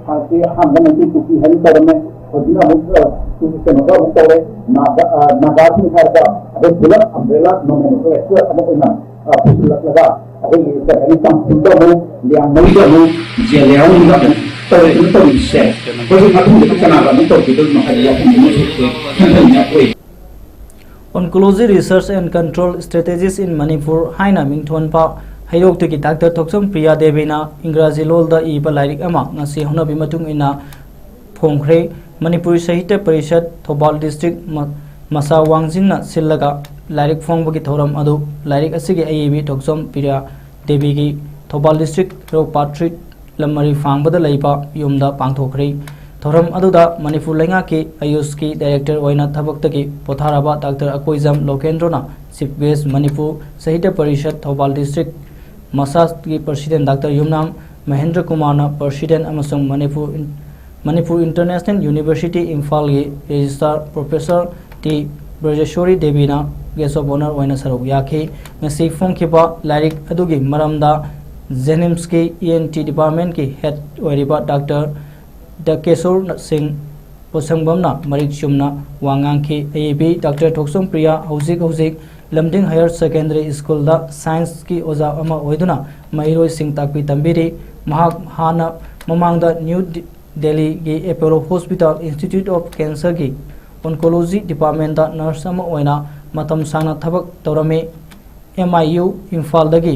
ꯍꯥꯟꯅꯗꯤ ꯑꯍꯥꯟꯕ ꯃꯩꯇꯩ ꯀꯨꯀꯤ ꯍꯥꯏꯅ ꯇꯧꯔꯝꯃꯦ꯫ ꯍꯧꯖꯤꯛꯅ ꯑꯃꯨꯛ ꯀꯩꯅꯣꯗ ꯑꯃꯨꯛ ꯇꯧꯔꯦ꯫ ꯅꯥꯒꯥꯁꯤꯡ ꯍꯥꯏꯔꯒ ꯑꯩꯈꯣꯏ ꯄꯨꯂꯞ ꯑꯝꯕ꯭ꯔꯦꯂꯥ ꯃꯃꯜ ꯑꯩꯈꯣꯏ ꯄꯨꯂꯞ ꯑꯃ ꯄꯨꯁꯤꯜꯂꯛꯂꯒ ꯑꯩꯈꯣꯏꯒꯤ ꯀꯩ ꯍꯥꯏꯅꯤ, ꯇꯥꯡꯈꯨꯜꯗ ꯑꯃꯨꯛ, ꯂꯤꯌꯥꯡꯃꯩꯗ ꯑꯃꯨꯛ, ꯖꯦꯂꯤꯌꯥꯡꯗ ꯑꯃꯨꯛ ꯇꯧꯔꯦ꯫ ꯑꯗꯨ ꯇꯧꯔꯤꯁꯦ ꯍꯧꯖꯤꯛ ꯃꯇꯨꯡꯗꯗꯤ ꯀꯅꯥꯒ ꯑꯃꯨꯛ ꯇꯧꯈꯤꯗꯣꯏꯅꯣ ꯍꯥꯏꯕ ꯋꯥꯐꯝ ꯑꯃꯁꯨ ꯑꯩꯈꯣꯏ ꯈꯟꯊꯅꯤꯡꯉꯥꯏ ꯑꯣꯏ꯫ Oncology Research and Control Strategies in Manipur ꯍꯥꯏꯅ ꯃꯤꯡꯊꯣꯟꯕ ꯍꯩꯔꯣꯛꯇꯒꯤ ꯗꯥꯛꯇꯔ ꯊꯣꯛꯆꯣꯝ ꯄ꯭ꯔꯤꯌꯥ ꯗꯦꯕꯤꯅ ꯏꯪꯒ꯭ꯔꯥꯖꯤ ꯂꯣꯜꯗ ꯏꯕ ꯂꯥꯏꯔꯤꯛ ꯑꯃ ꯉꯁꯤ ꯍꯧꯅꯕꯤ ꯃꯇꯨꯡ ꯏꯟꯅ ꯐꯣꯡꯈ꯭ꯔꯦ꯫ ꯃꯅꯤꯄꯨꯔꯤ ꯁꯥꯍꯤꯇ꯭ꯌ ꯄꯔꯤꯁꯠ ꯊꯧꯕꯥꯜ ꯗꯤꯁꯇ꯭ꯔꯤꯛ ꯃ-, ꯃꯁꯥ ꯋꯥꯡꯖꯤꯡꯅ ꯁꯤꯜꯂꯒ ꯂꯥꯏꯔꯤꯛ ꯐꯣꯡꯕꯒꯤ ꯊꯧꯔꯝ ꯑꯗꯨ ꯂꯥꯏꯔꯤꯛ ꯑꯁꯤꯒꯤ ꯑꯏꯕꯤ ꯊꯣꯛꯆꯣꯝ ꯄ꯭ꯔꯤꯌꯥ ꯗꯦꯕꯤꯒꯤ ꯊꯧꯕꯥꯜ ꯗꯤꯁꯇ꯭ꯔꯤꯛ ꯍꯩꯔꯣꯛ ꯄꯥꯠ ꯁ꯭ꯇ꯭ꯔꯤꯠ ꯂꯝꯃꯔꯤ ꯐꯥꯡꯕꯗ ꯂꯩꯕ ꯌꯨꯝꯗ ꯄꯥꯡꯊꯣꯛꯈ꯭ꯔꯦ꯫ ꯊꯧꯔꯝ ꯑꯗꯨꯗ ꯃꯅꯤꯄꯨꯔ ꯂꯩꯉꯥꯛꯀꯤ ꯑꯌꯨꯁꯀꯤ ꯗꯥꯏꯔꯦꯛꯇꯔ ꯑꯣꯏꯅ ꯊꯕꯛꯇꯒꯤ ꯄꯣꯊꯥꯔꯕ ꯗꯥꯛꯇꯔ ꯑꯀꯣꯏꯖꯝ ꯂꯣꯀꯦꯟꯗ꯭ꯔꯣꯅ chief guest, Manipur Sahitya Parishad Thoubal district ꯃꯁꯥꯁꯀꯤ ꯄ꯭ꯔꯁꯤꯗꯦꯟ ꯗꯥꯛꯇꯔ ꯌꯨꯝꯅꯥꯝ ꯃꯍꯦꯟꯗ꯭ꯔ ꯀꯨꯃꯥꯔꯅ ꯄ꯭ꯔꯁꯤꯗꯦꯟ ꯑꯃꯁꯨꯡ ꯃꯅꯤꯄꯨꯔ ꯏꯟ-, ꯃꯅꯤꯄꯨꯔ ꯏꯟꯇꯔꯅꯦꯁꯅꯦꯜ ꯌꯨꯅꯤꯚꯔꯁꯤꯇꯤ ꯏꯝꯐꯥꯜꯒꯤ ꯔꯦꯖꯤꯁꯇ꯭ꯔꯥꯔ ꯄ꯭ꯔꯣꯐꯦꯁꯔ ꯇꯤ ꯕ꯭ꯔꯖꯦꯁꯣꯔꯤ ꯗꯦꯕꯤꯅ ꯒꯦꯁ ꯑꯣꯐ ꯑꯣꯅꯔ ꯑꯣꯏꯅ ꯁꯔꯨꯛ ꯌꯥꯈꯤ꯫ ꯉꯁꯤ ꯐꯣꯡꯈꯤꯕ ꯂꯥꯏꯔꯤꯛ ꯑꯗꯨꯒꯤ ꯃꯔꯝꯗ ꯖꯦꯅꯤꯝꯁꯀꯤ ꯏ ꯑꯦꯟ ꯇꯤ ꯗꯤꯄꯥꯔꯠꯃꯦꯟꯠꯀꯤ ꯍꯦꯗ ꯑꯣꯏꯔꯤꯕ ꯗꯥꯛꯇꯔ ꯗꯀꯦꯁꯣꯔ ꯁꯤꯡ ꯄꯣꯠꯁꯪꯕꯝꯅ ꯃꯔꯤꯛ ꯆꯨꯝꯅ ꯋꯥ ꯉꯥꯡꯈꯤ꯫ ꯑꯏꯕꯤ ꯗꯥꯛꯇꯔ ꯊꯣꯛꯆꯣꯝ ꯄ꯭ꯔꯤꯌꯥ ꯍꯧꯖꯤꯛ ꯍꯧꯖꯤꯛ ꯂꯝꯗꯤꯡ ꯍꯥꯌꯔ ꯁꯦꯀꯦꯟꯗꯔꯤ ꯁ꯭ꯀꯨꯜꯗ ꯁꯥꯏꯟꯁꯀꯤ ꯑꯣꯖꯥ ꯑꯃ ꯑꯣꯏꯗꯨꯅ ꯃꯍꯩꯔꯣꯏꯁꯤꯡ ꯇꯥꯛꯄꯤ ꯇꯝꯕꯤꯔꯤ꯫ ꯃꯍꯥꯛ ꯍꯥꯟꯅ ꯃꯃꯥꯡꯗ ꯅ꯭ꯌꯨ ꯗꯤ-, ꯗꯦꯜꯂꯤꯒꯤ ꯑꯦꯄꯣꯂꯣ ꯍꯣꯁꯄꯤꯇꯥꯜ ꯏꯟꯁꯇꯤꯇ꯭ꯌꯨꯠ ꯑꯣꯐ ꯀꯦꯟꯁꯔꯒꯤ ꯑꯣꯟꯀꯣꯂꯣꯖꯤ ꯗꯤꯄꯥꯔꯠꯃꯦꯟꯇ ꯅꯔꯁ ꯑꯃ ꯑꯣꯏꯅ ꯃꯇꯝ ꯁꯥꯡꯅ ꯊꯕꯛ ꯇꯧꯔꯝꯃꯤ꯫ ꯑꯦꯝ ꯑꯥꯏ ꯌꯨ ꯏꯝꯐꯥꯜꯗꯒꯤ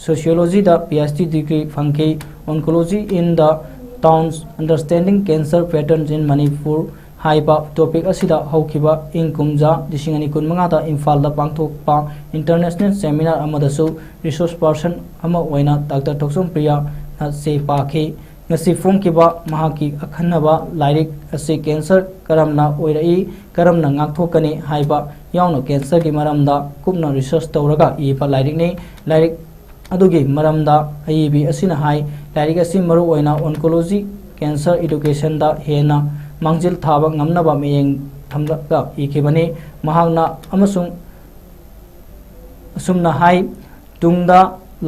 ꯁꯣꯁꯤꯌꯣꯂꯣꯖꯤꯗ ꯄꯤ ꯑꯩꯆ ꯗꯤ ꯗꯤꯒ꯭ꯔꯤ ꯐꯪꯈꯤ꯫ Oncology in the Town's Understanding Cancer Patterns in Manipur ꯍꯥꯏꯕ ꯇꯣꯄꯤꯛ ꯑꯁꯤꯗ ꯍꯧꯈꯤꯕ ꯏꯪ ꯀꯨꯝꯖꯥ ꯂꯤꯁꯤꯡ ꯑꯅꯤ ꯀꯨꯟꯃꯉꯥꯗ ꯏꯝꯐꯥꯜꯗ ꯄꯥꯡꯊꯣꯛꯄ ꯏꯟꯇꯔꯅꯦꯁꯅꯦꯜ ꯁꯦꯃꯤꯅꯥꯔ ꯑꯃꯗꯁꯨ ꯔꯤꯁꯣꯔꯁ ꯄꯥꯔꯁꯟ ꯑꯃ ꯑꯣꯏꯅ ꯗꯥꯛꯇꯔ ꯊꯣꯛꯆꯣꯝ ꯄ꯭ꯔꯤꯌꯥꯅ ꯆꯦ ꯄꯥꯈꯤ꯫ ꯉꯁꯤ ꯐꯣꯡꯈꯤꯕ ꯃꯍꯥꯛꯀꯤ ꯑꯈꯟꯅꯕ ꯂꯥꯏꯔꯤꯛ ꯑꯁꯤ ꯀꯦꯟꯁꯔ ꯀꯔꯝꯅ ꯑꯣꯏꯔꯛꯏ, ꯀꯔꯝꯅ ꯉꯥꯛꯊꯣꯛꯀꯅꯤ ꯍꯥꯏꯕ ꯌꯥꯎꯅ ꯀꯦꯟꯁꯔꯒꯤ ꯃꯔꯝꯗ ꯀꯨꯞꯅ ꯔꯤꯁꯔꯁ ꯇꯧꯔꯒ ꯏꯕ ꯂꯥꯏꯔꯤꯛꯅꯤ꯫ ꯂꯥꯏꯔꯤꯛ ꯑꯗꯨꯒꯤ ꯃꯔꯝꯗ ꯑꯏꯕꯤ ꯑꯁꯤꯅ ꯍꯥꯏ, ꯂꯥꯏꯔꯤꯛ ꯑꯁꯤ ꯃꯔꯨꯑꯣꯏꯅ ꯑꯣꯟꯀꯣꯂꯣꯖꯤ, ꯀꯦꯟꯁꯔ ꯏꯗꯨꯀꯦꯁꯟꯗ ꯍꯦꯟꯅ ꯃꯥꯡꯖꯤꯜ ꯊꯥꯕ ꯉꯝꯅꯕ ꯃꯤꯠꯌꯦꯡ ꯊꯝꯂꯒ ꯏꯈꯤꯕꯅꯤ꯫ ꯃꯍꯥꯛꯅ ꯑꯃꯁꯨꯡ ꯑꯁꯨꯝꯅ ꯍꯥꯏ, ꯇꯨꯡꯗ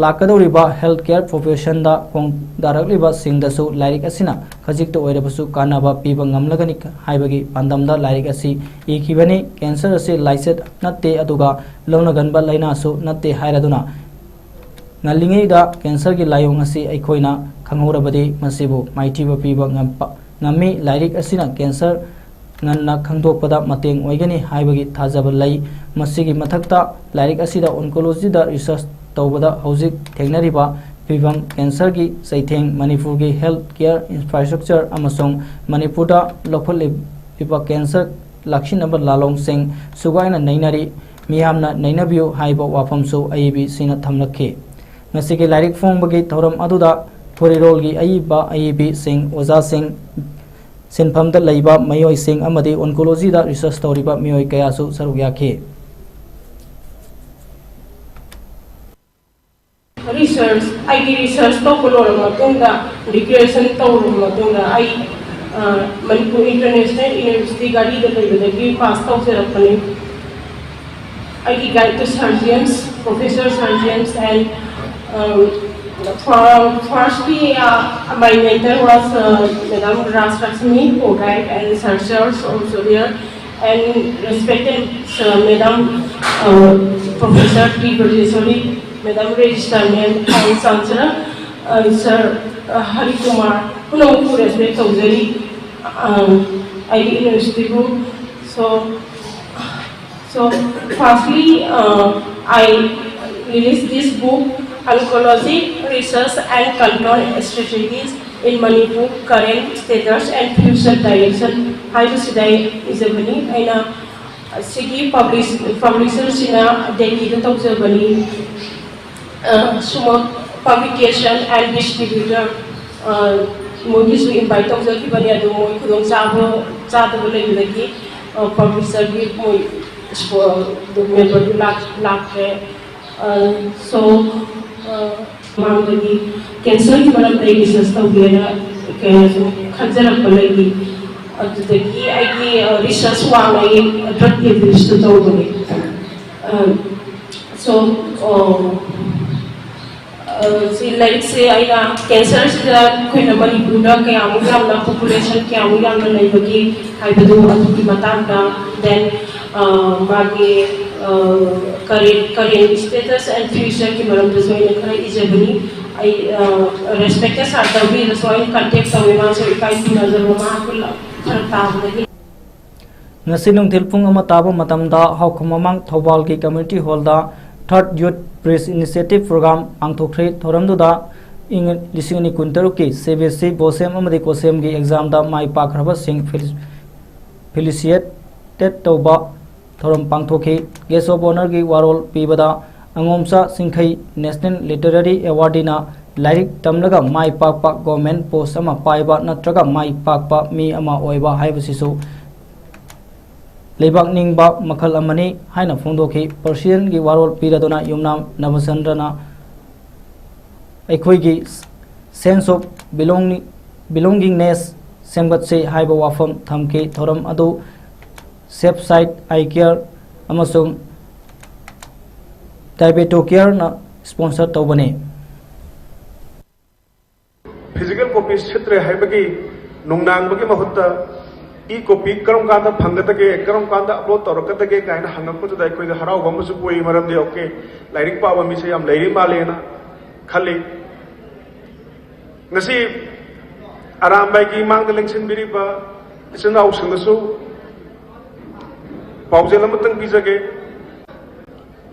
ꯂꯥꯛꯀꯗꯧꯔꯤꯕ ꯍꯦꯜꯊ ꯀꯦꯌꯔ ꯄ꯭ꯔꯣꯐꯦꯁꯟꯗ ꯈꯣꯡꯗꯥꯔꯛꯂꯤꯕꯁꯤꯡꯗꯁꯨ ꯂꯥꯏꯔꯤꯛ ꯑꯁꯤꯅ ꯈꯖꯤꯛꯇ ꯑꯣꯏꯔꯕꯁꯨ ꯀꯥꯟꯅꯕ ꯄꯤꯕ ꯉꯝꯂꯒꯅꯤ ꯍꯥꯏꯕꯒꯤ ꯄꯥꯟꯗꯝꯗ ꯂꯥꯏꯔꯤꯛ ꯑꯁꯤ ꯏꯈꯤꯕꯅꯤ꯫ ꯀꯦꯟꯁꯔ ꯑꯁꯤ ꯂꯥꯏꯆꯠ ꯅꯠꯇꯦ, ꯑꯗꯨꯒ ꯂꯧꯅꯒꯟꯕ ꯂꯥꯏꯅꯥꯁꯨ ꯅꯠꯇꯦ ꯍꯥꯏꯔꯗꯨꯅ, ꯉꯜꯂꯤꯉꯩꯗ ꯀꯦꯟꯁꯔꯒꯤ ꯂꯥꯏꯑꯣꯡ ꯑꯁꯤ ꯑꯩꯈꯣꯏꯅ ꯈꯪꯍꯧꯔꯕꯗꯤ ꯃꯁꯤꯕꯨ ꯃꯥꯏꯊꯤꯕ ꯄꯤꯕ ꯉꯝꯄ-, ꯉꯝꯃꯤ꯫ ꯂꯥꯏꯔꯤꯛ ꯑꯁꯤꯅ ꯀꯦꯟꯁꯔ ꯉꯟꯅ ꯈꯪꯗꯣꯛꯄꯗ ꯃꯇꯦꯡ ꯑꯣꯏꯒꯅꯤ ꯍꯥꯏꯕꯒꯤ ꯊꯥꯖꯕ ꯂꯩ꯫ ꯃꯁꯤꯒꯤ ꯃꯊꯛꯇ, ꯂꯥꯏꯔꯤꯛ ꯑꯁꯤꯗ ꯑꯣꯟꯀꯣꯂꯣꯖꯤꯗ ꯔꯤꯁꯔꯁ ꯇꯧꯕꯗ ꯍꯧꯖꯤꯛ ꯊꯦꯡꯅꯔꯤꯕ ꯐꯤꯕꯝ, ꯀꯦꯟꯁꯔꯒꯤ ꯆꯩꯊꯦꯡ, ꯃꯅꯤꯄꯨꯔꯒꯤ ꯍꯦꯜꯊ ꯀꯦꯌꯔ ꯏꯟꯐ꯭ꯔꯥꯁ꯭ꯇ꯭ꯔꯛꯆꯔ ꯑꯃꯁꯨꯡ ꯃꯅꯤꯄꯨꯔꯗ ꯂꯧꯈꯠꯂꯤꯕ ꯀꯦꯟꯁꯔ ꯂꯥꯛꯁꯤꯟꯅꯕ ꯂꯥꯂꯣꯡꯁꯤꯡ ꯁꯨꯒꯥꯏꯅ ꯅꯩꯅꯔꯤ, ꯃꯤꯌꯥꯝꯅ ꯅꯩꯅꯕꯤꯌꯨ ꯍꯥꯏꯕ ꯋꯥꯐꯝꯁꯨ ꯑꯏꯕꯤꯁꯤꯅ ꯊꯝꯂꯛꯈꯤ꯫ ꯉꯁꯤꯒꯤ ꯂꯥꯏꯔꯤꯛ ꯐꯣꯡꯕꯒꯤ ꯊꯧꯔꯝ ꯑꯗꯨꯗ ꯐꯨꯔꯤꯔꯣꯜꯒꯤ ꯑꯏꯕ ꯑꯏꯕꯤꯁꯤꯡ, ꯑꯣꯖꯥꯁꯤꯡ, ꯁꯤꯟꯐꯝꯗ ꯂꯩꯕ ꯃꯤꯑꯣꯏꯁꯤꯡ ꯑꯃꯗꯤ ꯑꯣꯟꯀꯣꯂꯣꯖꯤꯗ ꯔꯤꯁꯔꯁ ꯇꯧꯔꯤꯕ ꯃꯤꯑꯣꯏ ꯀꯌꯥꯁꯨ ꯁꯔꯨꯛ ꯌꯥꯈꯤ꯫ ꯔꯤꯁꯔꯁ ꯑꯩꯒꯤ ꯔꯤꯁꯔꯁ ꯇꯧꯕ ꯂꯣꯏꯔꯕ ꯃꯇꯨꯡꯗ, ꯗꯤꯀ꯭ꯂꯦꯔꯦꯁꯟ ꯇꯧꯔꯕ ꯃꯇꯨꯡꯗ, ꯑꯩ ꯃꯅꯤꯄꯨꯔ ꯏꯟꯇꯔꯅꯦꯁꯅꯦꯜ ꯌꯨꯅꯤꯚꯔꯁꯤꯇꯤ ꯘꯔꯤꯗ ꯂꯩꯕꯗꯒꯤ ꯄꯥꯁ ꯇꯧꯖꯔꯛꯄꯅꯤ꯫ ꯑꯩꯒꯤ ꯒꯥꯏꯗꯇ sir James, professor sir James, and firstly, my mentor was Madam Raj Lakshmi, co-guide, and Sir Charles also there, and respected Madam Professor T Brajeswari, Madam Registrar Ma'am, and Chancellor Sir Hari Kumar, ꯄꯨꯝꯅꯃꯛꯄꯨ ꯔꯦꯁꯄꯦꯛ ꯇꯧꯖꯔꯤ꯫ ꯑꯩꯒꯤ ꯌꯨꯅꯤꯚꯔꯁꯤꯇꯤꯕꯨ꯫ So, so firstly, I release this book, Oncology Research and Control Strategies in Manipur, Current Status and Future Direction ꯍꯥꯏꯕꯁꯤꯗ ꯑꯩ ꯏꯖꯕꯅꯤ꯫ ꯑꯩꯅ ꯁꯤꯒꯤ ꯄꯕ꯭ꯂꯤꯁꯔꯁꯤꯅ ꯗꯦꯜꯂꯤꯗ ꯇꯧꯖꯕꯅꯤ꯫ ꯁꯨꯃꯛ ꯄꯕ꯭ꯂꯤꯀꯦꯁꯟ ꯑꯦꯟ ꯗꯤꯁꯇ꯭ꯔꯤꯕ꯭ꯌꯨꯇꯔ ꯃꯣꯏꯒꯤꯁꯨ ꯏꯟꯚꯥꯏꯠ ꯇꯧꯖꯈꯤꯕꯅꯤ, ꯑꯗꯨ ꯃꯣꯏ ꯈꯨꯗꯣꯡ ꯆꯥꯕ ꯆꯥꯗꯕ ꯂꯩꯕꯗꯒꯤ ꯄꯕ꯭ꯂꯤꯁꯔꯒꯤ ꯃꯣꯏ ꯃꯦꯝꯕꯔꯗꯨ ꯂꯥꯛ- ꯂꯥꯛꯇ꯭ꯔꯦ꯫ ꯑ, so, ꯑ, ꯃꯃꯥꯡꯗꯒꯤ ꯀꯦꯟꯁꯔꯒꯤ ꯃꯔꯝꯗ ꯑꯩ ꯔꯤꯁꯔꯁ ꯇꯧꯒꯦꯅ ꯀꯩꯅꯣꯁꯨ ꯈꯟꯖꯔꯛꯄ ꯂꯩꯔꯤ꯫ ꯑꯗꯨꯗꯒꯤ ꯑꯩꯒꯤ, ꯑ, ꯔꯤꯁꯔꯁ ꯋꯥꯡꯃ ꯑꯩ ꯗ꯭ꯔꯒ ꯑꯦꯕ꯭ꯌꯨꯁꯇ ꯇꯧꯕꯅꯦ꯫ ꯑ, so, ꯑ, ꯑ, ꯁꯤ ꯂꯥꯏꯔꯤꯛꯁꯦ ꯑꯩꯅ ꯀꯦꯟꯁꯔꯁꯤꯗ ꯑꯩꯈꯣꯏꯅ ꯃꯅꯤꯄꯨꯔꯗ ꯀꯌꯥꯃꯨꯛ ꯌꯥꯝꯅ, ꯄꯣꯄꯨꯂꯦꯁꯟ ꯀꯌꯥꯃꯨꯛ ꯌꯥꯝꯅ ꯂꯩꯕꯒꯦ ꯍꯥꯏꯕꯗꯨ ꯑꯗꯨꯒꯤ ꯃꯇꯥꯡꯗ, then, ꯑ, ꯃꯥꯒꯤ, ꯑ, current, current status and future ꯒꯤ ꯃꯔꯝꯗꯁꯨ ꯑꯩꯅ ꯈꯔ ꯏꯖꯕꯅꯤ꯫ ꯑꯩ, ꯑ, respected sir ꯗꯕꯤꯗꯁꯨ ꯑꯩꯅ contact ꯇꯧꯋꯦ, ꯃꯥꯁꯨ ꯏꯀꯥꯏ ꯈꯨꯝꯅꯖꯕ ꯃꯍꯥꯛꯀꯤ ꯐꯔꯛ ꯇꯥꯕꯗꯒꯤ꯫ ꯉꯁꯤ ꯅꯨꯡꯊꯤꯜ ꯄꯨꯡ ꯑꯃ ꯇꯥꯕ ꯃꯇꯝꯗ ꯍꯥꯎꯈꯣꯝ ꯃꯃꯥꯡ ꯊꯧꯕꯥꯜꯒꯤ community hall ꯗ Third Youth Press Initiative Program ꯄꯥꯡꯊꯣꯛꯈ꯭ꯔꯦ꯫ ꯊꯧꯔꯝꯗꯨꯗ ꯏꯪ ꯂꯤꯁꯤꯡ ꯑꯅꯤ ꯀꯨꯟꯇꯔꯨꯛꯀꯤ ꯁꯤ ꯕꯤ ꯑꯦꯁ ꯏ ꯕꯣꯁꯦꯝ ꯑꯃꯗꯤ ꯀꯣꯁꯦꯝꯒꯤ exam ꯗ ꯃꯥꯏ ꯄꯥꯛꯈ꯭ꯔꯕꯁꯤꯡ ꯐꯦꯂꯤ-, felicitate ꯇꯧꯕ ꯊꯧꯔꯝ ꯄꯥꯡꯊꯣꯛꯈꯤ꯫ Guest of Honour ꯒꯤ ꯋꯥꯔꯣꯜ ꯄꯤꯕꯗ ꯑꯉꯣꯝꯆꯥ ꯆꯤꯡꯈꯩ National Literary Award ꯅ ꯂꯥꯏꯔꯤꯛ ꯇꯝꯂꯒ ꯃꯥꯏ ꯄꯥꯛꯄ government post ꯑꯃ ꯄꯥꯏꯕ ꯅꯠꯇ꯭ꯔꯒ ꯃꯥꯏ ꯄꯥꯛꯄ ꯃꯤ ꯑꯃ ꯑꯣꯏꯕ ꯍꯥꯏꯕꯁꯤꯁꯨ ꯂꯩꯕꯥꯛ ꯅꯤꯡꯕ ꯃꯈꯜ ꯑꯃꯅꯤ ꯍꯥꯏꯅ ꯐꯣꯡꯗꯣꯛꯈꯤ꯫ President ꯀꯤ ꯋꯥꯔꯣꯜ ꯄꯤꯔꯗꯨꯅ ꯌꯨꯝꯅꯥꯝ ꯅꯕꯆꯟꯗ꯭ꯔꯅ ꯑꯩꯈꯣꯏꯒꯤ sense of belonging-, belongingness ꯁꯦꯝꯒꯠꯁꯤ ꯍꯥꯏꯕ ꯋꯥꯐꯝ ꯊꯝꯈꯤ꯫ ꯊꯧꯔꯝ ꯑꯗꯨ Safe Sight Eye Care ꯑꯃꯁꯨꯡ Diabetocare ꯅ sponsor ꯇꯧꯕꯅꯤ꯫ Physical copy ꯁꯤꯠꯇ꯭ꯔꯦ ꯍꯥꯏꯕꯒꯤ ꯅꯨꯡꯅꯥꯡꯕꯒꯤ ꯃꯍꯨꯠꯇ e-copy ꯀꯔꯝ ꯀꯥꯟꯗ ꯐꯪꯒꯗꯒꯦ, ꯀꯔꯝ ꯀꯥꯟꯗ upload ꯇꯧꯔꯛꯀꯗꯒꯦ ꯀꯥꯏꯅ ꯍꯪꯉꯛꯄꯗꯨꯗ ꯑꯩꯈꯣꯏꯗ ꯍꯔꯥꯎꯕ ꯑꯃꯁꯨ ꯄꯣꯛꯏ꯫ ꯃꯔꯝꯗꯤ, okay, ꯂꯥꯏꯔꯤꯛ ꯄꯥꯕ ꯃꯤꯁꯦ ꯌꯥꯝ ꯂꯩꯔꯤ ꯃꯥꯜꯂꯦꯅ ꯈꯜꯂꯤ꯫ ꯉꯁꯤ ꯑꯔꯥꯝꯕꯥꯏꯒꯤ ꯃꯥꯡꯗ ꯂꯦꯡꯁꯤꯟꯕꯤꯔꯤꯕ ꯏꯆꯤꯟ ꯏꯅꯥꯎꯁꯤꯡꯗꯁꯨ ꯄꯥꯎꯖꯦꯜ ꯑꯃꯇꯪ ꯄꯤꯖꯒꯦ꯫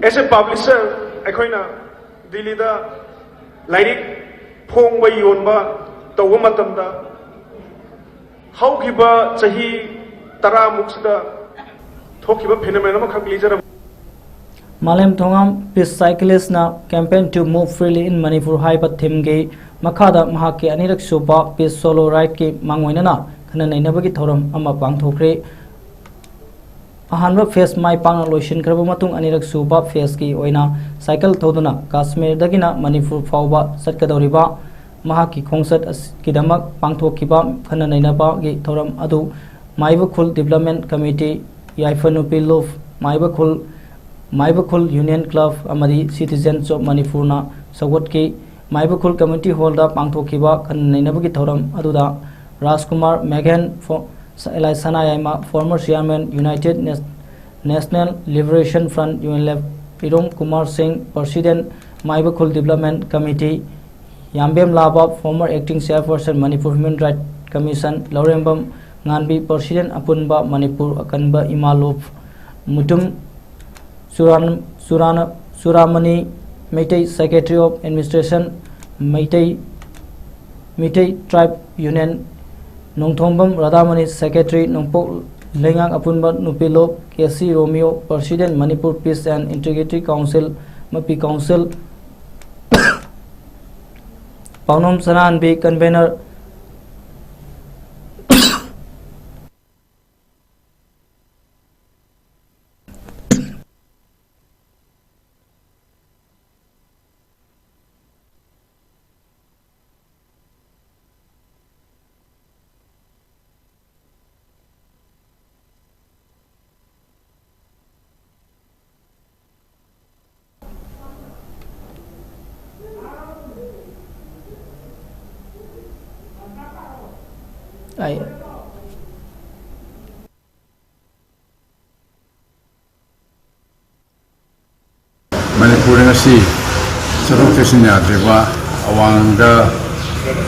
As a publisher, ꯑꯩꯈꯣꯏꯅ ꯗꯤꯜꯂꯤꯗ ꯂꯥꯏꯔꯤꯛ ꯐꯣꯡꯕ, ꯌꯣꯟꯕ ꯇꯧꯕ ꯃꯇꯝꯗ, ꯍꯧꯈꯤꯕ ꯆꯍꯤ ꯇꯔꯥꯃꯨꯛꯁꯤꯗ ꯊꯣꯛꯈꯤꯕ phenomenon ꯑꯃꯈꯛ ꯂꯤꯖꯔꯕ꯫ ꯃꯥꯂꯦꯝ ꯊꯣꯉꯥꯝ Peace Cyclist ꯅ Campaign to Move Freely in Manipur ꯍꯥꯏꯕ theme ꯒꯤ ꯃꯈꯥꯗ ꯃꯍꯥꯛꯀꯤ ꯑꯅꯤꯔꯛ ꯁꯨꯕ Peace Solo Ride ꯀꯤ ꯃꯥꯡꯑꯣꯏꯅꯅ ꯈꯟꯅ ꯅꯩꯅꯕꯒꯤ ꯊꯧꯔꯝ ꯑꯃ ꯄꯥꯡꯊꯣꯛꯈ꯭ꯔꯦ꯫ ꯑꯍꯥꯟꯕ ꯐꯦꯁ ꯃꯥꯏ ꯄꯥꯛꯅ ꯂꯣꯏꯁꯤꯟꯈ꯭ꯔꯕ ꯃꯇꯨꯡ, ꯑꯅꯤꯔꯛ ꯁꯨꯕ ꯐꯦꯁꯀꯤ ꯑꯣꯏꯅ ꯁꯥꯏꯀꯜ ꯊꯧꯗꯨꯅ ꯀꯥꯁꯃꯤꯔꯗꯒꯤꯅ ꯃꯅꯤꯄꯨꯔ ꯐꯥꯎꯕ ꯆꯠꯀꯗꯧꯔꯤꯕ ꯃꯍꯥꯛꯀꯤ ꯈꯣꯡꯆꯠ ꯑꯁꯤꯒꯤꯗꯃꯛ ꯄꯥꯡꯊꯣꯛꯈꯤꯕ ꯈꯟꯅ ꯅꯩꯅꯕꯒꯤ ꯊꯧꯔꯝ ꯑꯗꯨ ꯃꯥꯏꯕꯈꯨꯜ ꯗꯤꯕ꯭ꯂꯞꯃꯦꯟ ꯀꯃꯤꯇꯤ, ꯌꯥꯏꯐ ꯅꯨꯄꯤ ꯂꯨꯞ, ꯃꯥꯏꯕꯈꯨꯜ, ꯃꯥꯏꯕꯈꯨꯜ ꯌꯨꯅꯤꯌꯟ ꯀ꯭ꯂꯕ ꯑꯃꯗꯤ ꯁꯤꯇꯤꯖꯦꯟꯁ ꯑꯣꯐ ꯃꯅꯤꯄꯨꯔꯅ ꯁꯧꯒꯠꯈꯤ꯫ ꯃꯥꯏꯕꯈꯨꯜ ꯀꯝꯃ꯭ꯌꯨꯅꯤꯇꯤ ꯍꯣꯜꯗ ꯄꯥꯡꯊꯣꯛꯈꯤꯕ ꯈꯟꯅ ꯅꯩꯅꯕꯒꯤ ꯊꯧꯔꯝ ꯑꯗꯨꯗ ꯔꯥꯖꯀꯨꯃꯥꯔ ꯃꯦꯘꯦꯟ, ꯐꯣ-, ꯁ-, alias Sanayaima, former chairman, united ꯅꯦꯁ-, national liberation front, U N L F, Irom Kumar Singh, president, Maibakhul development committee, Yambem Laba, former acting chairperson, Manipur human right commission, Laurembam Nganbi, president, ꯑꯄꯨꯟꯕ ꯃꯅꯤꯄꯨꯔ ꯑꯀꯟꯕ ꯏꯃꯥ ꯂꯨꯞ, ꯃꯨꯇꯨꯝ ꯆꯨꯔꯥꯟ-, ꯆꯨꯔꯥꯅ-, Churamani, Meitei secretary of administration, Meitei, Meitei tribe union, Nongthombam Radhamani, secretary, ꯅꯣꯡꯄꯣꯛ ꯂꯩꯉꯥꯛ ꯑꯄꯨꯟꯕ ꯅꯨꯄꯤ ꯂꯨꯞ, K C Romeo, president, Manipur peace and integrity council, ꯃꯄꯤ ꯀꯥꯎꯟꯁꯤꯜ, ꯄꯥꯎꯅꯝ ꯁꯅꯥꯍꯟꯕꯤ, ꯀꯟꯚꯦꯅꯔ, ꯑꯩ ꯃꯅꯤꯄꯨꯔꯗ ꯉꯁꯤ ꯆꯠꯊꯣꯛ ꯆꯠꯁꯤꯟ ꯌꯥꯗ꯭ꯔꯤꯕ, ꯑꯋꯥꯡꯗ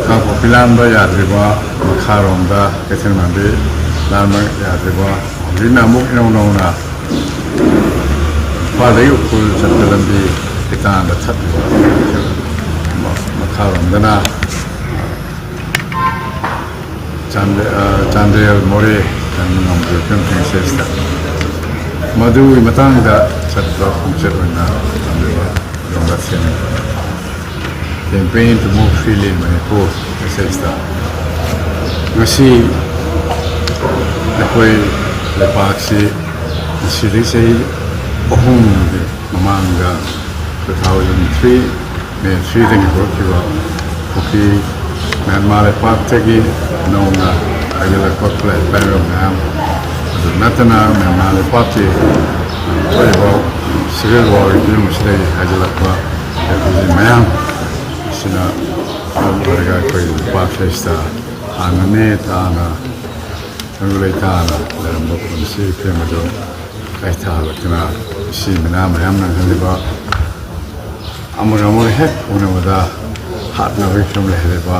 ꯀꯥꯡꯄꯣꯛꯄꯤ ꯂꯥꯟꯕ ꯌꯥꯗ꯭ꯔꯤꯕ, ꯃꯈꯥꯔꯣꯝꯗ ꯀꯩꯊꯦꯜ ꯃꯥꯟꯕꯤ ꯂꯥꯟꯕ ꯌꯥꯗ꯭ꯔꯤꯕ, ꯍꯧꯖꯤꯛꯅ ꯑꯃꯨꯛ ꯏꯅꯧ ꯅꯧꯅ ꯏꯝꯐꯥꯜꯗꯒꯤ ꯎꯈ꯭ꯔꯨꯜ ꯆꯠꯄ ꯂꯝꯕꯤ ꯏꯇꯥꯟꯗ ꯊꯠꯂꯤꯕ, ꯃꯈꯥꯔꯣꯝꯗꯅ ꯆꯥꯟꯗꯦ-, ꯑ, ꯆꯥꯟꯗꯦꯜ, ꯃꯣꯔꯦ, ꯆꯥꯟꯗꯦꯜ ꯉꯝꯈꯩ ꯐꯤꯂꯝ ꯊꯤꯡꯁꯦꯁꯇ ꯃꯗꯨꯒꯤ ꯃꯇꯥꯡꯗ ꯆꯠꯄ ꯈꯣꯡꯆꯠ ꯑꯣꯏꯅ ꯇꯝꯕꯤꯕ ꯑꯗꯣꯝꯗ ꯊꯦꯡꯅꯩ꯫ Campaign to move freely in Manipur ꯃꯦꯁꯦꯖꯇ ꯉꯁꯤ ꯑꯩꯈꯣꯏ ꯂꯩꯄꯥꯛꯁꯤ ꯁꯤꯗꯩ ꯆꯍꯤ ꯑꯍꯨꯝꯒꯤ ꯃꯃꯥꯡꯗ, two thousand three May threeꯗꯒꯤ ꯍꯧꯔꯛꯈꯤꯕ ꯀꯨꯀꯤ ꯃ꯭ꯌꯥꯟꯃꯥꯔ ꯂꯩꯄꯥꯛꯇꯒꯤ ꯅꯧꯅ ꯍꯥꯏꯒꯠꯂꯛꯄ ꯈꯨꯠꯂꯥꯏ ꯄꯥꯏꯕ ꯃꯌꯥꯝ, ꯑꯗꯨ ꯅꯠꯇꯅ ꯃ꯭ꯌꯥꯟꯃꯥꯔ ꯂꯩꯄꯥꯛꯀꯤ ꯊꯣꯛꯏꯕ civil warꯒꯤ ꯐꯤꯕꯝ ꯑꯁꯤꯗꯒꯤ ꯍꯥꯏꯒꯠꯂꯛꯄ refugee ꯃꯌꯥꯝ ꯑꯁꯤꯅ ꯃꯔꯝ ꯑꯣꯏꯔꯒ ꯑꯩꯈꯣꯏ ꯂꯩꯄꯥꯛ ꯑꯁꯤꯗ ꯍꯥꯟꯅ ꯅꯦ ꯇꯥꯅ ꯇꯪꯗꯨ ꯂꯩꯇꯥꯅ ꯂꯩꯔꯝꯕ ꯄꯨꯟꯁꯤ ꯐꯤꯕꯝ ꯑꯗꯨ ꯀꯥꯏꯊꯍꯜꯂꯛꯇꯨꯅ, ꯁꯤ ꯃꯤꯅꯥ ꯃꯌꯥꯝ ꯅꯪꯍꯜꯂꯤꯕ, ꯑꯃꯒ ꯑꯃꯒ ꯍꯦꯛ ꯎꯅꯕꯗ ꯍꯥꯠꯅꯕꯒꯤ ꯐꯤꯕꯝ ꯂꯩꯍꯜꯂꯤꯕ,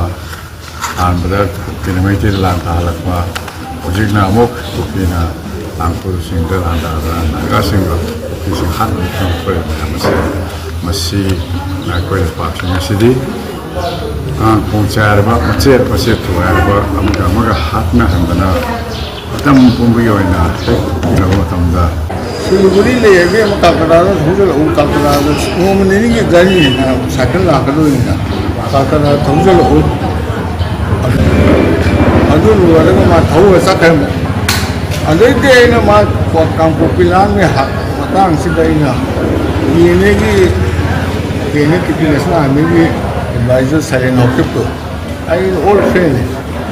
ꯍꯥꯟꯕꯗ ꯀꯨꯀꯤꯅ ꯃꯩꯇꯩꯗ ꯂꯥꯟ ꯇꯥꯍꯜꯂꯛꯄ, ꯍꯧꯖꯤꯛꯅ ꯑꯃꯨꯛ ꯀꯨꯀꯤꯅ ꯇꯥꯡꯈꯨꯜꯁꯤꯡꯗ ꯂꯥꯟ ꯇꯥꯗꯅ ꯅꯥꯒꯥꯁꯤꯡꯗ ꯀꯨꯀꯤꯁꯤꯡ ꯍꯥꯠꯅꯕꯒꯤ ꯐꯤꯕꯝ ꯊꯣꯛꯂꯛꯏꯕ ꯃꯌꯥꯝ ꯑꯁꯤ, ꯃꯁꯤ ꯑꯩꯈꯣꯏ ꯂꯩꯄꯥꯛꯁꯤꯡ ꯑꯁꯤꯗꯤ ꯑꯉꯥꯡ ꯈꯣꯡ ꯆꯥꯏꯔꯕ, ꯃꯆꯦꯠ ꯃꯆꯦꯠ ꯊꯨꯒꯥꯏꯔꯕ, ꯑꯃꯒ ꯑꯃꯒ ꯍꯥꯠꯅꯍꯟꯗꯅ ꯃꯇꯝ ꯄꯨꯝꯕꯒꯤ ꯑꯣꯏꯅ ꯍꯦꯛ ꯎꯅꯕ ꯃꯇꯝꯗ, "ꯁꯤꯂꯤꯒꯨꯔꯤ ꯂꯩꯔꯗꯤ ꯑꯃ ꯀꯜꯀꯇꯥꯗ ꯊꯧꯖꯤꯜꯂꯛꯎ, ꯀꯜꯀꯇꯥꯗ ꯅꯣꯡꯃ ꯅꯤꯅꯤꯒꯤ ꯖꯔꯅꯤꯅ ꯁꯥꯏꯀꯜ ꯂꯥꯛꯀꯗꯣꯏꯅꯤꯅ ꯀꯜꯀꯇꯥꯗ ꯊꯧꯖꯤꯜꯂꯛꯎ, ꯑꯗꯨ ꯂꯣꯏꯔꯒ ꯃꯥ ꯊꯧꯔ ꯆꯠꯈ꯭ꯔꯦ ꯑꯃꯨꯛ"꯫ ꯑꯗꯩꯗꯤ ꯑꯩꯅ ꯃꯥ ꯀꯥꯡꯄꯣꯛꯄꯤ ꯂꯥꯟꯕꯒꯤ ꯍꯥ-, ꯃꯇꯥꯡꯁꯤꯗ ꯑꯩꯅ ꯇꯤ ꯑꯦꯟ ꯑꯦꯒꯤ, ꯇꯤ ꯑꯦꯟ ꯑꯦ ꯀꯤꯄꯤ ꯅꯦꯁꯅꯦꯜ ꯑꯥꯔꯃꯤꯒꯤ ꯑꯦꯗꯚꯥꯏꯖꯔ ꯁꯥꯏꯂꯦꯟ ꯍꯣꯀꯤꯞꯇꯣ, ꯑꯩ ꯑꯣꯜ ꯐ꯭ꯔꯦꯟꯅꯤ,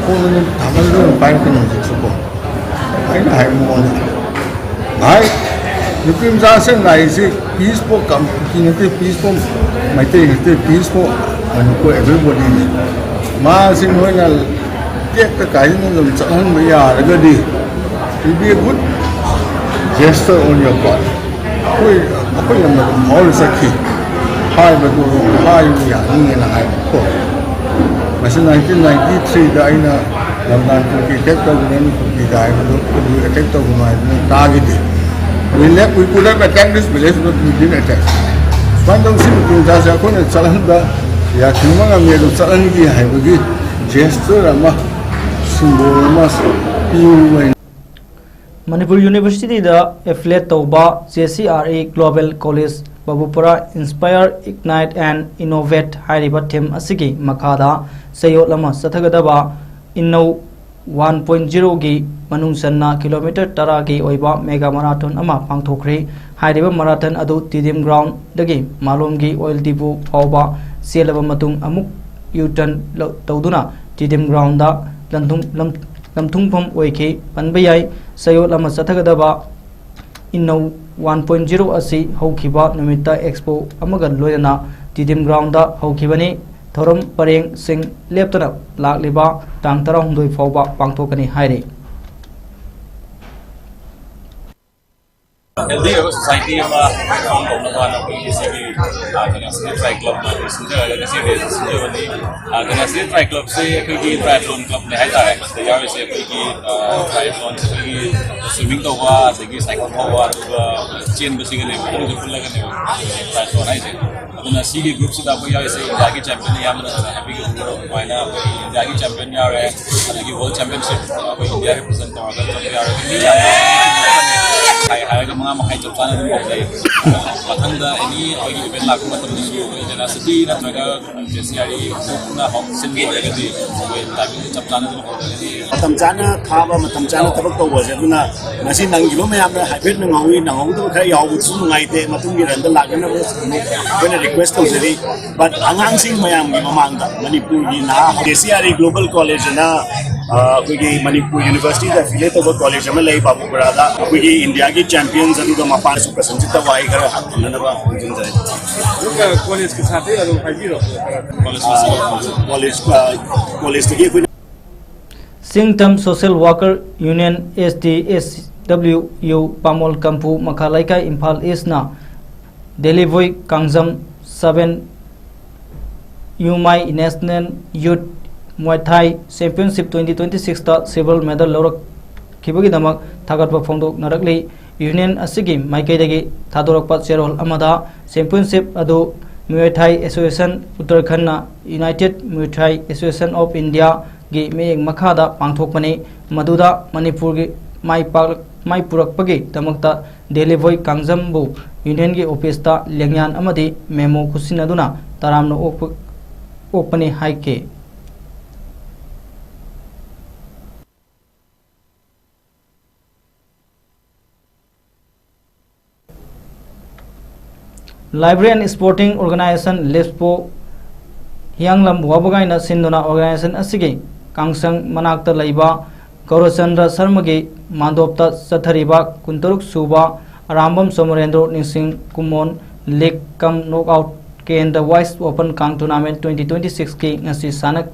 ꯐꯣꯟ ꯑꯗꯨꯝ ꯊꯥꯃꯟꯗꯨꯅ ꯄꯥꯏꯔꯛꯀꯅꯤ ꯍꯧꯖꯤꯛꯁꯨꯀꯣ꯫ ꯑꯩꯅ ꯍꯥꯏ ꯃꯉꯣꯟꯗ, "ꯚꯥꯏ, ꯅꯨꯄꯤ ꯃꯆꯥꯁꯤꯡ ꯂꯥꯛꯏꯁꯤ ꯄꯤꯁꯄꯨ ꯀꯝ-, ꯀꯤ ꯅꯠꯇꯦ, ꯄꯤꯁꯄꯨ ꯃꯩꯇꯩ ꯅꯠꯇꯦ, ꯄꯤꯁꯄꯨ ꯃꯅꯤꯄꯨꯔ everybodyꯅꯤ꯫ ꯃꯥꯁꯤ ꯅꯣꯏꯅ ꯇꯦꯛꯇ ꯀꯥꯏꯗꯅ ꯑꯗꯨꯝ ꯆꯠꯍꯟꯕ ꯌꯥꯔꯒꯗꯤ, it will be a good gesture on your part"꯫ ꯑꯩꯈꯣꯏ, ꯑꯩꯈꯣꯏ ꯂꯝꯗ ꯑꯗꯨꯝ ꯐꯥꯎꯔ ꯆꯠꯈꯤ ꯍꯥꯏꯕꯗꯨ ꯍꯥꯏꯕ ꯌꯥꯅꯤꯡꯉꯦꯅ ꯍꯥꯏꯕꯀꯣ꯫ ꯃꯁꯤ nineteen ninety threeꯗ ꯑꯩꯅ ꯂꯝꯗꯥꯟ ꯀꯨꯀꯤ attack ꯇꯧꯒꯅꯤ, ꯀꯨꯀꯤꯗ ꯍꯥꯏꯕꯗꯨ ꯑꯗꯨ attack ꯇꯧꯒꯅꯨ ꯍꯥꯏꯗꯨꯅ ꯇꯥꯈꯤꯗꯦ꯫ We left, we could have attacked this village, but we didn't attack꯫ ꯁꯨꯃꯥꯏꯅ ꯇꯧ, ꯁꯤ ꯅꯨꯄꯤ ꯃꯆꯥꯁꯦ ꯑꯩꯈꯣꯏꯅ ꯆꯠꯍꯟꯕ ꯌꯥꯊꯤꯡꯕ ꯉꯝꯃꯤ, ꯑꯗꯨ ꯆꯠꯍꯟꯈꯤ ꯍꯥꯏꯕꯒꯤ gesture ꯑꯃ, symbol ꯑꯃ ꯄꯤꯌꯨ ꯍꯥꯏꯅ꯫ ꯃꯅꯤꯄꯨꯔ ꯌꯨꯅꯤꯚꯔꯁꯤꯇꯤꯗ affiliate ꯇꯧꯕ J C R E Global College ꯕꯕꯨꯄꯨꯔꯥ Inspire, Ignite and Innovate ꯍꯥꯏꯔꯤꯕ theme ꯑꯁꯤꯒꯤ ꯃꯈꯥꯗ ꯆꯌꯣꯜ ꯑꯃ ꯆꯠꯊꯒꯗꯕ ꯏꯟꯅꯧ ꯋꯥꯟ ꯄꯣꯏꯟ ꯖꯤꯔꯣꯒꯤ ꯃꯅꯨꯡ ꯆꯟꯅ ꯀꯤꯂꯣꯃꯤꯇꯔ ꯇꯔꯥꯒꯤ ꯑꯣꯏꯕ ꯃꯦꯒꯥ ꯃꯔꯥꯊꯣꯟ ꯑꯃ ꯄꯥꯡꯊꯣꯛꯈ꯭ꯔꯦ꯫ ꯍꯥꯏꯔꯤꯕ ꯃꯔꯥꯊꯣꯟ ꯑꯗꯨ ꯇꯤꯗꯤꯝ ꯒ꯭ꯔꯥꯎꯟꯗꯒꯤ ꯃꯥꯂꯣꯝꯒꯤ ꯑꯣꯏꯜ ꯗꯤꯄꯨ ꯐꯥꯎꯕ ꯆꯦꯜꯂꯕ ꯃꯇꯨꯡ ꯑꯃꯨꯛ ꯌꯨ ꯇꯔꯟ ꯂꯧ-, ꯇꯧꯗꯨꯅ ꯇꯤꯗꯤꯝ ꯒ꯭ꯔꯥꯎꯟꯗ ꯂꯟꯊꯨꯡ-, ꯂꯝ-, ꯂꯝꯊꯨꯡꯐꯝ ꯑꯣꯏꯈꯤ꯫ ꯄꯟꯕ ꯌꯥꯏ, ꯆꯌꯣꯜ ꯑꯃ ꯆꯠꯊꯒꯗꯕ ꯏꯟꯅꯧ ꯋꯥꯟ ꯄꯣꯏꯟ ꯖꯤꯔꯣ ꯑꯁꯤ ꯍꯧꯈꯤꯕ ꯅꯨꯃꯤꯠꯇ ꯑꯦꯛꯁꯄꯣ ꯑꯃꯒ ꯂꯣꯏꯅꯅ ꯇꯤꯗꯤꯝ ꯒ꯭ꯔꯥꯎꯟꯗ ꯍꯧꯈꯤꯕꯅꯤ꯫ ꯊꯧꯔꯝ ꯄꯔꯦꯡꯁꯤꯡ ꯂꯦꯞꯇꯅ ꯂꯥꯛꯂꯤꯕ ꯇꯥꯡ ꯇꯔꯥꯍꯨꯝꯗꯣꯏ ꯐꯥꯎꯕ ꯄꯥꯡꯊꯣꯛꯀꯅꯤ ꯍꯥꯏꯔꯤ꯫ ꯍꯦꯜꯗꯤ ꯑꯣꯏꯕ ꯁꯣꯁꯥꯏꯇꯤ ꯑꯃ ꯐꯣꯔꯝ ꯇꯧꯅꯕ ꯑꯩꯈꯣꯏꯒꯤ ꯁꯤꯒꯤ, ꯑ, ꯀꯩꯅꯣ, ꯁꯤꯒꯤ ꯇ꯭ꯔꯥꯏ ꯀ꯭ꯂꯕꯅ ꯑꯩꯈꯣꯏ ꯁꯤꯟꯖꯔꯒ ꯉꯁꯤ ꯔꯦꯁ ꯁꯤꯟꯖꯕꯅꯤ꯫ ꯑ, ꯀꯩꯅꯣ, ꯁꯤꯒꯤ ꯇ꯭ꯔꯥꯏ ꯀ꯭ꯂꯕꯁꯦ ꯑꯩꯈꯣꯏꯒꯤ ꯇ꯭ꯔꯥꯏꯊ꯭ꯂꯣꯟ ꯀ꯭ꯂꯕꯅꯦ ꯍꯥꯏꯇꯥꯔꯦ꯫ ꯁꯤꯗ ꯌꯥꯎꯔꯤꯁꯦ ꯑꯩꯈꯣꯏꯒꯤ, ꯑ, ꯇ꯭ꯔꯥꯏꯊ꯭ꯂꯣꯟ, ꯑꯩꯈꯣꯏꯒꯤ ꯁ꯭ꯋꯤꯃꯤꯡ ꯇꯧꯕ, ꯑꯗꯒꯤ ꯁꯥꯏꯀꯜ ꯊꯧꯕ, ꯑꯗꯨꯒ ꯆꯦꯟꯕꯁꯤꯒꯅꯦꯕ, ꯑꯍꯨꯝꯁꯦ ꯄꯨꯜꯂꯒꯅꯦꯕ ꯇ꯭ꯔꯥꯏꯊ꯭ꯂꯣꯟ ꯍꯥꯏꯁꯦ꯫ ꯑꯗꯨꯅ ꯁꯤꯒꯤ ꯒ꯭ꯔꯨꯞꯁꯤꯗ ꯑꯩꯈꯣꯏ ꯌꯥꯎꯔꯤꯁꯦ ꯏꯟꯗꯤꯌꯥꯒꯤ ꯆꯦꯝꯄꯤꯌꯟ ꯑꯌꯥꯝꯕꯅ ꯉꯁꯥꯏ ꯍꯥꯏꯕꯤꯈꯤꯕꯗꯣ ꯑꯗꯨꯃꯥꯏꯅ ꯑꯩꯈꯣꯏꯒꯤ ꯏꯟꯗꯤꯌꯥꯒꯤ ꯆꯦꯝꯄꯤꯌꯟ ꯌꯥꯎꯔꯦ, ꯑꯗꯒꯤ ꯋꯥꯔꯜ ꯆꯦꯝꯄꯤꯌꯟꯁꯤꯞ ꯑꯩꯈꯣꯏ ꯏꯟꯗꯤꯌꯥ ꯔꯤꯄ꯭ꯔꯖꯦꯟ ꯇꯧꯔꯒ ꯆꯠꯄ ꯌꯥꯎꯔꯦ꯫ ꯃꯤ ꯌꯥꯝꯅ ꯍꯥꯏ ꯍꯥꯏꯔꯒ ꯃꯉꯥ ꯃꯈꯥꯏ ꯆꯞ ꯆꯥꯅ ꯑꯗꯨꯝ ꯂꯩ꯫ ꯃꯊꯪꯗ ꯑꯦꯅꯤ ꯑꯩꯈꯣꯏꯒꯤ ꯏꯚꯦꯟꯠ ꯂꯥꯛꯄ ꯃꯇꯝꯗꯁꯨ ꯑꯩꯈꯣꯏ ꯖꯦꯅꯥꯁꯤꯇꯤ ꯅꯠꯇ꯭ꯔꯒ ꯖꯦ ꯁꯤ ꯑꯥꯔ ꯏ ꯒ꯭ꯔꯨꯞꯅ ꯍꯧ-, ꯁꯤꯟꯕ ꯑꯣꯏꯔꯒꯗꯤ ꯑꯩꯈꯣꯏ ꯇꯥꯏꯃꯤꯡꯗꯣ ꯆꯞ ꯆꯥꯅ ꯑꯗꯨꯝ ꯍꯧꯔꯒꯅꯤ꯫ ꯃꯇꯝ ꯆꯥꯅ ꯊꯥꯕ, ꯃꯇꯝ ꯆꯥꯅ ꯊꯕꯛ ꯇꯧꯕꯁꯦ꯫ ꯑꯗꯨꯅ ꯉꯁꯤ ꯅꯪꯈꯤꯕ ꯃꯌꯥꯝꯅ ꯍꯥꯏꯐꯦꯠ ꯅꯪꯍꯧꯋꯤ, ꯅꯪꯍꯧꯗꯕ ꯈꯔ ꯌꯥꯎꯕꯗꯨꯁꯨ ꯅꯨꯡꯉꯥꯏꯇꯦ꯫ ꯃꯇꯨꯡꯒꯤ ꯔꯟꯗ ꯂꯥꯛꯅꯅꯕ ꯑꯩꯈꯣꯏꯅ ꯔꯤꯀ꯭ꯋꯦꯁ ꯇꯧꯖꯔꯤ꯫ But ꯑꯉꯥꯡꯁꯤꯡ ꯃꯌꯥꯝꯒꯤ ꯃꯃꯥꯡꯗ ꯃꯅꯤꯄꯨꯔꯒꯤ ꯅꯍꯥ J C R E global ꯀꯣꯂꯦꯖꯅ, ꯑ, ꯑꯩꯈꯣꯏꯒꯤ ꯃꯅꯤꯄꯨꯔ ꯌꯨꯅꯤꯚꯔꯁꯤꯇꯤꯗ ꯑꯦꯐꯤꯂꯤꯌꯦꯠ ꯇꯧꯕ ꯀꯣꯂꯦꯖ ꯑꯃ ꯂꯩ ꯕꯥꯕꯨꯄꯨꯔꯥꯗ, ꯑꯩꯈꯣꯏꯒꯤ ꯏꯟꯗꯤꯌꯥꯒꯤ ꯆꯦꯝꯄꯤꯌꯟꯁ ꯑꯗꯨꯒ ꯃꯄꯥꯟꯗꯁꯨ ꯄ꯭ꯔꯁꯟꯖꯤꯠꯇ ꯋꯥꯍꯩ ꯈꯔ ꯍꯪꯅꯅꯕ ꯈꯣꯝꯖꯤꯟꯖꯔꯤ꯫ ꯑꯗꯨꯒ ꯀꯣꯂꯦꯖꯀꯤ ꯁꯥꯇ꯭ꯔ ꯑꯗꯨꯝ ꯍꯥꯏꯕꯤꯔꯣ꯫ ꯀꯣꯂꯦꯖ, ꯑ, ꯀꯣꯂꯦꯖ, ꯑ, ꯀꯣꯂꯦꯖꯇꯒꯤ ꯑꯩꯈꯣꯏꯅ ꯁꯤꯡꯇꯝ ꯁꯣꯁꯦꯜ ꯋꯥꯀꯔ ꯌꯨꯅꯤꯌꯟ, ꯑꯦꯁ ꯇꯤ ꯑꯦꯁ ꯗꯕ꯭ꯂꯤꯎ ꯌꯨ, ꯄꯥꯃꯣꯜ ꯀꯝꯄꯨ ꯃꯈꯥ ꯂꯩꯀꯥꯏ, ꯏꯝꯐꯥꯜ ꯏꯁꯅ ꯗꯦꯂꯤꯚꯣꯏ ꯀꯥꯡꯖꯝ ꯁꯚꯦꯟ ꯌꯨꯃꯥꯏ ꯅꯦꯁꯅꯦꯜ ꯌꯨꯠ ꯃ꯭ꯋꯥꯏ ꯊꯥꯏ ꯆꯦꯝꯄꯤꯌꯟꯁꯤꯞ ꯇ꯭ꯋꯦꯟꯇꯤ ꯇ꯭ꯋꯦꯟꯇꯤ ꯁꯤꯛꯁꯇ ꯁꯤꯜꯚꯔ ꯃꯦꯗꯜ ꯂꯧꯔꯛꯈꯤꯕꯒꯤꯗꯃꯛ ꯊꯥꯒꯠꯄ ꯐꯣꯡꯗꯣꯛꯅꯔꯛꯂꯤ꯫ ꯌꯨꯅꯤꯌꯟ ꯑꯁꯤꯒꯤ ꯃꯥꯏꯀꯩꯗꯒꯤ ꯊꯥꯗꯣꯔꯛꯄ ꯆꯦꯔꯣꯜ ꯑꯃꯗ ꯆꯦꯝꯄꯤꯌꯟꯁꯤꯞ ꯑꯗꯨ ꯃ꯭ꯋꯥꯏ ꯊꯥꯏ ꯑꯦꯁꯣꯁꯤꯌꯦꯁꯟ ꯎꯠꯇꯔꯈꯟꯅ ꯌꯨꯅꯥꯏꯇꯦꯠ ꯃ꯭ꯋꯥꯏ ꯊꯥꯏ ꯑꯦꯁꯣꯁꯤꯌꯦꯁꯟ ꯑꯣꯐ ꯏꯟꯗꯤꯌꯥꯒꯤ ꯃꯤꯠꯌꯦꯡ ꯃꯈꯥꯗ ꯄꯥꯡꯊꯣꯛꯄꯅꯤ꯫ ꯃꯗꯨꯗ ꯃꯅꯤꯄꯨꯔꯒꯤ ꯃꯥꯏ ꯄꯥꯛ-, ꯃꯥꯏ ꯄꯨꯔꯛꯄꯒꯤꯗꯃꯛꯇ ꯗꯦꯂꯤꯚꯣꯏ ꯀꯥꯡꯖꯝꯕꯨ ꯌꯨꯅꯤꯌꯟꯒꯤ ꯑꯣꯐꯤꯁꯇ ꯂꯦꯡꯌꯥꯟ ꯑꯃꯗꯤ ꯃꯦꯃꯣ ꯈꯨꯠꯁꯤꯟꯅꯗꯨꯅ ꯇꯔꯥꯝꯅ ꯑꯣꯛꯄ-, ꯑꯣꯛꯄꯅꯤ ꯍꯥꯏꯈꯤ꯫ Library and Sporting Organization, ꯂꯤꯁꯄꯣ, ꯍꯤꯌꯥꯡꯂꯝ ꯋꯥꯕꯒꯥꯏꯅ ꯁꯤꯟꯗꯨꯅ organization ꯑꯁꯤꯒꯤ ꯀꯥꯡꯁꯪ ꯃꯅꯥꯛꯇ ꯂꯩꯕ ꯒꯧꯔꯆꯟꯗ꯭ꯔ ꯁꯔꯃꯒꯤ ꯃꯥꯟꯗꯣꯞꯇ ꯆꯠꯊꯔꯤꯕ ꯀꯨꯟꯇꯔꯨꯛ ꯁꯨꯕ ꯑꯔꯥꯝꯕꯝ ꯁꯣꯃꯣꯔꯦꯟꯗ꯭ꯔꯣ ꯅꯤꯡꯁꯤꯡ ꯀꯨꯃꯣꯟ League cum Knockout ꯀꯦꯟꯗ꯭ꯔ Wise Open ꯀꯥꯡ tournament twenty twenty six ꯀꯤ ꯉꯁꯤ ꯁꯥꯟꯅ,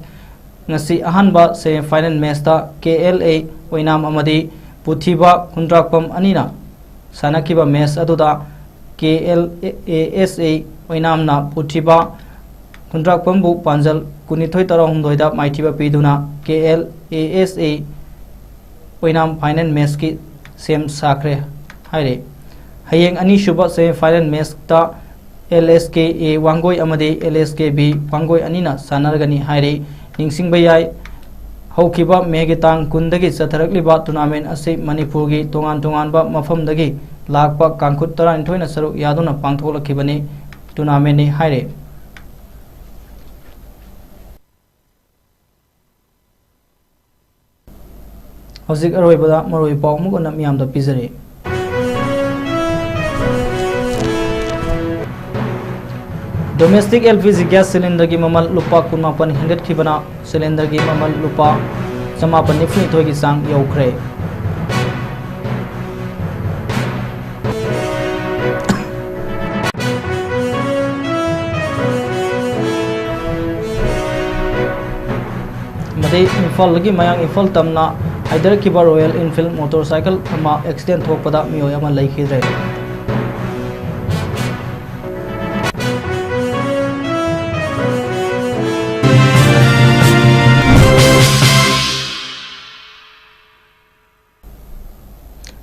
ꯉꯁꯤ ꯑꯍꯥꯟꯕ semi final match ꯇ K L A ꯑꯣꯏꯅꯥꯝ ꯑꯃꯗꯤ ꯄꯨꯊꯤꯕ ꯈꯨꯟꯗ꯭ꯔꯥꯛꯄꯝ ꯑꯅꯤꯅ ꯁꯥꯟꯅꯈꯤꯕ match ꯑꯗꯨꯗ K L A S A ꯑꯣꯏꯅꯥꯝꯅ ꯄꯨꯊꯤꯕ ꯈꯨꯟꯗ꯭ꯔꯥꯛꯄꯝꯕꯨ ꯄꯥꯟꯖꯜ ꯀꯨꯟꯅꯤꯊꯣꯏ ꯇꯔꯥꯍꯨꯝꯗꯣꯏꯗ ꯃꯥꯏꯊꯤꯕ ꯄꯤꯗꯨꯅ K L A S A Oinam final match ꯀꯤ ꯁꯦꯝ ꯁꯥꯈ꯭ꯔꯦ ꯍꯥꯏꯔꯤ꯫ ꯍꯌꯦꯡ ꯑꯅꯤꯁꯨꯕ semi final match ꯇ L S K A Wangoi ꯑꯃꯗꯤ L S K B Wangoi ꯑꯅꯤꯅ ꯁꯥꯟꯅꯔꯒꯅꯤ ꯍꯥꯏꯔꯤ꯫ ꯅꯤꯡꯁꯤꯡꯕ ꯌꯥꯏ, ꯍꯧꯈꯤꯕ May ꯒꯤ ꯇꯥꯡ ꯀꯨꯟꯗꯒꯤ ꯆꯠꯊꯔꯛꯂꯤꯕ tournament ꯑꯁꯤ ꯃꯅꯤꯄꯨꯔꯒꯤ ꯇꯣꯉꯥꯟ ꯇꯣꯉꯥꯟꯕ ꯃꯐꯝꯗꯒꯤ ꯂꯥꯛꯄ ꯀꯥꯡꯈꯨꯠ ꯇꯔꯥꯅꯤꯊꯣꯏꯅ ꯁꯔꯨꯛ ꯌꯥꯗꯨꯅ ꯄꯥꯡꯊꯣꯛꯂꯛꯈꯤꯕꯅꯤ, tournament ꯅꯤ ꯍꯥꯏꯔꯤ꯫ ꯍꯧꯖꯤꯛ ꯑꯔꯣꯏꯕꯗ ꯃꯔꯨꯑꯣꯏꯕ ꯄꯥꯎ ꯑꯃꯨꯛ ꯍꯟꯅ ꯃꯤꯌꯥꯝꯗ ꯄꯤꯖꯔꯤ꯫ Domestic L P G gas cylinder ꯒꯤ ꯃꯃꯜ ꯂꯨꯄꯥ ꯀꯨꯟꯃꯥꯄꯟ ꯍꯦꯟꯒꯠꯈꯤꯕꯅ cylinder ꯒꯤ ꯃꯃꯜ ꯂꯨꯄꯥ ꯆꯃꯥꯄꯟ ꯅꯤꯐꯨꯅꯤꯊꯣꯏꯒꯤ ꯆꯥꯡ ꯌꯧꯈ꯭ꯔꯦ꯫ ꯑꯃꯗꯤ ꯏꯝꯐꯥꯜꯗꯒꯤ ꯃꯌꯥꯡ ꯏꯝꯐꯥꯜ ꯇꯝꯅ ꯍꯥꯏꯗꯔꯛꯈꯤꯕ Royal Enfield motorcycle ꯑꯃ accident ꯊꯣꯛꯄꯗ ꯃꯤꯑꯣꯏ ꯑꯃ ꯂꯩꯈꯤꯗ꯭ꯔꯦ꯫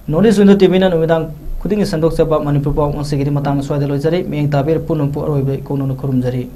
North East Window T V ꯅ ꯅꯨꯃꯤꯗꯥꯡ ꯈꯨꯗꯤꯡꯒꯤ ꯁꯟꯗꯣꯛꯆꯕ ꯃꯅꯤꯄꯨꯔ ꯄꯥꯎ ꯉꯁꯤꯒꯤꯗꯤ ꯃꯇꯥꯡ ꯑꯁ꯭ꯋꯥꯏꯗ ꯂꯣꯏꯖꯔꯦ꯫ ꯃꯤꯠꯌꯦꯡ ꯇꯥꯕꯤꯔ ꯄꯨꯝꯅꯃꯛꯄꯨ ꯑꯔꯣꯏꯕ ꯏꯀꯣꯛꯅꯅ ꯈꯨꯔꯨꯝꯖꯔꯤ꯫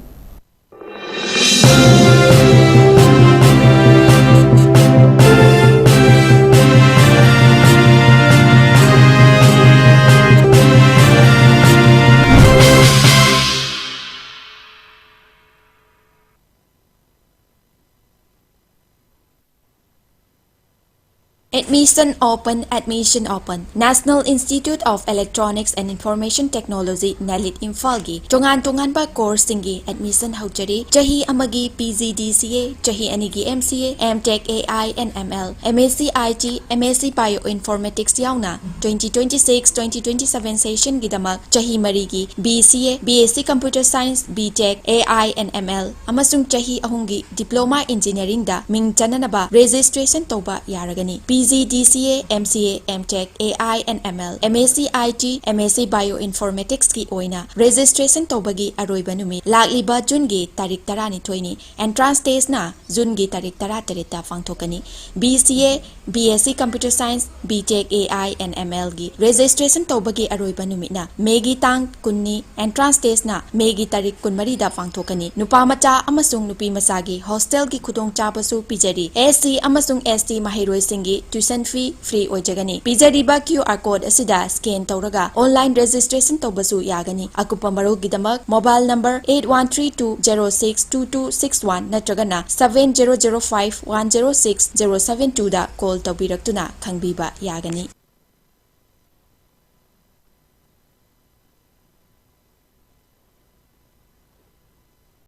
Admission open, admission open. National Institute of Electronics and Information Technology, NELIT, ꯏꯝꯐꯥꯜꯒꯤ ꯇꯣꯉꯥꯟ ꯇꯣꯉꯥꯟꯕ courseꯁꯤꯡꯒꯤ admission ꯍꯧꯖꯔꯤ꯫ ꯆꯍꯤ ꯑꯃꯒꯤ PGDCA, ꯆꯍꯤ ꯑꯅꯤꯒꯤ MCA, MTech AI and ML, MSc IT, MSc Bioinformatics ꯌꯥꯎꯅ twenty twenty-six twenty twenty-seven sessionꯒꯤꯗꯃꯛ ꯆꯍꯤ ꯃꯔꯤꯒꯤ BCA, BSc Computer Science, BTech AI and ML ꯑꯃꯁꯨꯡ ꯆꯍꯤ ꯑꯍꯨꯝꯒꯤ Diploma Engineeringꯗ ꯃꯤꯡ ꯆꯟꯅꯅꯕ registration ꯇꯧꯕ ꯌꯥꯔꯒꯅꯤ꯫ PGDCA, MCA, MTech, AI and ML, MSc IT, MSc Bioinformaticsꯀꯤ ꯑꯣꯏꯅ registration ꯇꯧꯕꯒꯤ ꯑꯔꯣꯏꯕ ꯅꯨꯃꯤꯠ ꯂꯥꯛꯂꯤꯕ Juneꯒꯤ ꯇꯥꯔꯤꯛ ꯇꯔꯥꯅꯤꯊꯣꯏꯅꯤ꯫ Entrance testꯅ Juneꯒꯤ ꯇꯥꯔꯤꯛ ꯇꯔꯥꯇꯔꯦꯠꯇ ꯄꯥꯡꯊꯣꯛꯀꯅꯤ꯫ BCA, BSc Computer Science, BTech AI and MLꯒꯤ registration ꯇꯧꯕꯒꯤ ꯑꯔꯣꯏꯕ ꯅꯨꯃꯤꯠꯅ Mayꯒꯤ ꯇꯥꯡ ꯀꯨꯟꯅꯤ꯫ Entrance testꯅ Mayꯒꯤ ꯇꯥꯔꯤꯛ ꯀꯨꯟꯃꯔꯤꯗ ꯄꯥꯡꯊꯣꯛꯀꯅꯤ꯫ ꯅꯨꯄꯥ ꯃꯆꯥ ꯑꯃꯁꯨꯡ ꯅꯨꯄꯤ ꯃꯆꯥꯒꯤ hostelꯒꯤ ꯈꯨꯗꯣꯡꯆꯥꯕꯁꯨ ꯄꯤꯖꯔꯤ꯫ SC ꯑꯃꯁꯨꯡ ST ꯃꯍꯩꯔꯣꯏꯁꯤꯡꯒꯤ tuition fee free ꯑꯣꯏꯖꯒꯅꯤ꯫ ꯄꯤꯖꯔꯤꯕ QR code ꯑꯁꯤꯗ scan ꯇꯧꯔꯒ online registration ꯇꯧꯕꯁꯨ ꯌꯥꯒꯅꯤ꯫ ꯑꯀꯨꯞꯄ ꯃꯔꯣꯜꯒꯤꯗꯃꯛ mobile number eight one three two zero six two two six one ꯅꯠꯇ꯭ꯔꯒꯅ seven zero zero five one zero six zero seven twoꯗ call ꯇꯧꯕꯤꯔꯛꯇꯨꯅ ꯈꯪꯕꯤꯕ ꯌꯥꯒꯅꯤ꯫